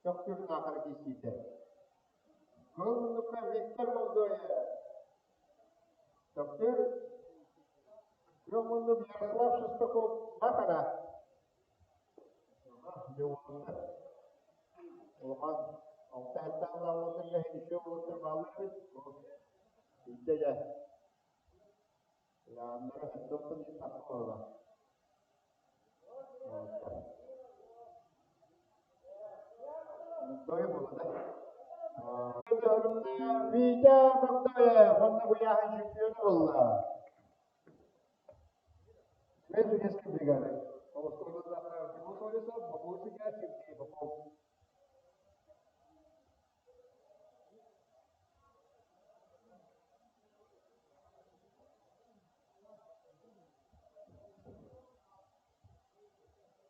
Төхтүр Наахара киирсиитэ. Кыһыл муннукка Виктор Молдоев. Төхтүр Күөх муннук Ярослав Шестаков Наахара. Улахан алта хаттаалаах уолаттарга еще уолаттар бааллар эбит. Илдьэ дьэ. Ыйааннара хаттыахтан иһин тахса буолла. Дойу буолла да. Витя Богдаев онно быйааһын чемпиона буолла. Медведевской бригады. Тимур Колесов, Бакур судья Сергей Попов.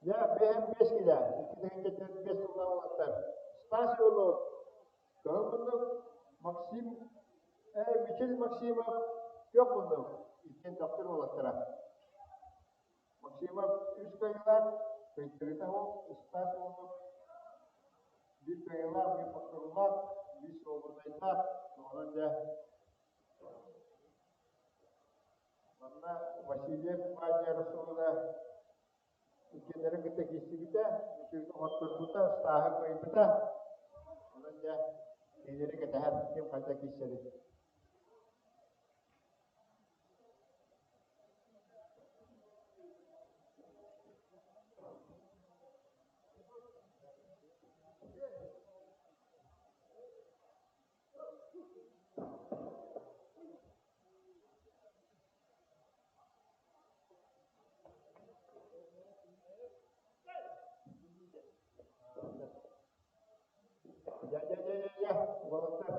Я бэйэм бэс килэ, 2004 сыллаах уолаттар. Стас Иванов, Кыһыл муннук, Максим, Мичил Максимов, Күөх муннук, иккиэн төхтүр уолаттара. Максимов үс кыайыылаах, кыайтарыыта суох, Стас Иванов биир кыайыылаах, биир хотторуулаах, биир суолунайдаах. Онон дьэ манна Васильев Ваня Расулова иккиэннэрин кытта киирсибитэ, үчүгэйдик хотторбута, Стаһы кыайбыта. Онон дьэ кинилэри кэтэһэр ким хайдах киирсэрин. Дьэ, дьэ, дьэ, дьэ, дьэ, уолаттар,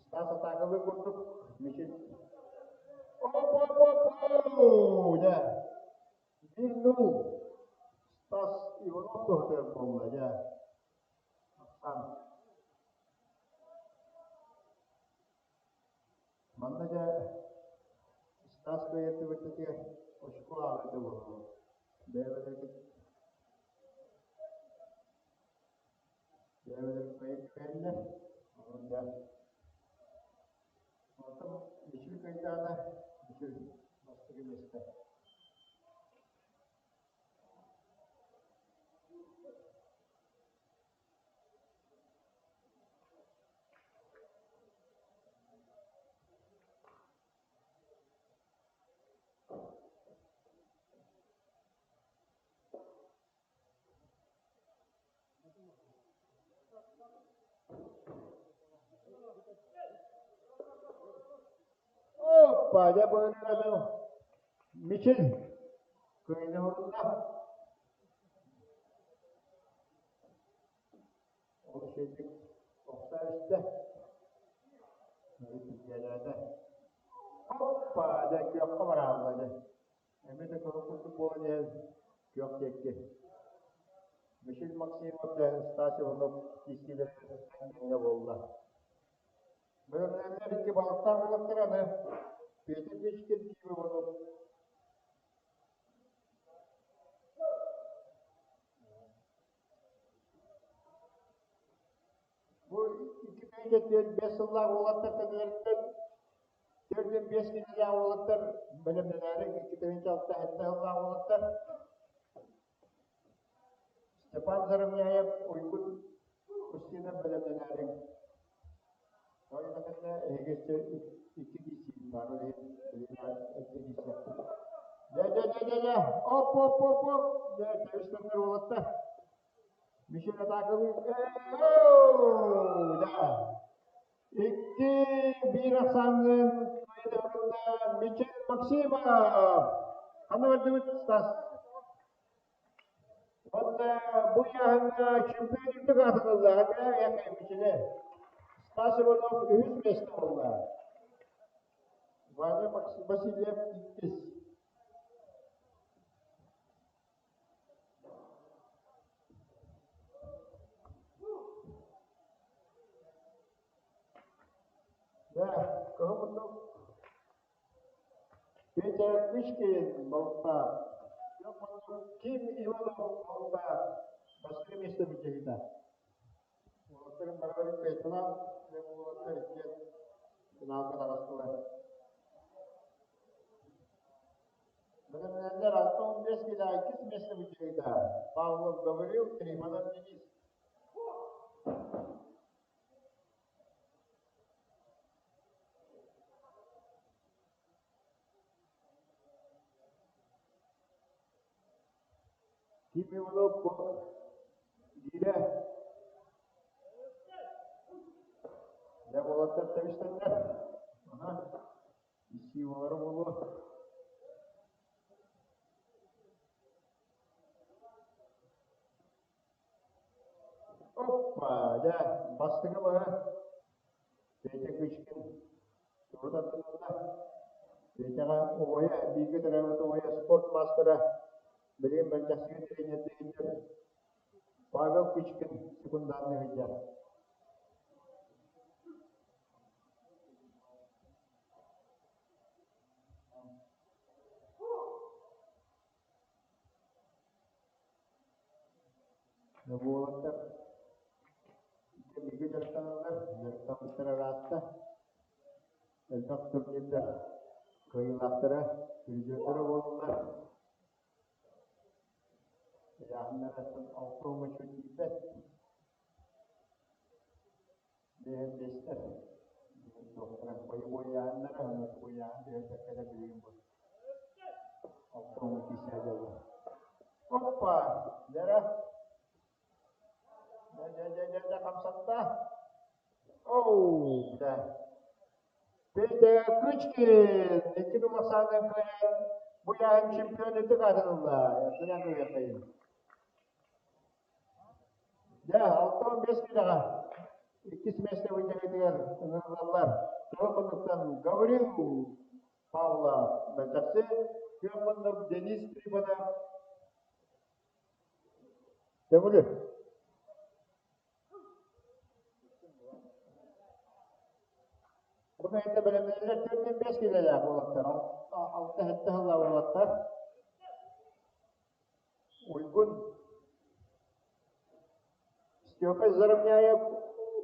Стас атаакалыы курдук Мичил Оп-оп-оп-оу! Дьэ, 1-0 Стас Иванов туһатыгар буолла, дьэ. Ахсаан. Манна дьэ Стас кыайыытыгар очко ааҕыыта буолла. Бэйэ-бэйэлэрин бэйэ-бэйэлэрин кыайан түһэллэр. Онон дьэ Онтон Мичил кыайдаҕына Мичил бастакы миэстэ. Оппа, дьэ быһыылаах Мичил кыайыы уһунна. Ол үчүгэйдик охсо истэ. Тиийэлээтэ. Оппа, дьэ күөххэ бараалла дьэ. Эмиэ да кыһыл курдук буолан иһэн күөх диэки. Мичил Максимов дьэ Стас Иванов киирсиилэрэ тэҥҥэ буолла. Бөлөмнөннөр икки балыктаах уолаттар аны Петя Кычкин Ким Иванов Бу 2004 сыллаах уолаттар кэннилэриттэн 45 кинилээх уолаттар бэлэмнэнээри 2006 сыллаах уолаттар Степан Заровняев Уйгун Устинов бэлэмнэнээри Тоойуна кэннэ эһиги икки киирсиибит баар ол иһин билигин эрдэ киирсиэхпит. Дьэ дьэ дьэ дьэ дьэ оп оп оп оп дьэ тэбис-төннөр уолаттар Мишель атаакалыы да 2-1 ахсааҥҥын Мичел Максимов ханна бардыбыт Стас Уонна бу ыйааһыҥҥа чемпион үрдүк аатын ылла Мичилэ Стас Иванов үһүс миэстэ буолла Ваня Васильев иккис Дьэ, кыһыл муннук Петя Кычкин балыктаах, күөх муннук Ким Иванов балыктаах бастакы миэстэ бүтэһитэ. Уолаттарын барыларын кыайталаан, уолаттар иккиэн финалга таҕыстылар. Бэлэмнэннэр 65 килэ иккис миэстэ бүтэһитэ Павлов Гаврил, Трифонов Денис. Ким Иванов гиирэ Дьэ уолаттар тэбистэннэр. Ага. Силалара буолуо. Оппа, дьэ, бастакы баһа Петя Кычкин тугу тардынна? Петяҕа убайа, бииргэ төрөөбүт убайа спорт маастара, билигин Мэлдьэхсигэ тренердиир Павел Кычкин секунданный сылдьар. Уолаттар бииргэ дьарыктаналлар, дьарыктаммыттара ыраатта. Элбэх турнирдар кыайыылаахтара, призердара буоллулар. Ыйааһыннарыттан алта уоҥҥа үчүгэй тиийбэт. Биэһин биэстэр туохтара бойобуой ыйааһыннара, ыйааһын түһэрбэккэ билигин бу алта уоҥҥа киирсэ дьоллор. Оппа! Лера! Дьэ-дьэ-дьэ-дьэ хамсатта! Оу! Да. Петя Кычкин икки тумахсаанынан кыайан бу ыйааһын чемпион үрдүк аатын ылла. Эрдэнэн кыайыахтайын. Дьэ, 65 киилэҕэ иккис миэстэ быдьаҥытыгар ыҥырыллаллар. Тоҕо муннуктан Гаврил Павлов Мэлдьэхси, күөх муннук Денис Трифонов Төҥүлү. Бу кэнниттэн бэлэмнэнэллэр 45 киилэлээх уолаттар, алта-сэттэ сыллаах уолаттар. Уйгун Степа Заровняев,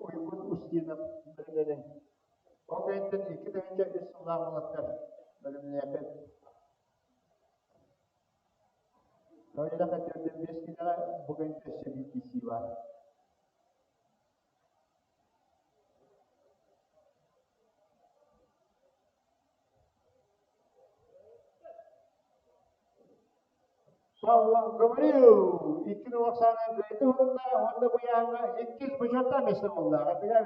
Уйгун Устинов бэлэмнэнэн. Ол кэнниттэн 2003 сыллаах уолаттар бэлэмнэниэххит. Тоҕо 45 киилэҕэ бу кэнниттэн өссө биир киирсии баар. Павлов Гаврил икки Оксана кыайыы уһунна уонна бу ыйааҥҥа иккис бочуоттаах миэстэ буолла. Ардыга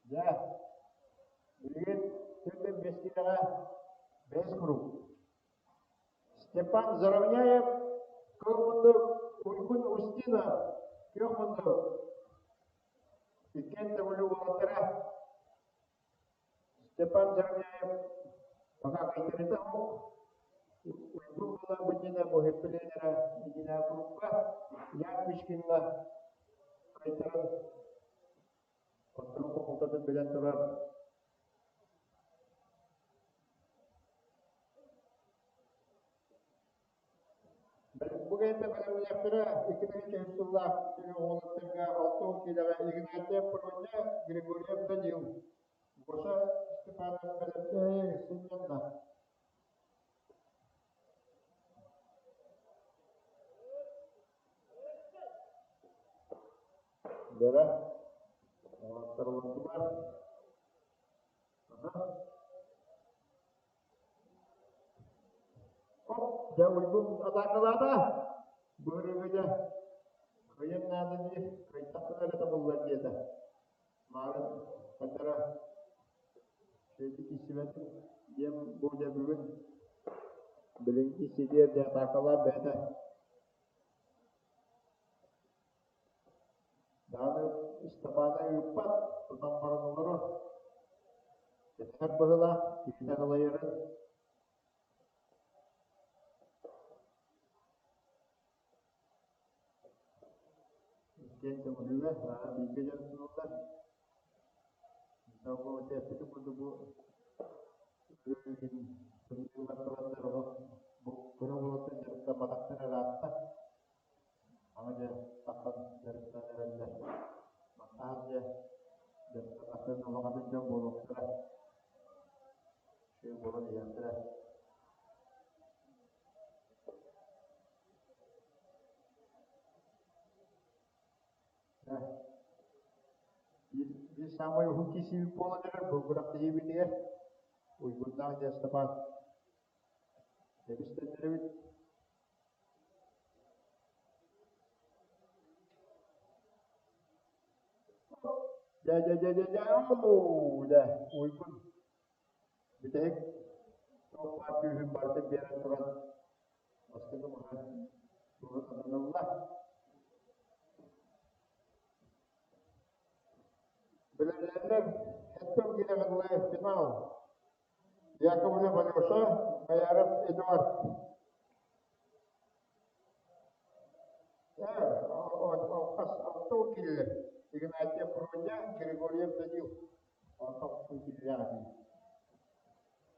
Дьэ, билигин түргэн биэс бэһис куруук. Степан Заровняев, Кыл муннук, Уйгун Устинов, Күөх муннук. Иккиэн төҥүлү уолаттара Степан Заровняев пока кыйтарыта суох. Уйгун буола бу бу хэппилиэнэрэ итинэ курукка Ян Кычкинҥа кыйтаран Оттон хомолтотун билэн турар Бу кэннэ бэлэмниэхтэрэ 2003 сыллаах оҕолорго 60 киилэҕэ Игнатьев Проня, Григорьев Данил, Гоша Степанов бэлэмнэһи сынньанна. Бөрө оҥотторуллубар Оп, дьэ Уйгун атаакалаата. Быырыыга дьэ кыайан наада дии, кыайтахпына эрэ табыллар диэтэ. Маарын хатара үчүгэйдик киирсибэтим диэн бу дьэ бүгүн билиҥҥи ситиэр дьэ атаакалаан бэйэтэ Даҕаны Ыстапаана ыыппат, тутан баран олорор. Кэтэһэр быһыылаах, киһитэ халайарын. Иккиэн көҥүлүгэ, бииргэ дьарыктаналлар. Эппитим курдук бу бу кыра уолаттар дьарыктамматахтар ыраатта. Аны дьэ тахсан дьарыктаан эрэллэр. Мантаһан дьэ дьарыктанахтарын улахан дьон буолуохтара. Үчүгэй буолан иһиэхтэрэ. Биир саамай уһун киирсиибит буолан эрэр бу күрэхтэһиибитигэр Уйгуннаах дьэ Степан эбистэннэрэбит. Дьэ дьэ дьэ дьэ дьэ оо дьэ Уйгун бүтэһик туох баар күүһүн барытын биэрэн туран бастакы маһы туора тарданылла. Билэллэр Эттон киирэҕин финал. Яковлев Алеша, Бояров Эдуард. Хас алта уон киилэлэр. Игнатьев Проня, Григорьев Данил. 60 киилэлээх этим.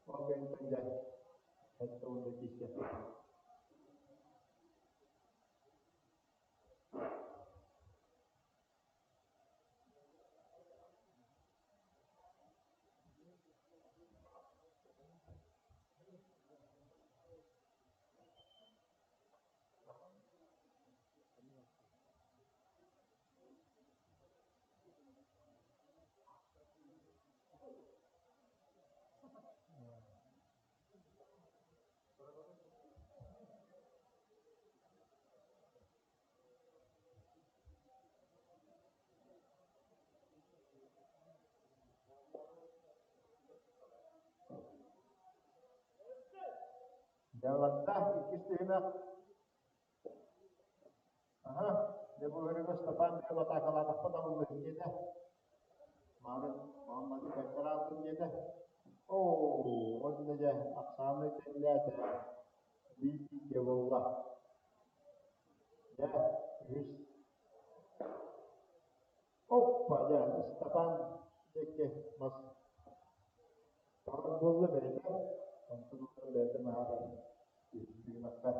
Ол кэнниттэн дьэ, 70 киирсиэхпит. Дьэ барда иккис түһүмэх. Аһа, дьэ бу өрүгө Степан бэйэм атаакалаатахпа табыллыһын диэтэ. Мааны Мамматы бэркэ диэтэ. Оо, уонна дьэ ахсааны тэҥнээтэ. Биир-бииргэ буолла. Дьэ, үһүс. Оппа, дьэ, Ыстапаан диэки мас Тоҕо буолла бэйэтэ, онтон ылан бэйэтэ наһаа түһүмэххэ.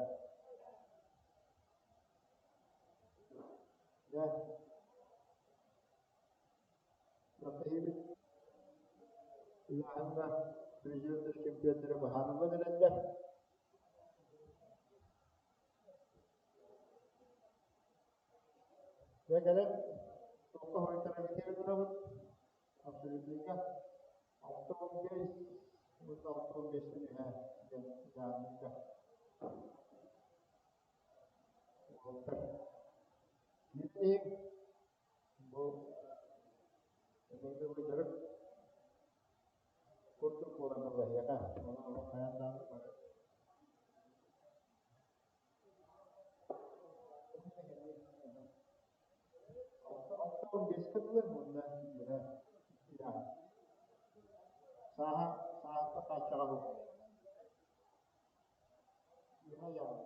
Дьэ, күрэхтэһиибит ыйааһыҥҥа призердэр, чемпионнары быһаарыллан эрэллэр. Дьэ кэлэн туохха хоруйтаран киирэн турабыт. Абсолютнайга 65 уонна 65 үһэ диэн ыйааһыннарга уолаттар. Киирэн иһиҥ бу этэҥҥэ дьарык курдук буолан буолла эһиэхэ. Ону хайаан даҕаны бары 65-кэ дылы уонна үөһэ ыйааһын. Сааһа сааһыта хааччаҕа бу. Үөһэ ыйааһын.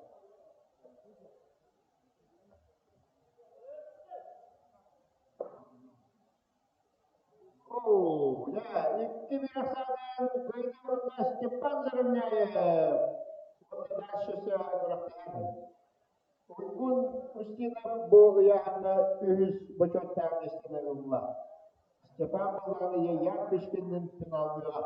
Оо, дьэ, икки биир ахсаанынан кыайыы урутта Степан Заровняев. Уонна дальше күрэхтэһэр. Уйгун Устинов бу ыйааһыҥҥа үһүс бочуоттаах миэстэни ылла. Степан буоллаҕына Ян Кычкинныын финаллыаҕа.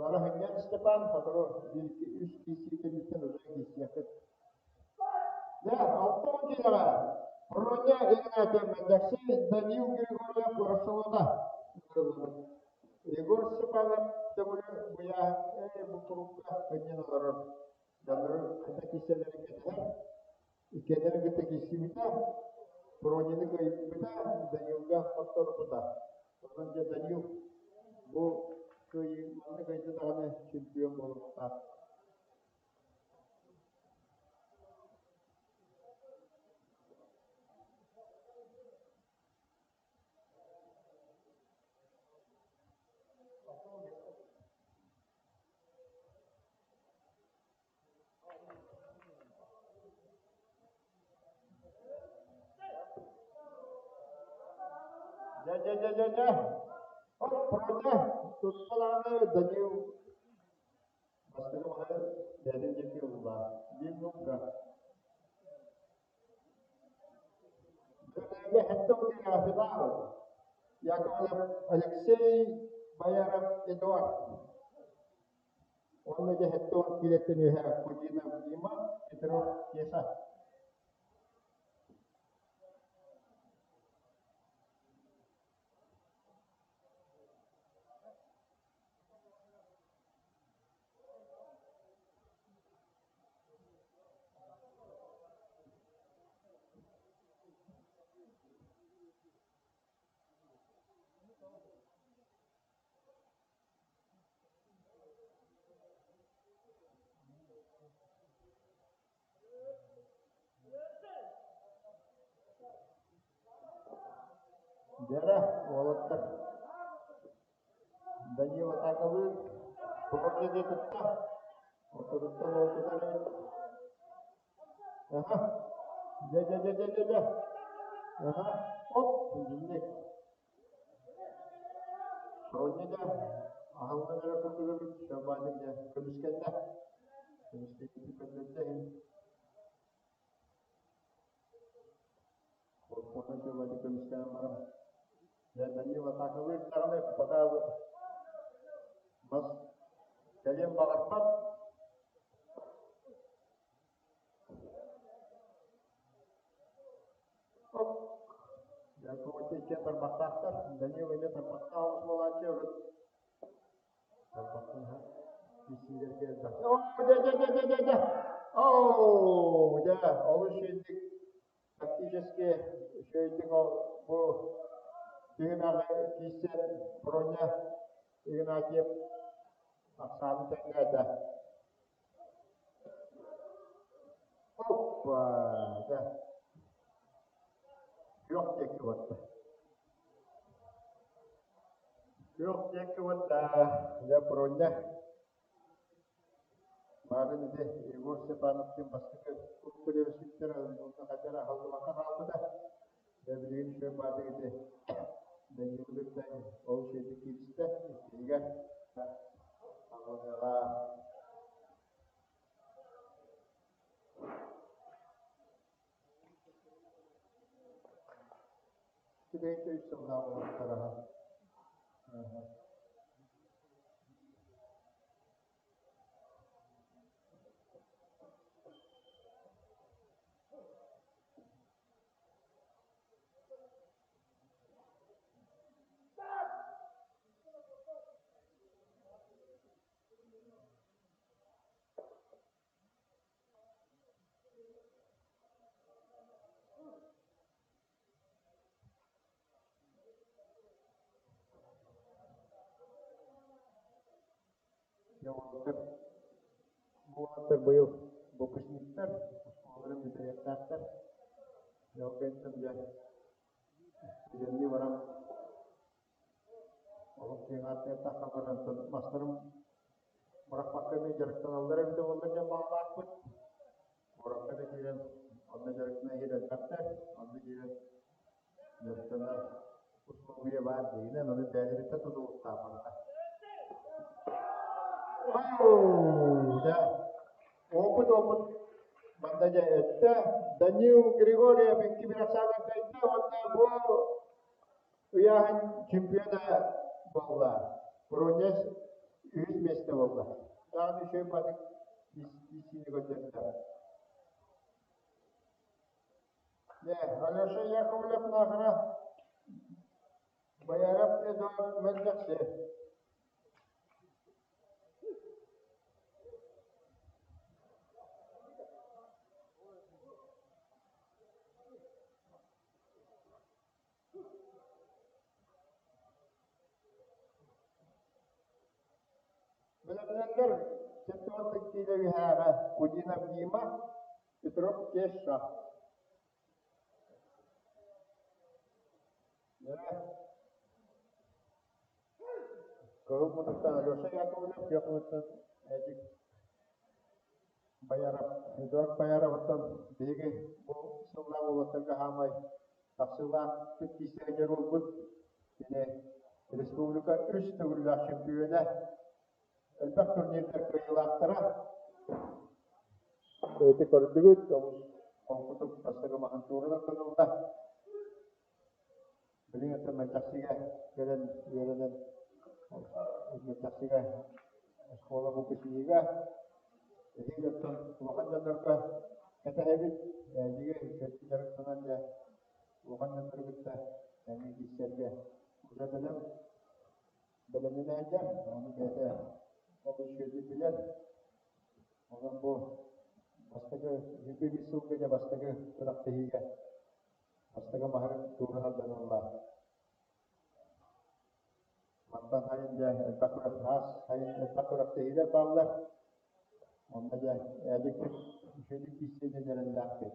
Бара сынньан Степан сотору биир үс киирсии кэнниттэн уже киирсиэххит. Дьэ, 60 киилэҕэ Проня Игнатьев Мэндэрси Данил Григорьев Расулата ыҥырыллыбыт. Егор Степанов төҥүлү быйааһын бу курукка ынньан олорор. Дьоннору кытта киирсэллэрин кэтэһэр. Иккиэннэрин кытта киирсибитэ, Проняны кыайбыта, Данилга хотторбута. Онон дьэ Данил бу кыайыы манна кыайда даҕаны чемпион буолуохтаах. Дьэ, дьэ, дьэ, дьэ, дьэ. Оп, Проня, тутталааны Данил бастакы маһы бэйэтин диэки ылла. Биир нука. Дьэ, сэттэ уон финал. Яковлев Алексей Бояров Эдуард. Уонна дьэ 70 киилэттэн үөһэ Кудинов Дима, Петров Кеша. Дьэрэ, уолаттар Данила атаакалыыр, Прокопий тутта, ортотуттан ол тутар эбит. Аха, дьэ дьэ дьэ дьэ дьэ дьэ. Аха, оп, итинник. Соня да аһыллан эрэ курдук эбит, Шабаник дьэ көмүскэннэ. Көмүскэйбитин көрдөрдө иһин. Корпуна Шабаник көмүскээн баран. Дьэ Данил атаакалыыр даҕаны пока мас кэлиэн баҕарбат. Оп, Яков иккиэн тарбахтаахтар, Данил эмиэ тарбахтаах оҕус буолааччы урут тарбахтан киирсиилэргэ элбэх. Оо, дьэ, дьэ, дьэ, дьэ, дьэ, дьэ. Оо, дьэ, олус үчүгэйдик тактически үчүгэйдик бу Түһүмэҕи киирсэн Проня Игнатьев ахсааны тэҥнээтэ. Оппа! Дьэ, күөх диэки барда. Күөх диэки барда. Дьэ, Проня Баарын ити Егор Степановтыын бастакы күрэхтэһииттэр онно хайдах эрэ аһыллыбакка хаалбыта. Дьэ билигин үчүгэй баатык ити Данилы кытта ол үчүгэйдик кииристэ. Иккиһигэр Аҕыныаҕа Тириэньэ үс сыллаах олохтор аһа. Уолаттар, уолаттар быйыл выпускниктар, оскуолаларын бүтэриэхтээхтэр. Ол кэнниттэн дьэ үлэлии баран олох киэҥ ааттыахтаахха баран мастарын бырахпакка эмиэ дьарыктаналлар эбитэ буоллар диэн баҕалаахпыт. Куоракка да киирэн онно дьарыктана иһэр элбэхтэр, онно киирэн дьарыктанар условия баар дьиҥинэн ону бэйэлэриттэн тутулуктаах барыта. Да. Опыт опыт манна дьэ эттэ Данил Григорьев икки бирасааны кыайда уонна бу ыйааһын чемпиона буолла. Бронес үһүс миэстэ буолла. Даҕаны үчүгэй бадык киисиини көрдөрдө. Дьэ, Алеша Яковлев Наахара Бояров Эдуард Мэлдьэхси. Бэлэмнэннэр четвертый киилэ үһээҕэ Кудинов Дима, Петров Кеша. Кыһыл муннуктан Алеша Яковлев, күөх муннуктан Эдик Бояров. Эдуард Бояровыттан биһиги бу сыллаах уолаттарга хаамай тахсыылаахтык киирсэригэр буолбут. Кини республика үс төгүллээх чөмпүйүөнэ, элбэх турнирдар кыайыылаахтара. Ити көрдүгүт, олус холкутук бастакы маһын туурунан тутулла. Билигин оттон Мэлдьэхсигэ кэлэн үөрэнэн Мэлдьэхсигэ оскуола выпускнига эһиил оттон улахан дьоннорго кэтэһэбит. Эдиги дьарыктанан дьэ улахан дьоннору кытта тэҥҥэ киирсэргэ уже бэлэм бэлэмнэнээдэр, ону бэйэтэ олус үчүгэйдик билэр. Онон бу бастакы 21 сылга дьэ бастакы күрэхтэһиигэ бастакы маһын туора тардан Мантан сайын дьэ элбэх күрэх сайын элбэх күрэхтэһиилэр бааллар. Онно дьэ Эдикпит үчүгэйдик киирсиэ диэн эрэллээхпит.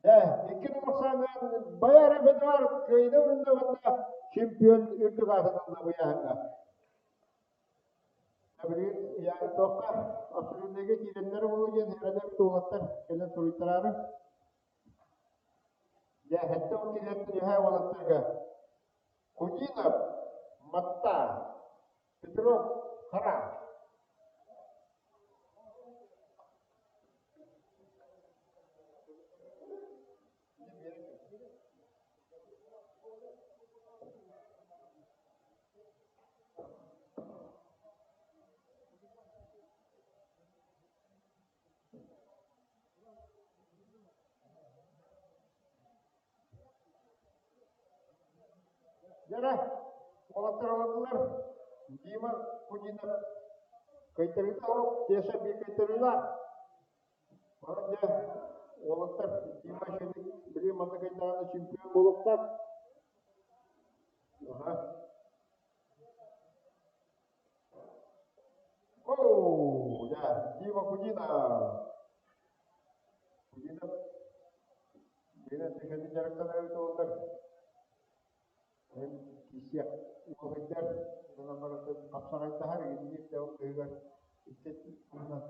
Дьэ, икки тумуксаанынан Баяр Эдуард кыайда урунда уонна чемпион үрдүк аатын ылла быйааһыҥҥа. Билигин туохха абсолютныйга киирэннэр буолуо диэн эрэнэбит уолаттар кэлэн суруйтараары. Дьэ, сэттэ уон килиэттэн үһээ уолаттарга Кудинов, Матта, Петров, Хара. Дьэ, уолаттар ылыннылар. Дима Кудинов кыйтарыыта орук, Теша биир кыйтарыылаах. Онон дьэ, уолаттар Дима Шелик били манна кыйдаҕына чемпион буолуохтаах. Аха. Оу, да, Дима Кудинов. Кудинов Дина төһөнү дьарыктанар эбит буоллар, эн киһиэх уолуйдар, гынан баран хапсаҕайдаһар, инник да ол быыһыгар икки туһунан.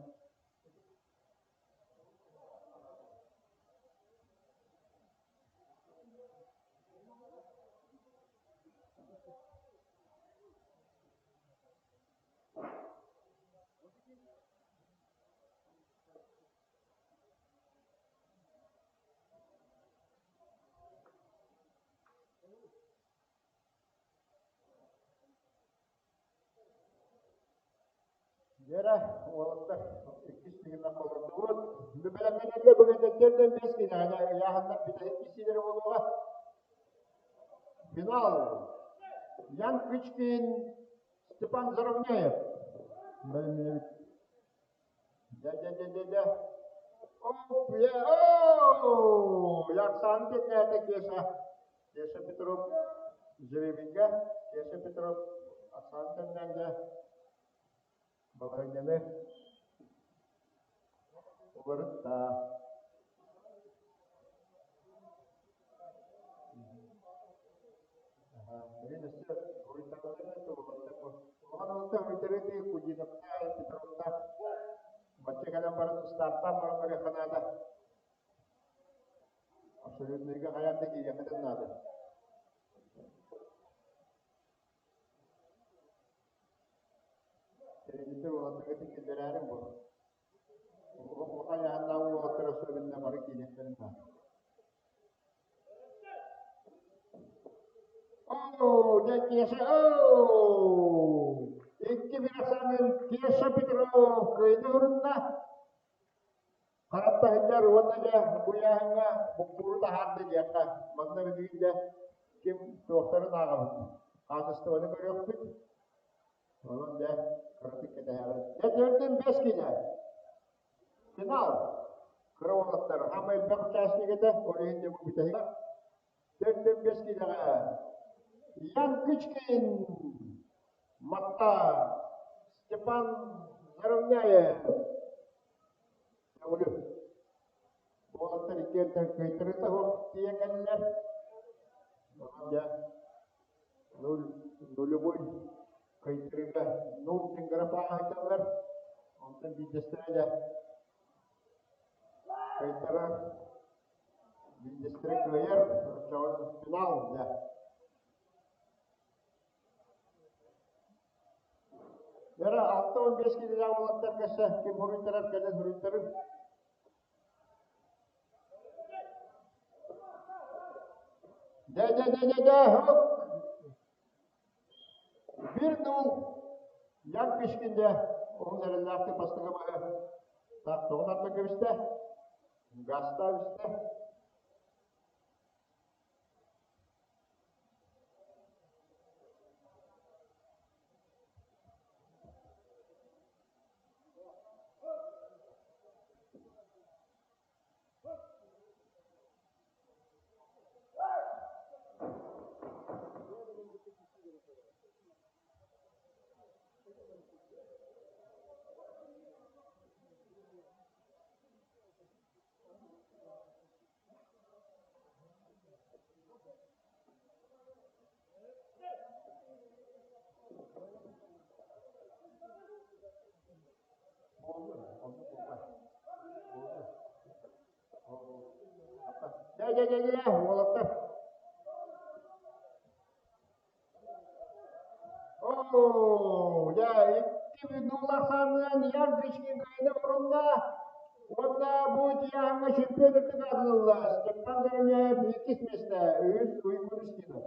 Вера, уолаттар иккис түһүмэх олордубут. Бэлэмнэнэллэр бүгүн бэс кинигэни ыйааһыннар бүтэһик киирсиилэрэ буолуоҕа. Финал. Ян Кычкин, Степан Заровняев. Бэлэмнэнэбит. Дьэ-дьэ-дьэ-дьэ-дьэ. Оп, я, оо, Яхсан тэннээтэ Кеша. Кеша Петров Жеребингэ, Кеша Петров Оксан тэннээнгэ балаһыанньаны уларытта. Билин өссө уруйдараллар Улахан уолаттар уруйдарыты Кудиновтаах, Петровтаах бачча кэлэн баран ыстааттаан баран барыахха наада. Абсолютныйга хайаан да киириэххитин наада. Тэрилтэ уолаттарга киллэрээрин бу. Улахан айааннаах уолаттар особенно бары киириэхтэрин наада. Оо, дьэ Кеша, оо! Икки бирасанын Кеша Петров кыайыы урунна. Харапта сылдьар уонна дьэ бу ыйааһыҥҥа буккууру таһаарда диэххэ. Манна билигин дьэ ким туохтарын ааҕабыт. Хаачыстыбаны көрүөхпүт. Онон дьэ кыратык кэтэһэҕит. Дьэ төрдүн бэс киинэ. Финал. Кыра уолаттар хаама элбэх участник этэ, ол иһин дьэ бу бүтэһик. Төрдүн бэс киинэҕэ Ян Кычкин, Матта, Степан Заровняев. Төҥүлү. Уолаттар иккиэн кыайтарыыта суох тиийэн кэллилэр. Онон дьэ нулевой кыайтарыыга нул диэн графаҕа сылдьаллар. Онтон биирдэстэрэ дьэ кыайтарар, биирдэстэрэ кыайар, оччоҕо финал дьэ. Вера, 65 киилэлээх уолаттарга ким суруйтарар кэлэн суруйтарыҥ. Дэ-дэ-дэ-дэ-дэ, хоп! Бир нул Ян Пишкин дэ, ол эрэллээхтик бастакы баһы так тоҕун арда кэбистэ, газта үстэ. Дьэ-дьэ-дьэ-дьэ, уолаттар. Оо, дьэ, икки бүдүүлээх саамынан Ян Кычкин кыайда урунна. Уонна бу тиһэҕэ чемпион үрдүк аатырылла. Степан Заровняев иккис миэстэ, үһүс Уйгун Устинов.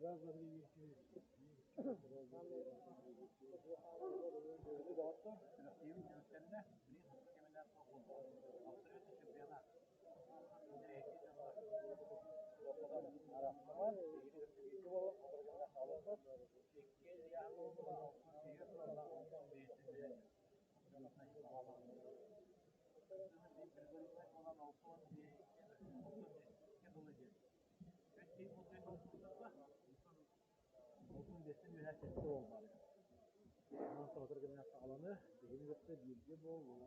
Раз, два, три, четыре, раз, два, три, четыре. Доҕоттор, күрэхтэһиибит түмүктэннэ. Билигин сотору кэминэн абсолютный чемпионат. Интэриэһиргии дьоннор арахсаман, биһигини кытта бииргэ буолан, сотору кэминэн хаалыахпыт. Икки ыйааһын буолбута, 64 уонна 65 түһэн. Кыттыыны буолан 65 дылы диэн. Үс киһи бултуйан бултуйдахха, 65-тэн үөһээ сэттэ уол баар эбит. Онон сотору кэминэн саҕаланыа, биһигини кытта бииргэ буолуҥ.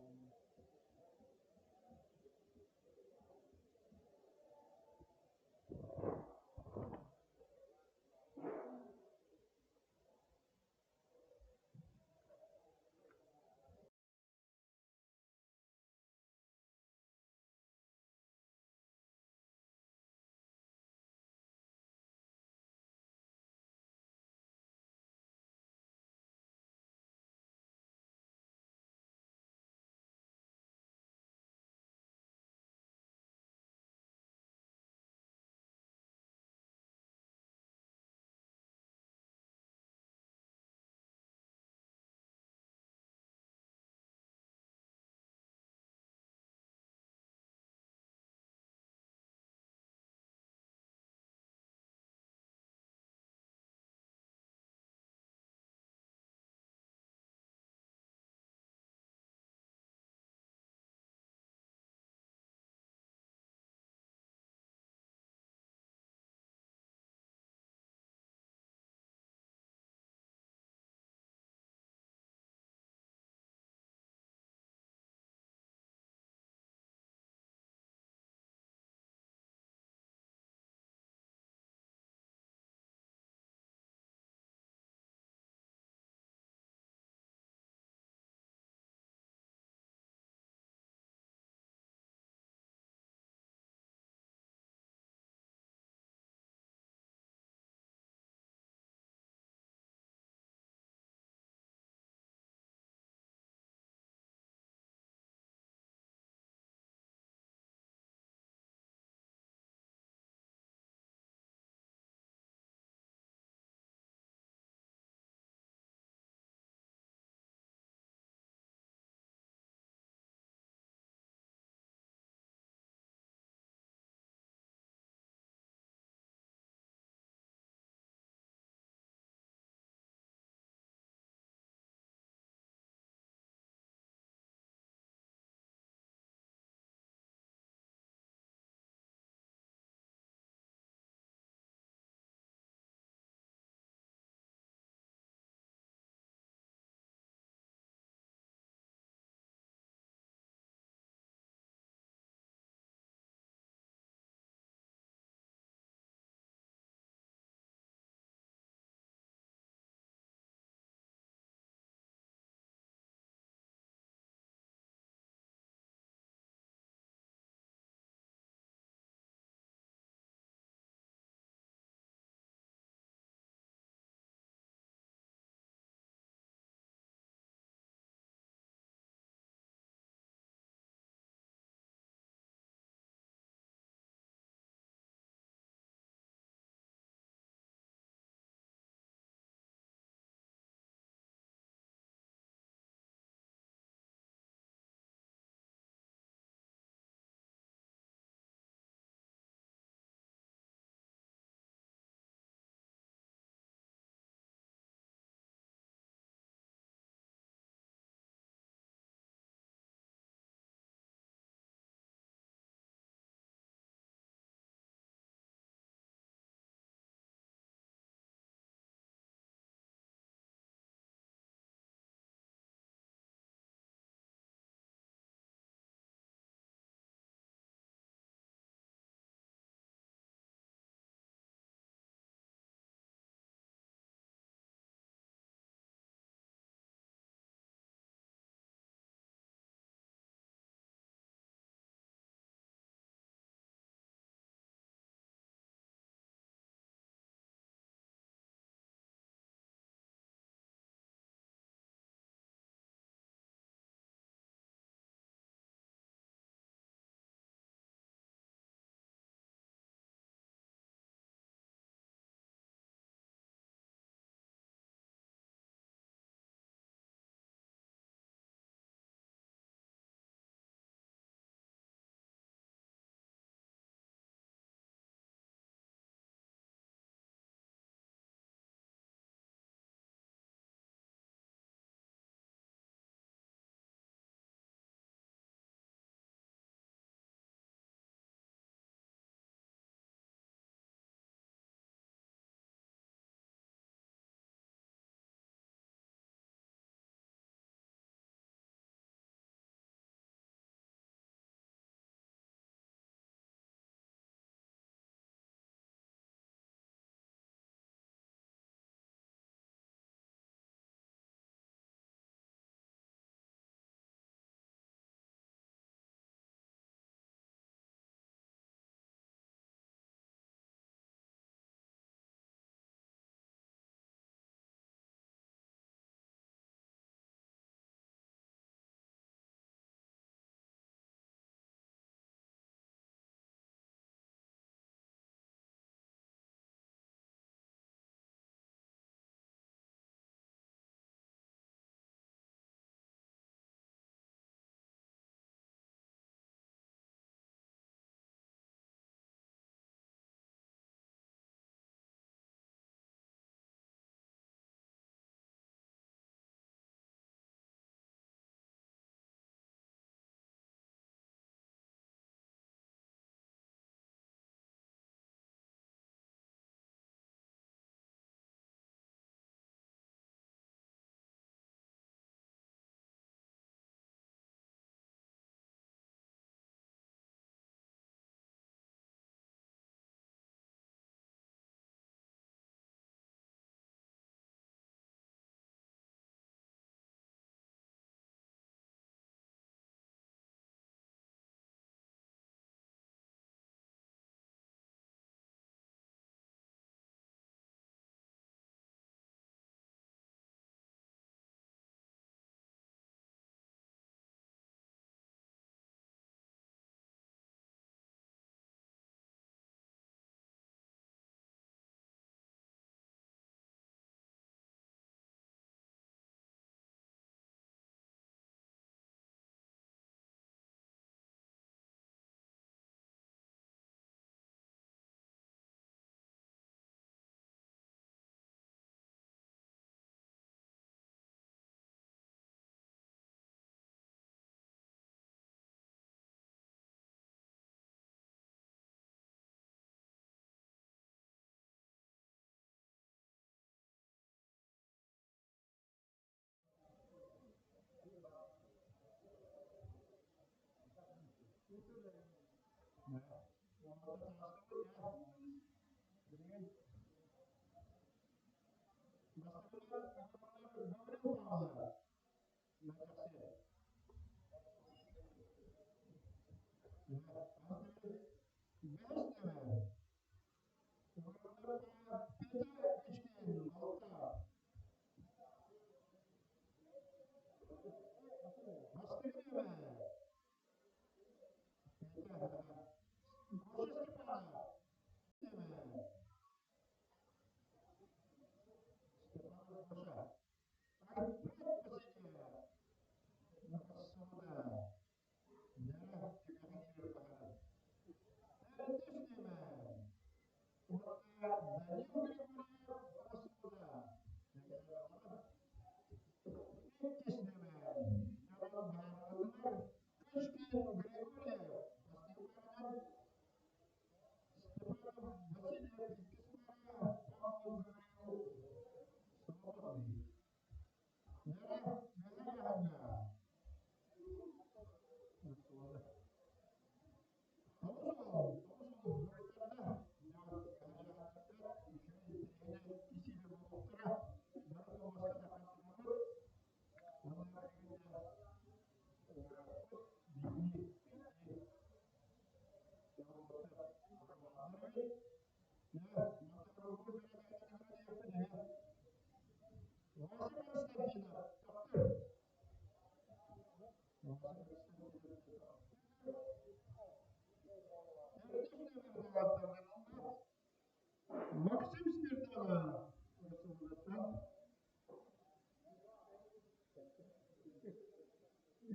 Максим Смирнова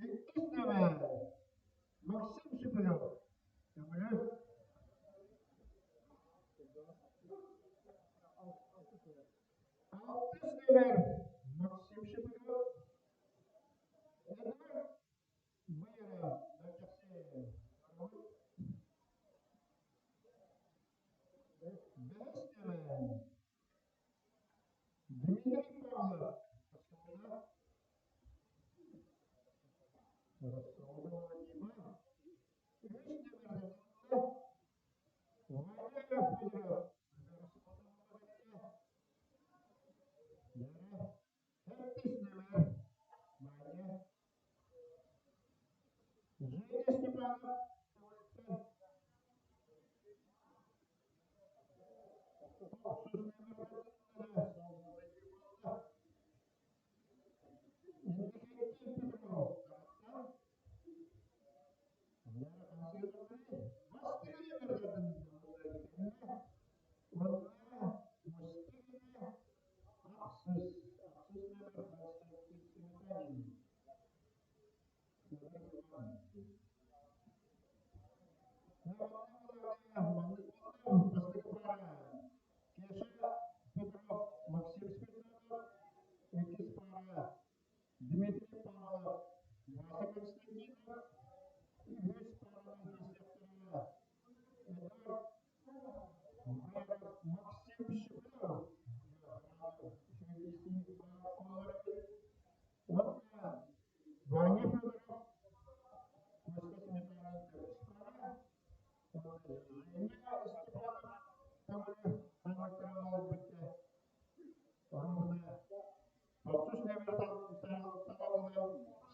Иккис нөмэр Максим Шепелев Көмөлө Алтыс нөмэр Максим Шепелев Эдуард Майра Мэлдьэхси Бэһис нөмэр Дмитрий Павлов Дмитрий Павлов, Вася Константинов, үһүс паранан киирсиэхтэрэ Эдуард Максим Щеглов уонна Ваня Федоров Костя Сметанин төрдүс пара, Женя Степанов Тамарев хаҥаттаран олорбут Оруобуна тохсус нөмер талыллан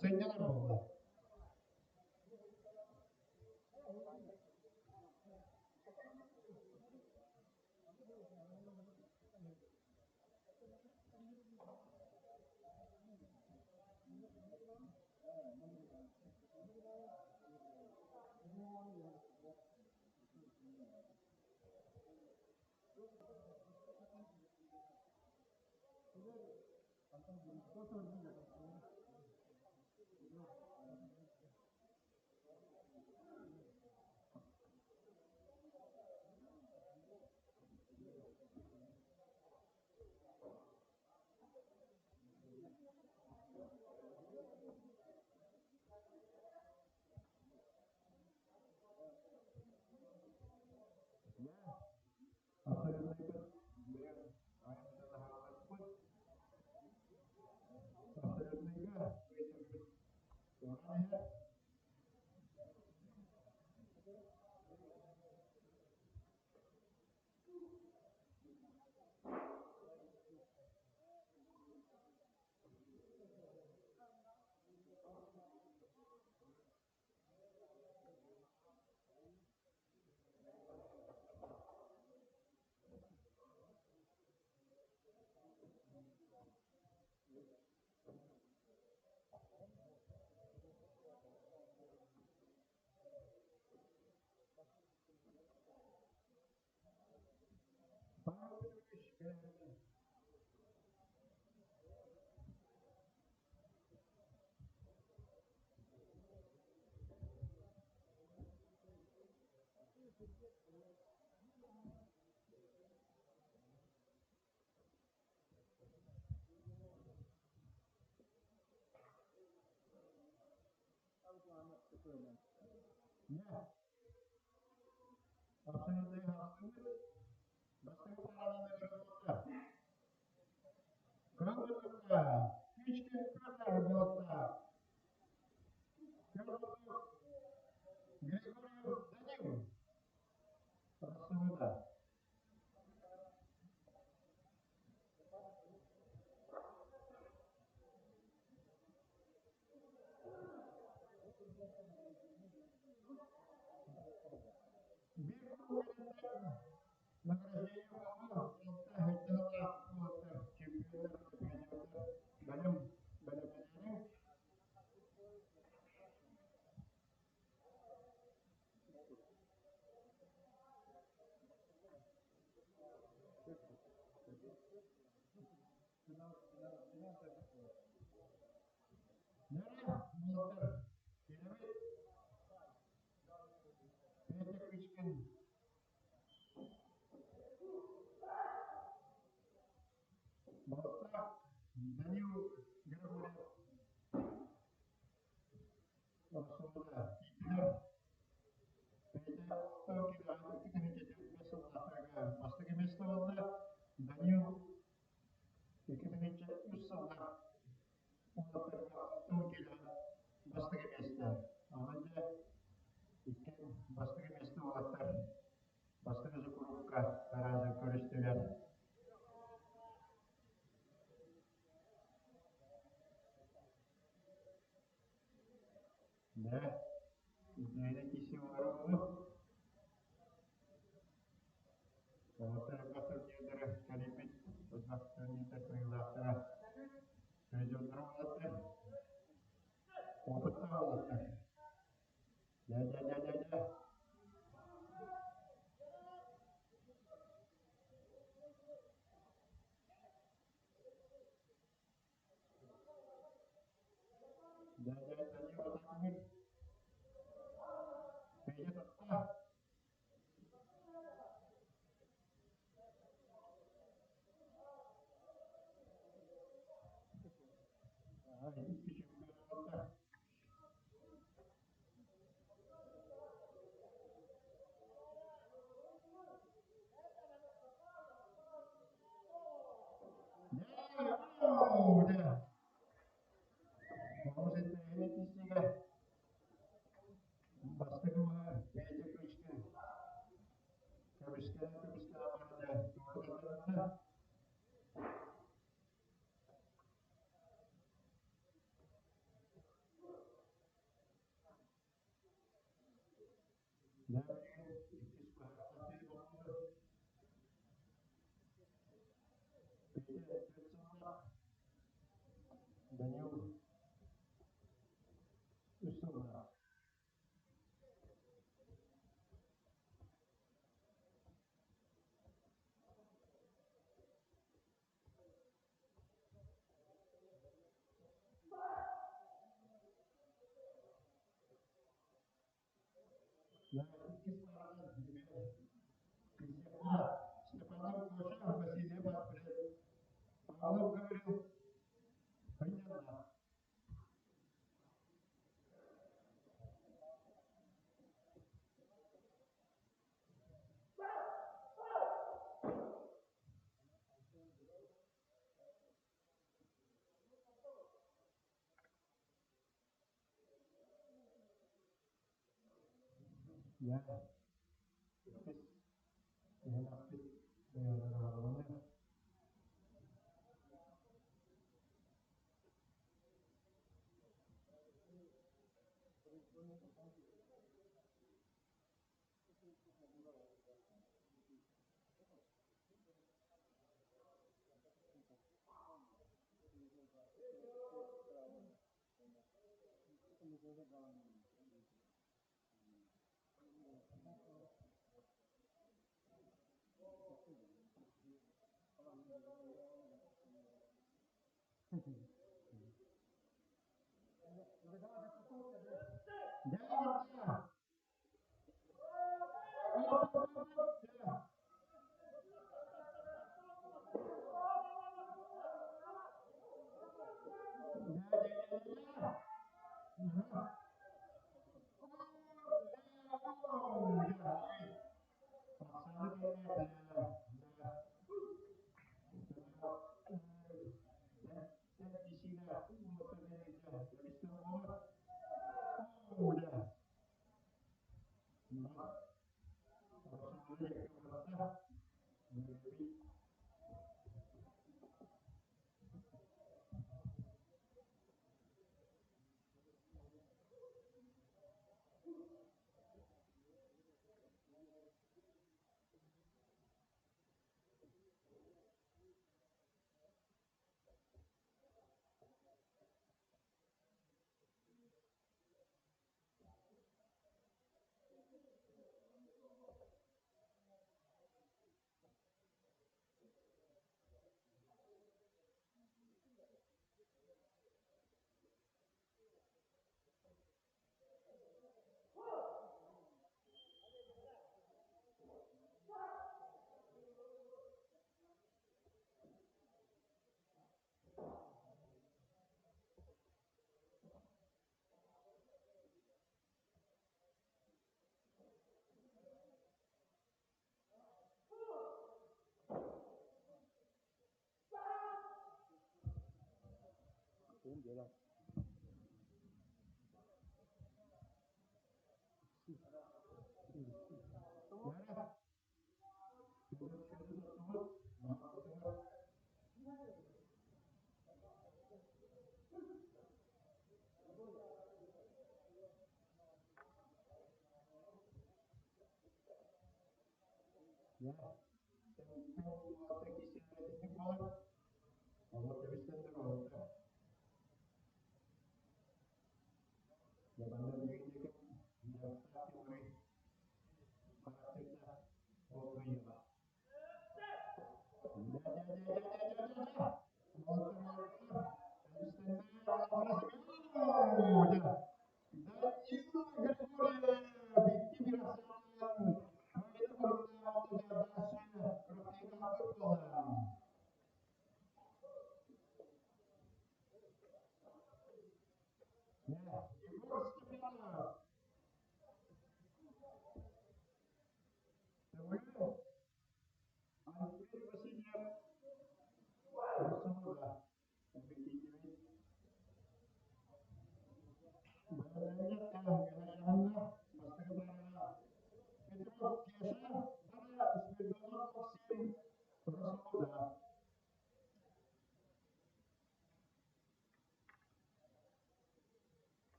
сынньанар буолла. Thank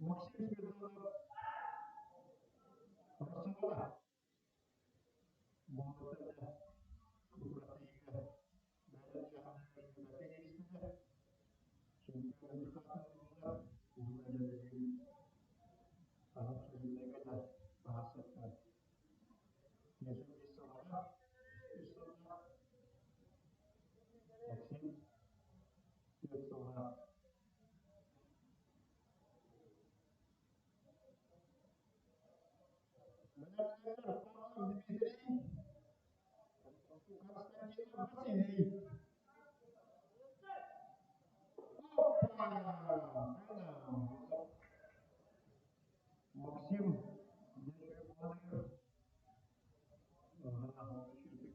Максим Смирнов. буолла. Буолбата бу күрэхтэһиигэ бэйэлэрин дьаһаннарыгар бэркэ кииристилэр. Чемпион ыллылар. Уонна дьэ билигин хаһан сүрүннэгэ да баһассаттан. Киэсэ биир сыллаах, үс сыллаах, Максим түөрт сыллаах. Бэлэмнэнэр Павлов Дмитрий, Константинов Василий.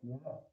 Опа!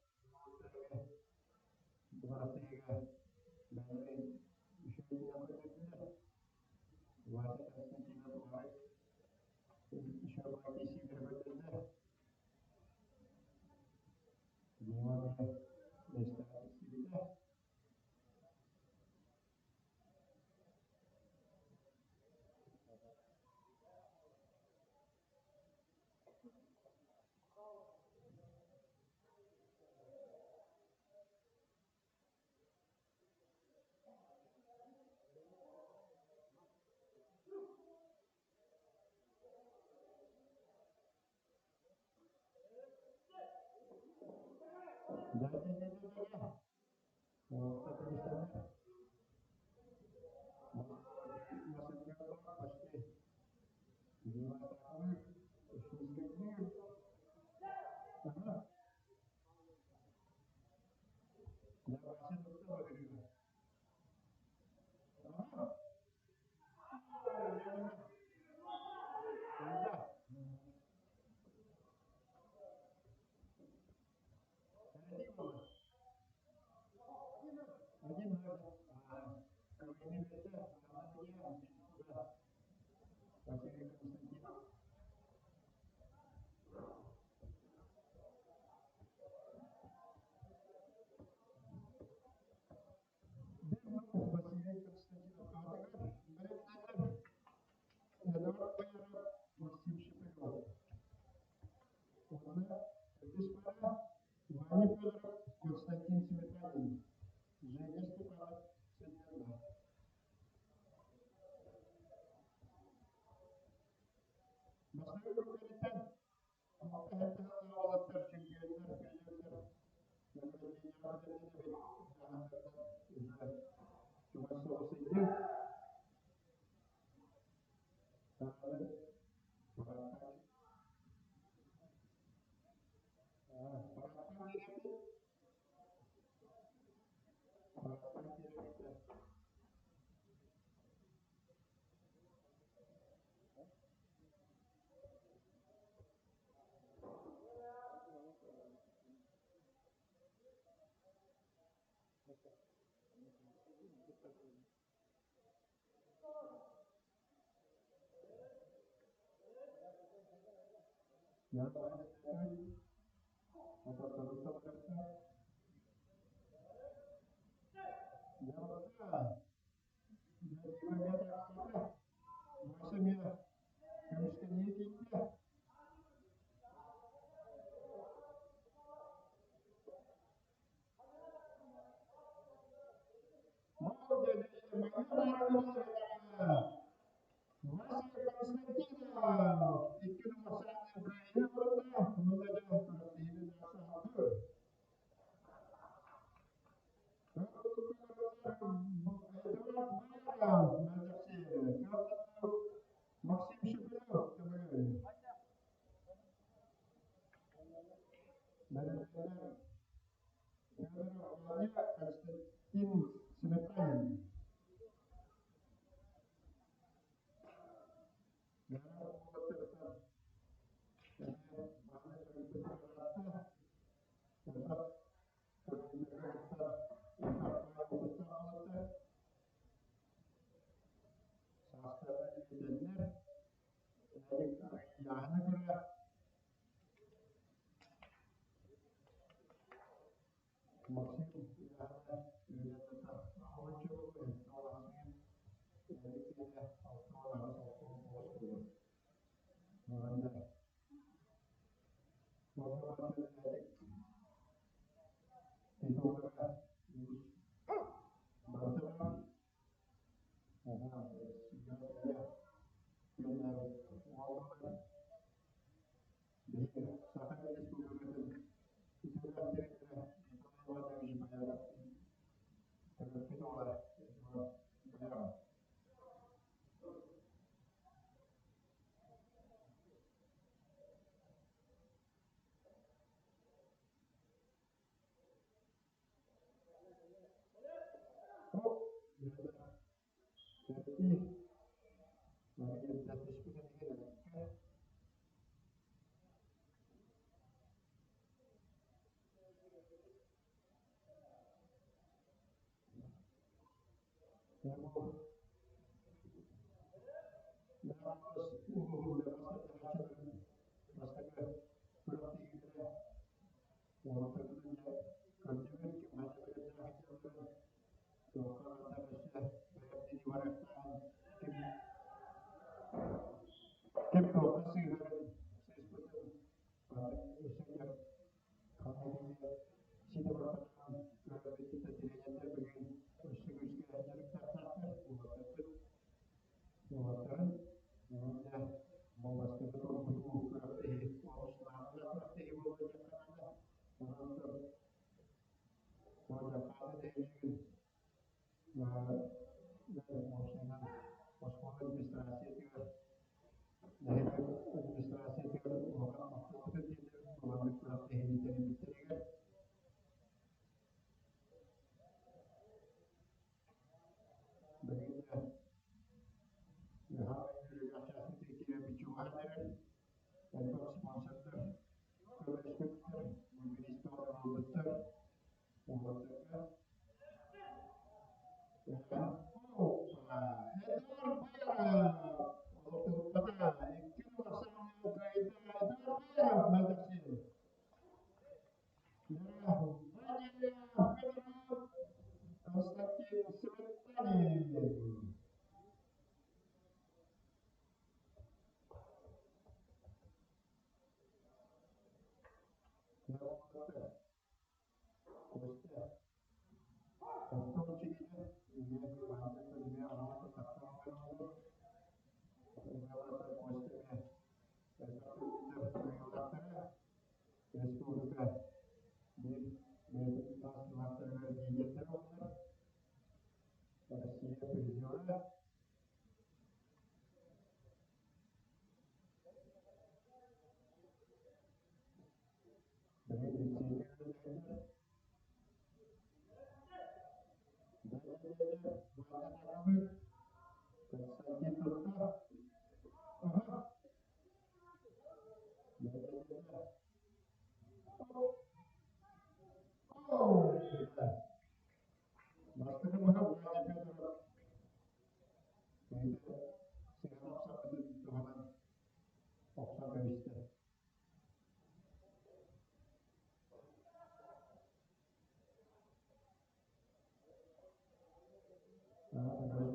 Максим Я Максим, Максим Спиртанов Ваня Федоров, Константин Сметанин, Женя Степанов, Светлана. Бастакы көрүҥнэриттэн уолаттар, чемпионнар, призердэр чугас соҕус сылдьар. Охсон кэбистэ. Константин.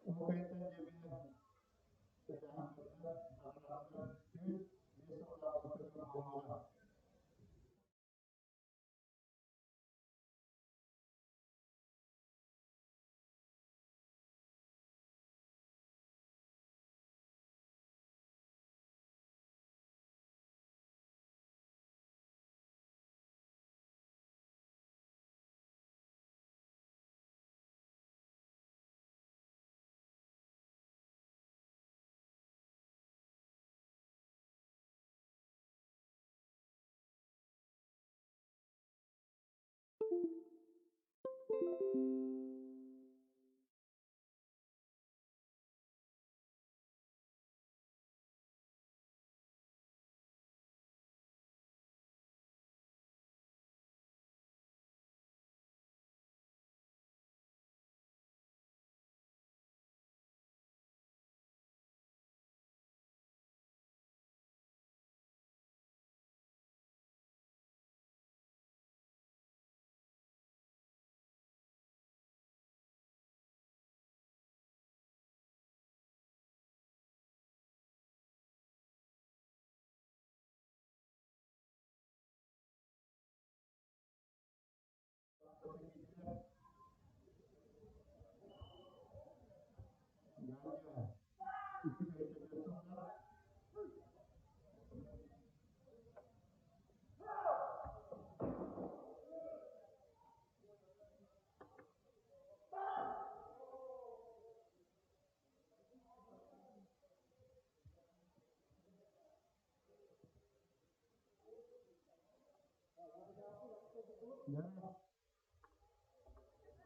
Ол кэнниттэн дьиэбинэн ыйааһыннарынан наҕараадалар 4-5 сыллаах бастакы буолуоҕа.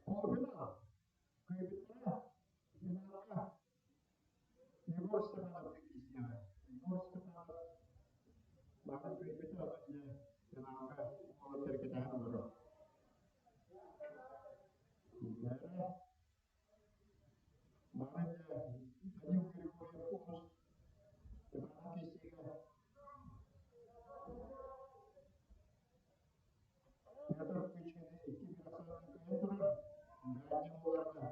Полуфинал. Кыайбыттара финалга Егор Степанов киирсиэҕэ. Егор Степанов баҕар кыайбыта дьэ финалга уолаттары кэтэһэн олорор. Дьэ, бары дьэ Данил Григорьев олус Степанов киирсиигэ Петр Кычкины 2-1 ахсаанынан кыайан турар. Ганя буоларга.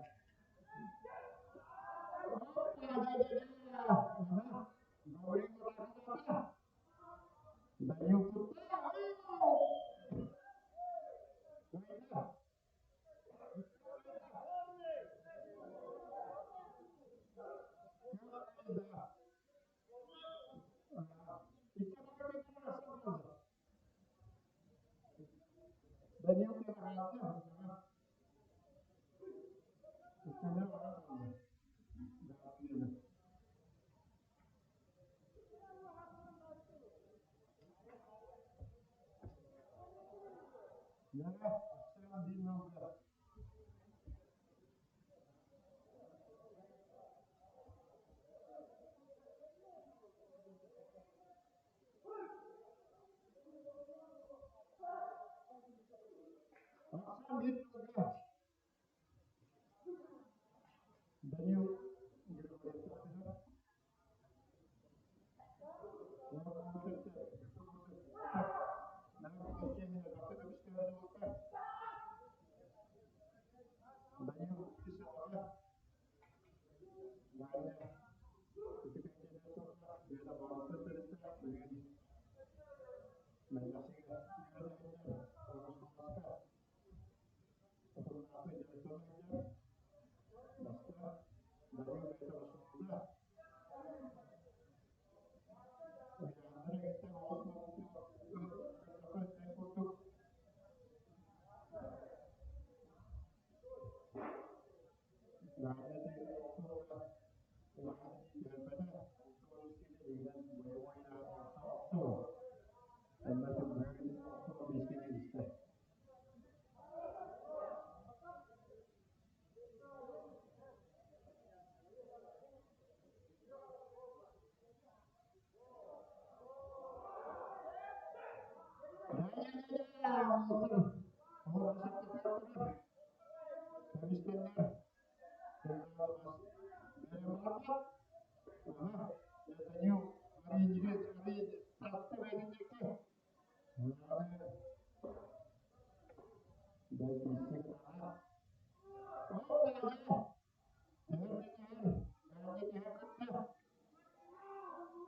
Данил Данил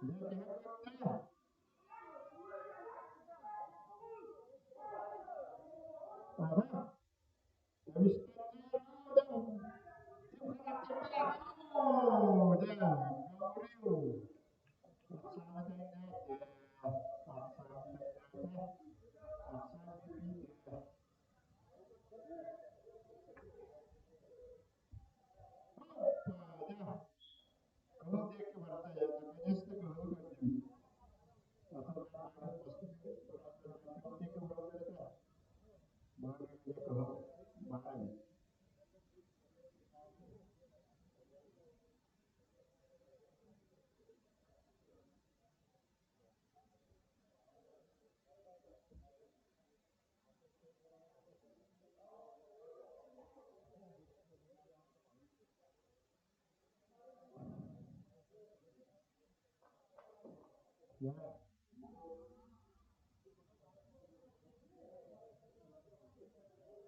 Дьэ, төһө көрдө? Аха. Yeah.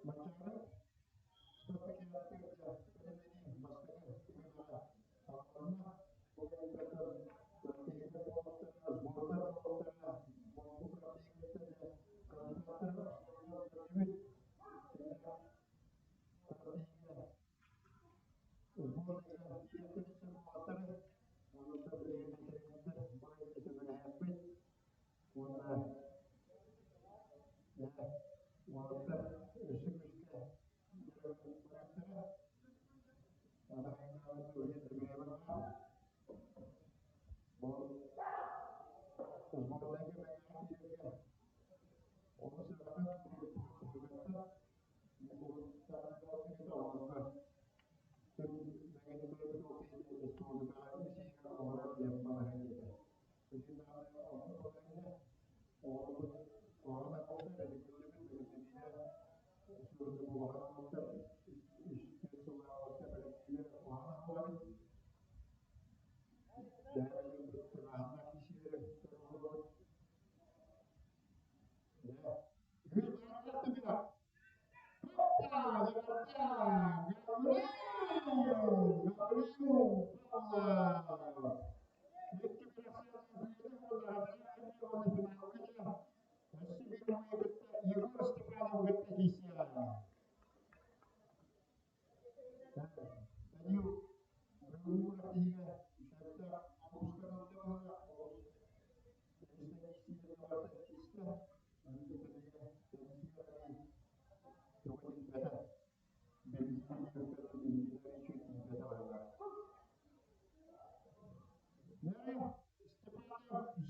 Манчаары спартакиадатыгар бэлэмнэнии бастакы түһүмэҕэ саҕаланна. Бу кэнниттэн күрэхтэһиилэр буолуохтара, сбордар буолуохтара, бу күрэхтэһиилэртэн кандидаттары остуолга көрдүбүт. Кинилэр күрэхтэһиигэ сборныйга киириэхтэрин сөп уолаттары, онон билигин тренердэр бары көмөлөһүөхпүт уонна уолаттар өссө күүскэ Егор Степанов кытта Данил күрэхтэһиигэ сөптөөх оҕустар Степанов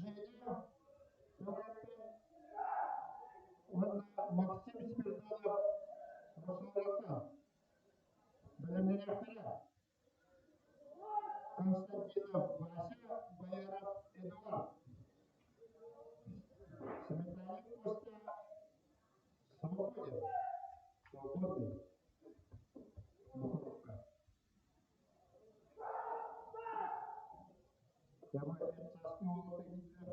Женя уонна Максим Спиридонов Росолата бэлэмнэниэхтэрэ. Константинов Вася, Бояров Эдуард. Сметанин Костя Свободен. Свободный. Букровка. Я бы састыы уолу киирдэ.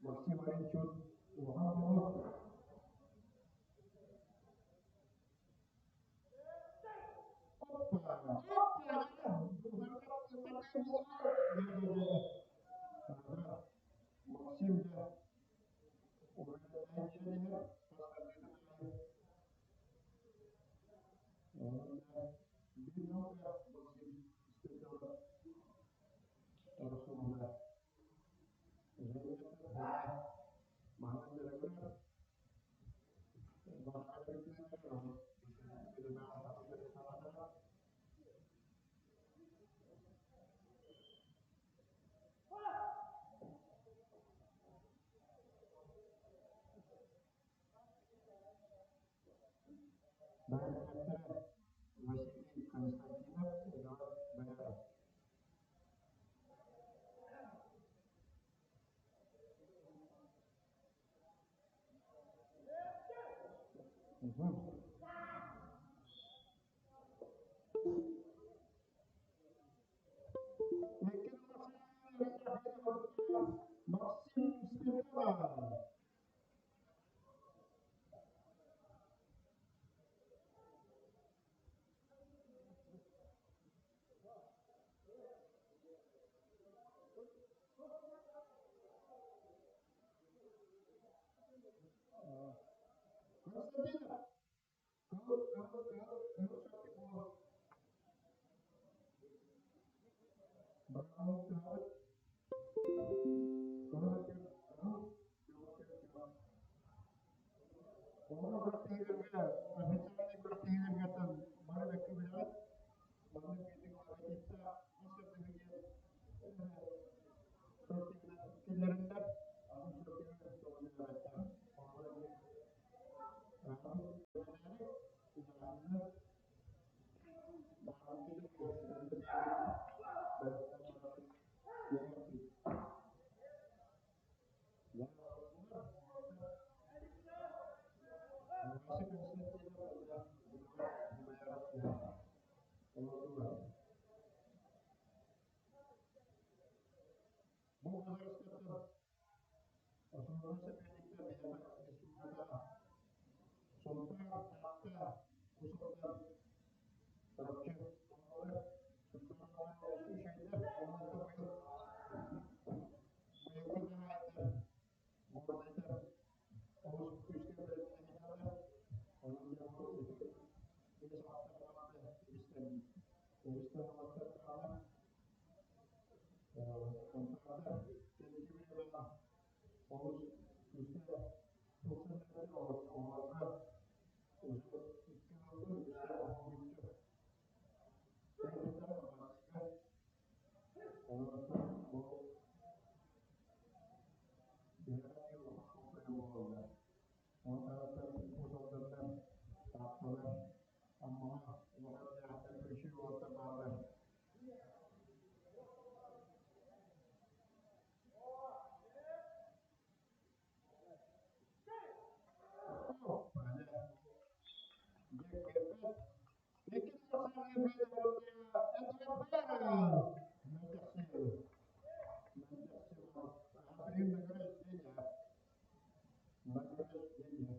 Максим Аринчук улахан буолуо. Опа! Максим да Василий Константинов, Эдуард Бояров. Угу. Максим Спиридонов. Константинов! Кыһыл, кыһыл, кыһыл, кыһыл шортик буолуо. Браво, тыһабыт. Кыһыл кыһыл, кыһыл, кыһыл, кыһыл. Оҕону күрэхтэһиилэргэ, официальнай күрэхтэһиилэргэ бары бэккэ билэҕит. Маннык биирдик логотиптаах мас тардыһыы диэн шортигынан киллэрэллэр. Аны шортигынан көҕүлээбэттэр. Бу возрастан Основной соперниктэр биһиэхэ республикаҕа Сунтаар, Таатта, Уус Алдан, Чурапчы буолаллар. Сунтаар үчүгэйдэр уонна быйыл быйылгы хаһаайыннар Горнайдар олус күүскэ бэлэмнэнэллэр. Онон дьэ бу ити 5-6 хамаанда эбистэн эбистэн ылаттардаҕына Сунтаардар кэнники бириэмэҕэ олус күүскэ тупсан эрэллэр, олорго уже икки ыалга үстэ оһолбуччу кэлбиттэрэ Баҕарыйга. Онон бу биһиэхэ эмиэ улахан суолтаны буолаллар. Онтон Уус Алданнар, Таатталар, Аммаҕа улахан дьаһалтар көрсүү уолаттар бааллар. Награждение.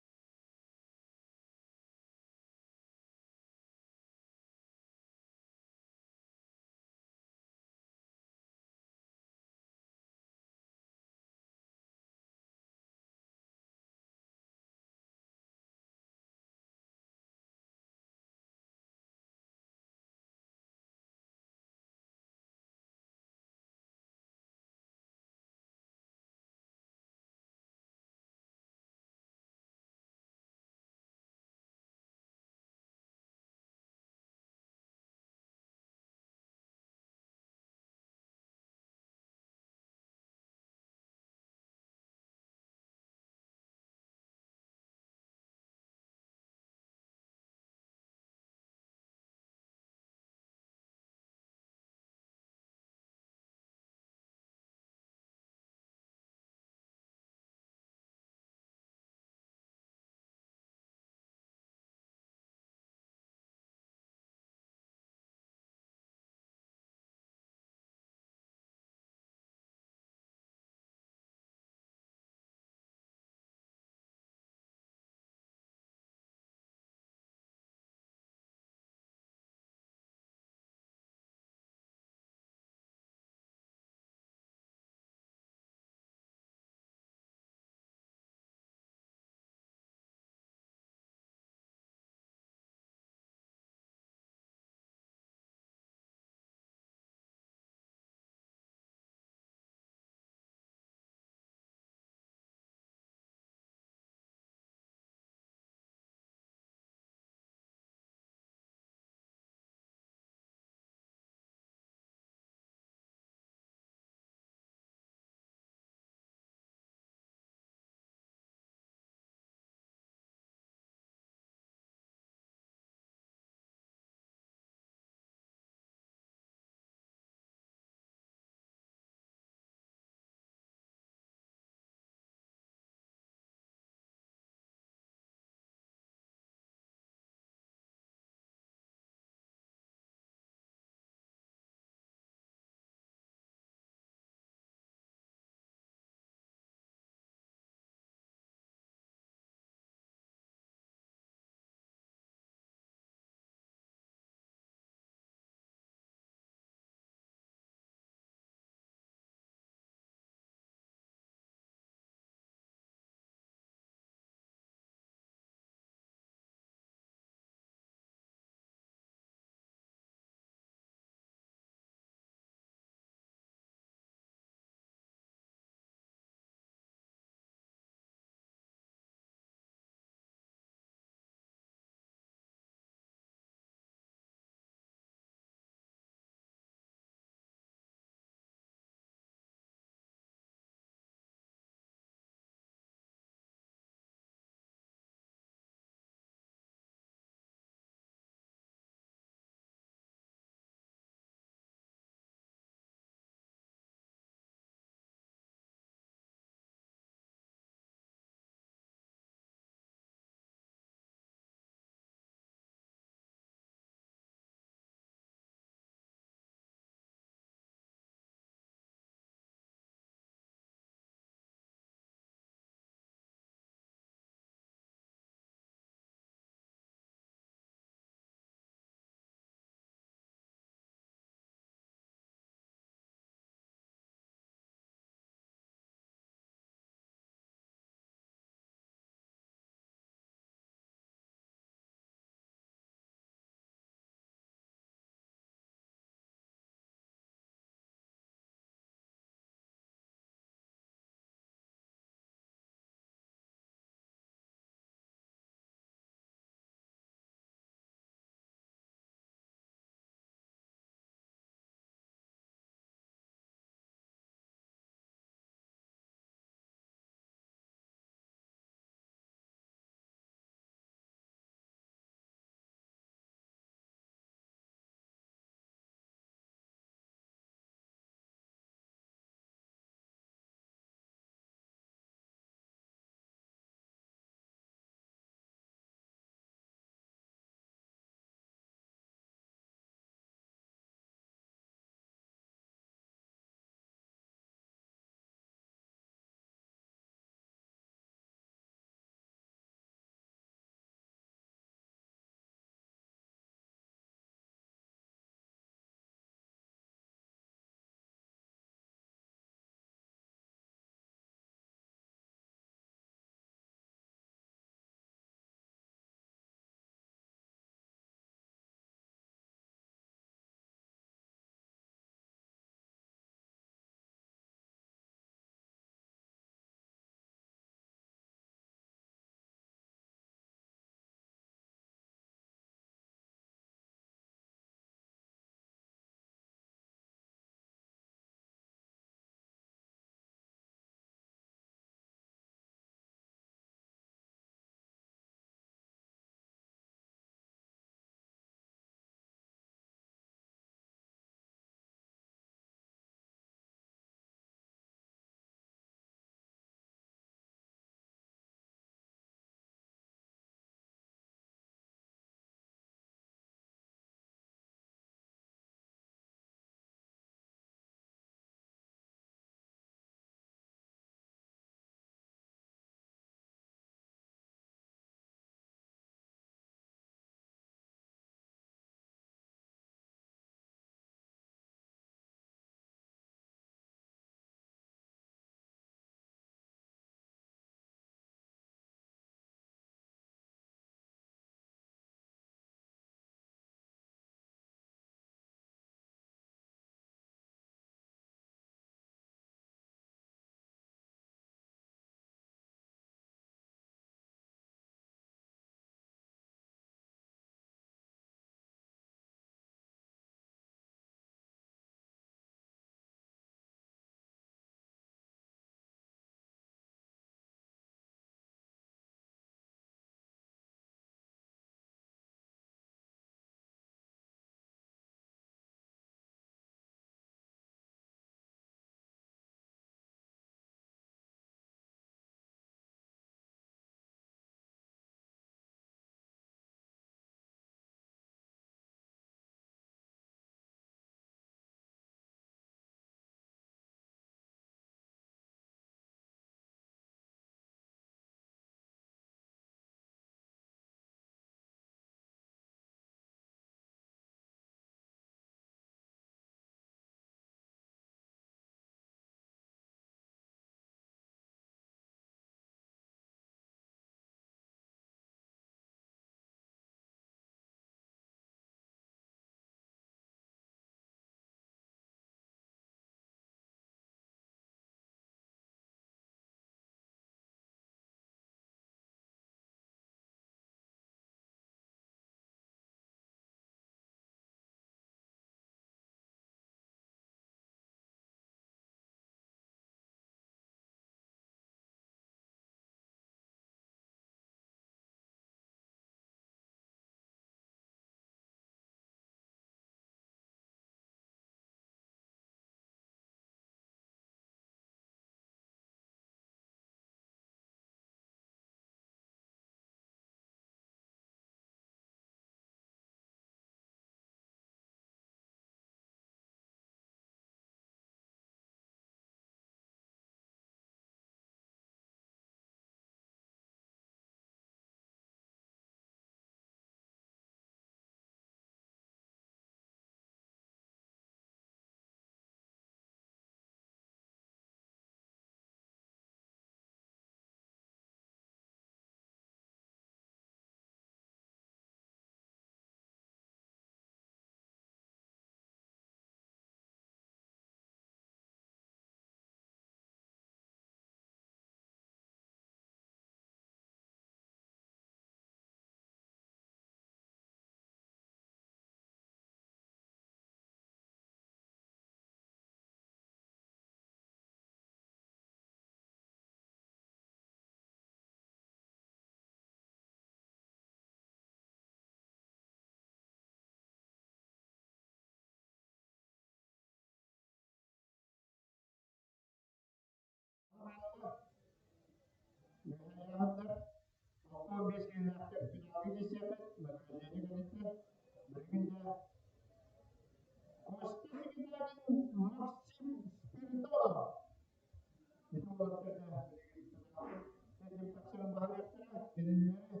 Кинилэри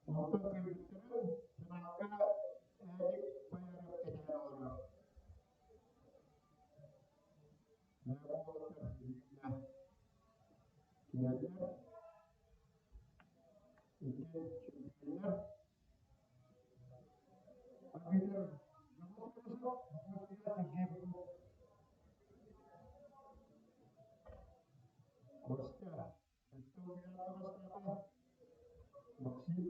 онтон кыайбыттарын финалга Эдик Бояров кэтэһэн олорор. Киирэллэр, икки чемпионнар арбитр Костя, Максим,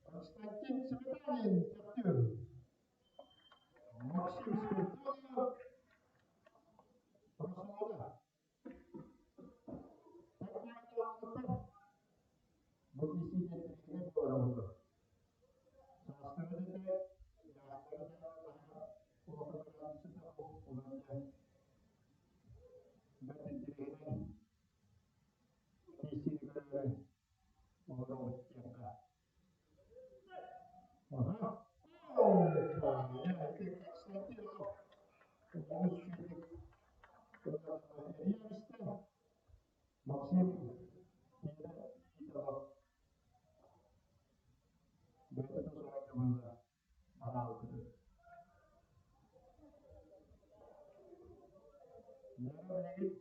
Константин Сметанин таптыыр. Максим Скорпионов Росомода. Бу киһи буолар Саастары да яастары да бэрт интириэһинэй киирсиини көрөөрү олоробут диэххэ. Аха. Максим бэйэтэ соһуйда бараабытын. Билигин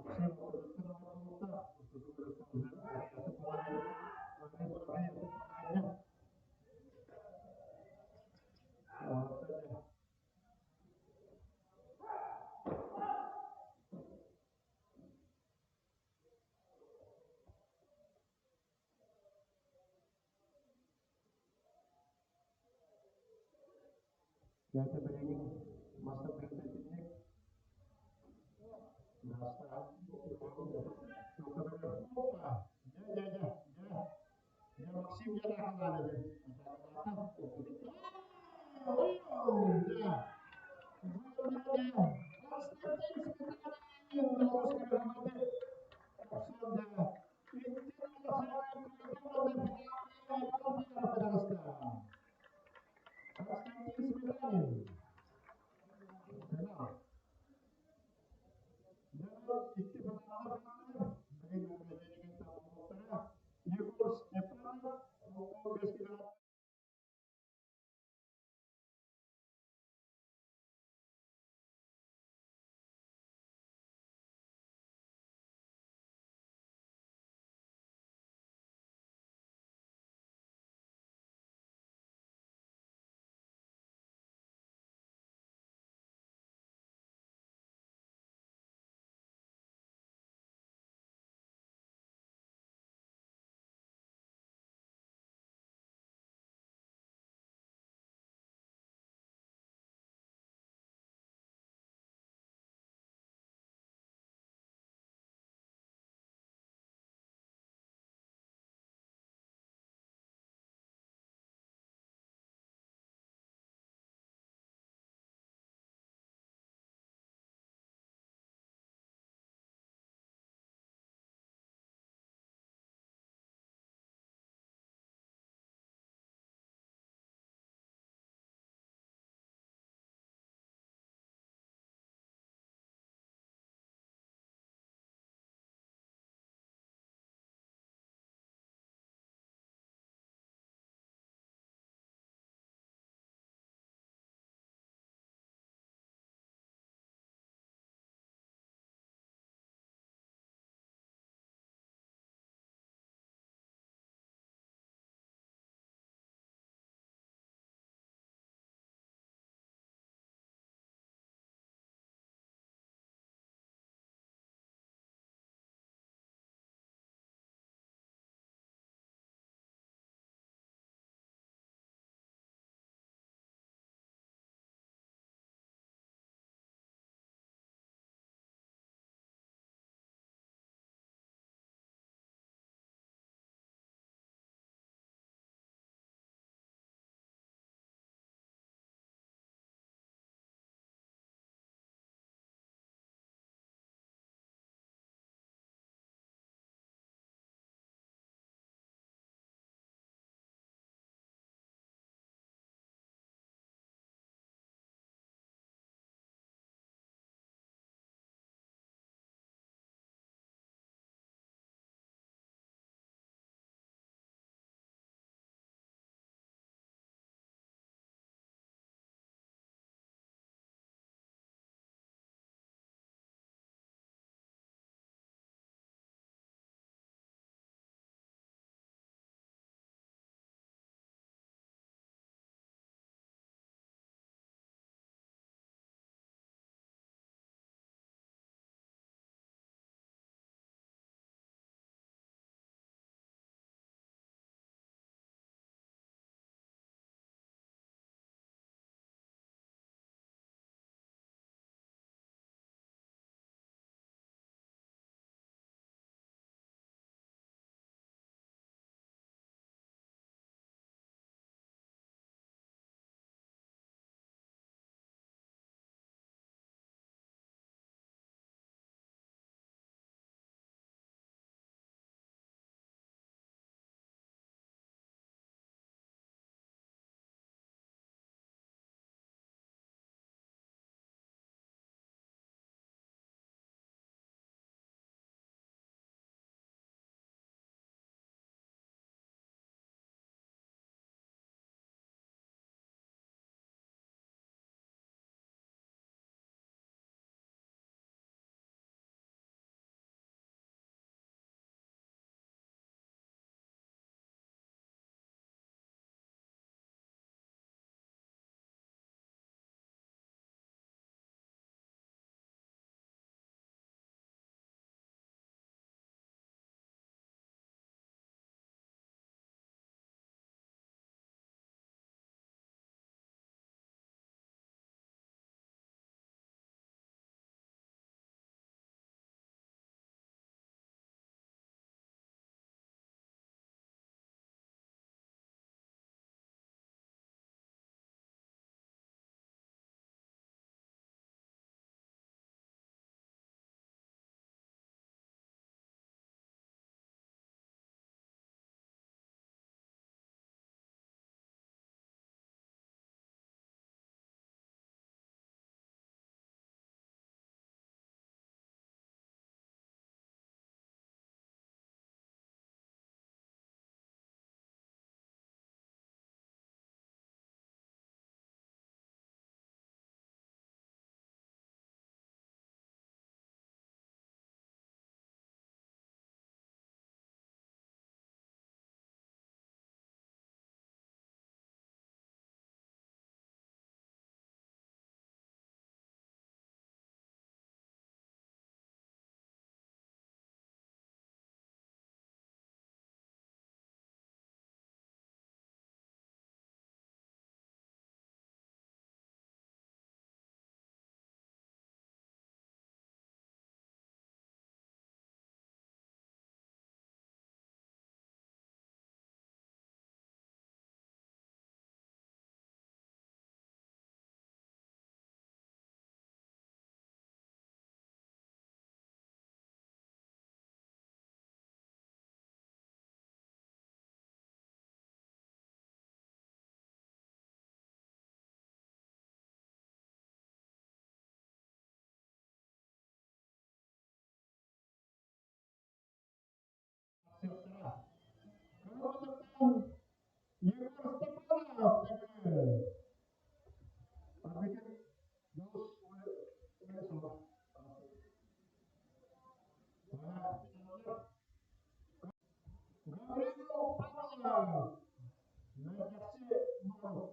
Максим Дьэ, билигин мастарбыһыт Максим Константин Сметанин. Егор Степанов, Егор Степанов Төҥүлү. Арбитр Дьулус Олесов. Гаврил Павлов Мэлдьэхси Моорук.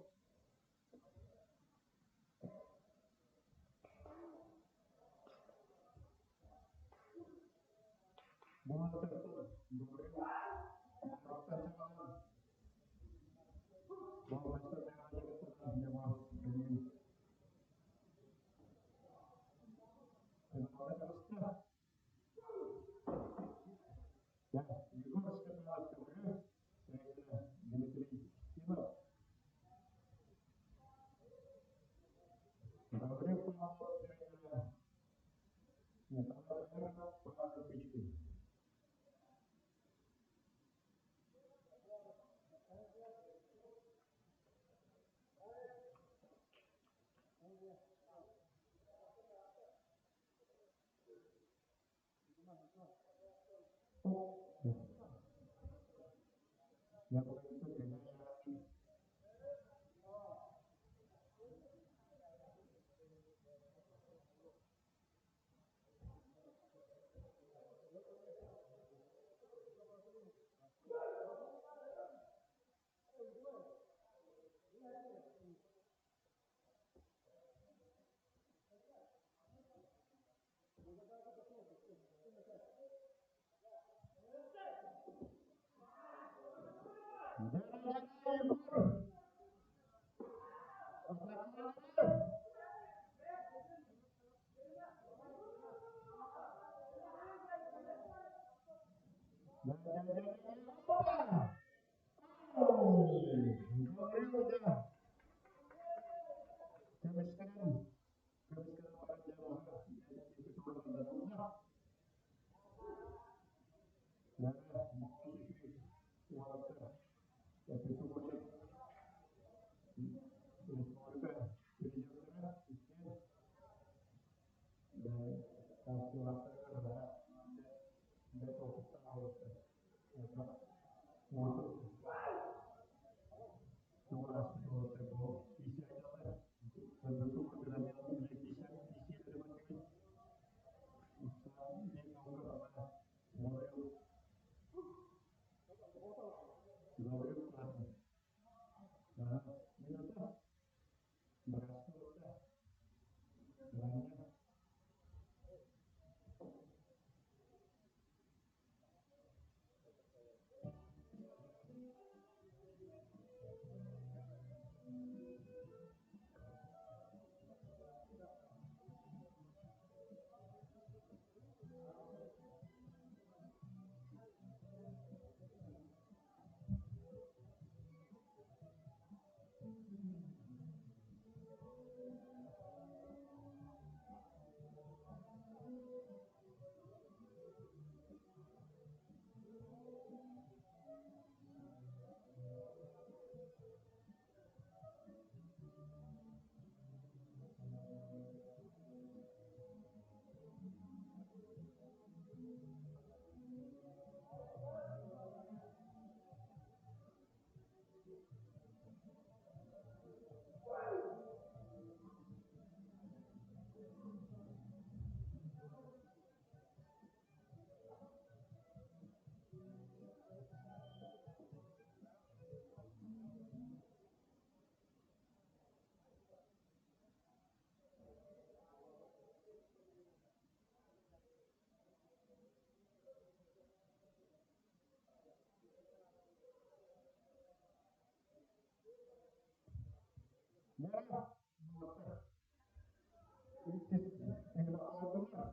Егор Степанов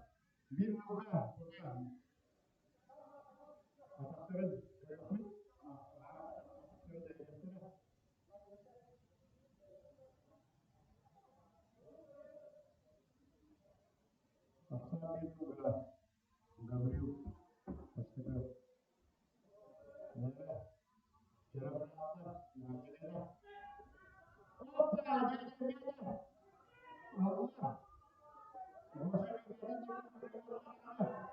Төҥүлү, Дмитрий Устинов, Гаврил Павлов тренерэ Николай Михайлов Печкин.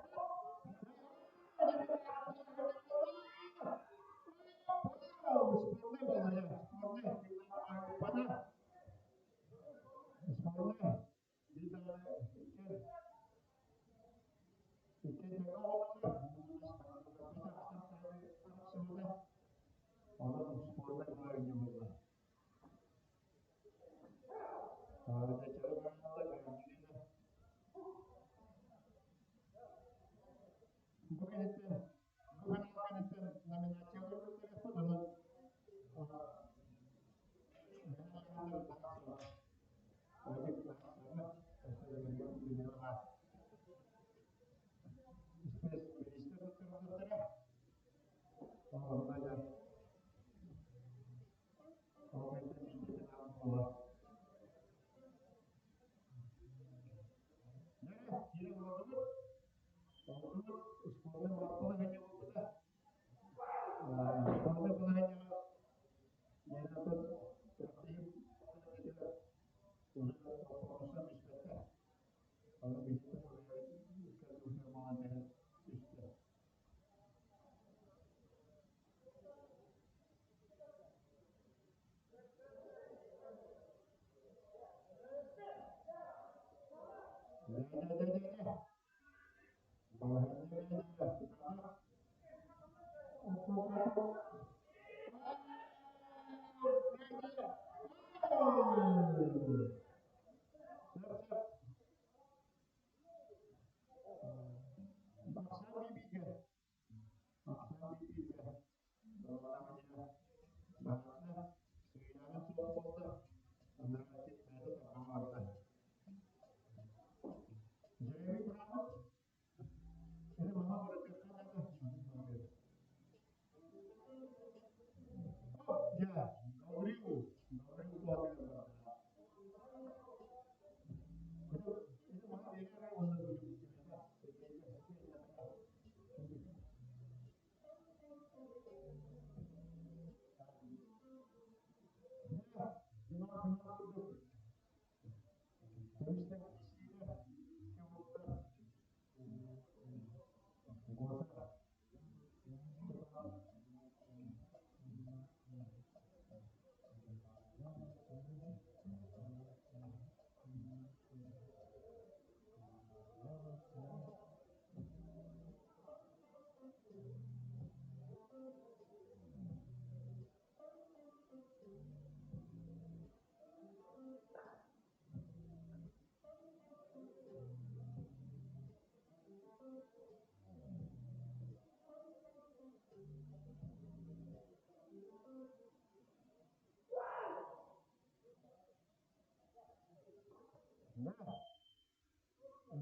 Икки тэҥэ оҕолор Онон спорда балаһыанньа буолла. Бу кэнниттэн бу канал кэнниттэн номинациялар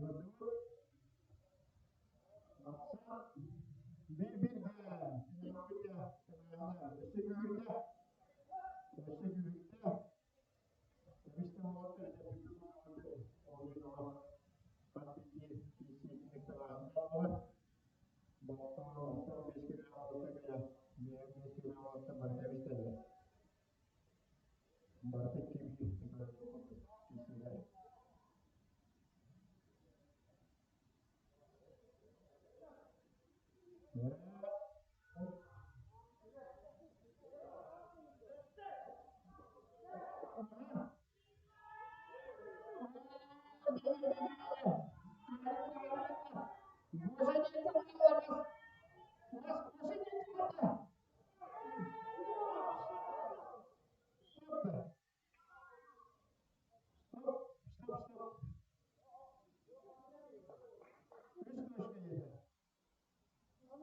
көрдөрүөхпүт,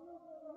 онон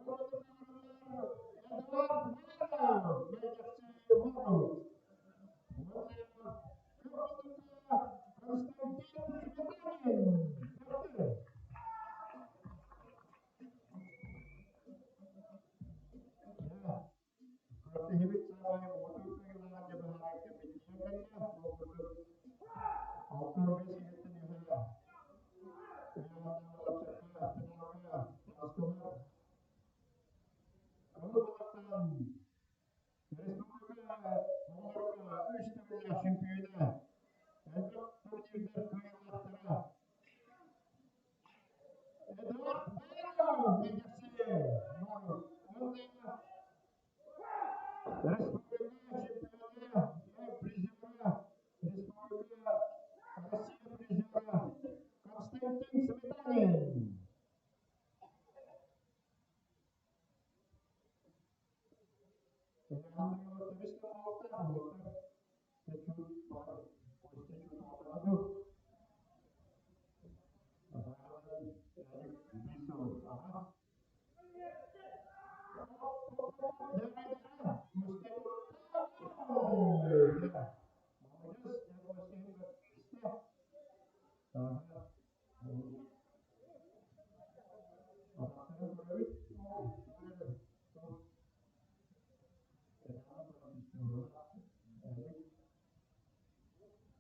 Эдуард Баров, Мэлдьэхси Мурук. Константин Сметанин, Чурапчы. Күрэхтэһиибит саамай муҥутуур кыайыылааҕа дьэ быһаарар кэммит тиийэн кэллэ. Ол курдук 65 киһиттэн үһэ ыйааһыннаах финалга таҕыстылар. Кыһыл балыктан республика оҕолорго үс төгүллээх чемпиона, элбэх турнирдар кыайыылаахтара Эдуард Баров Мэлдьэхси уонна Республика чемпиона,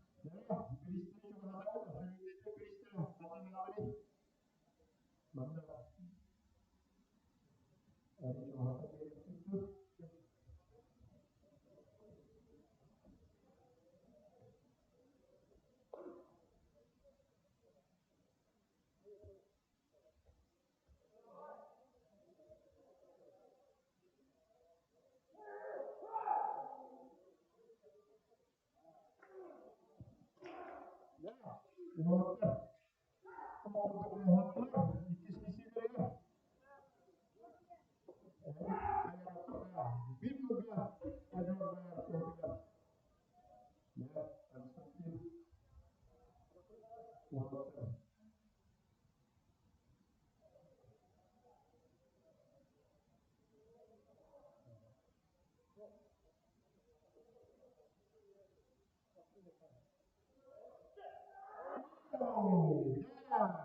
призера, Республика Россия призера Константин Сметанин. Уолаттар, Oh, yeah!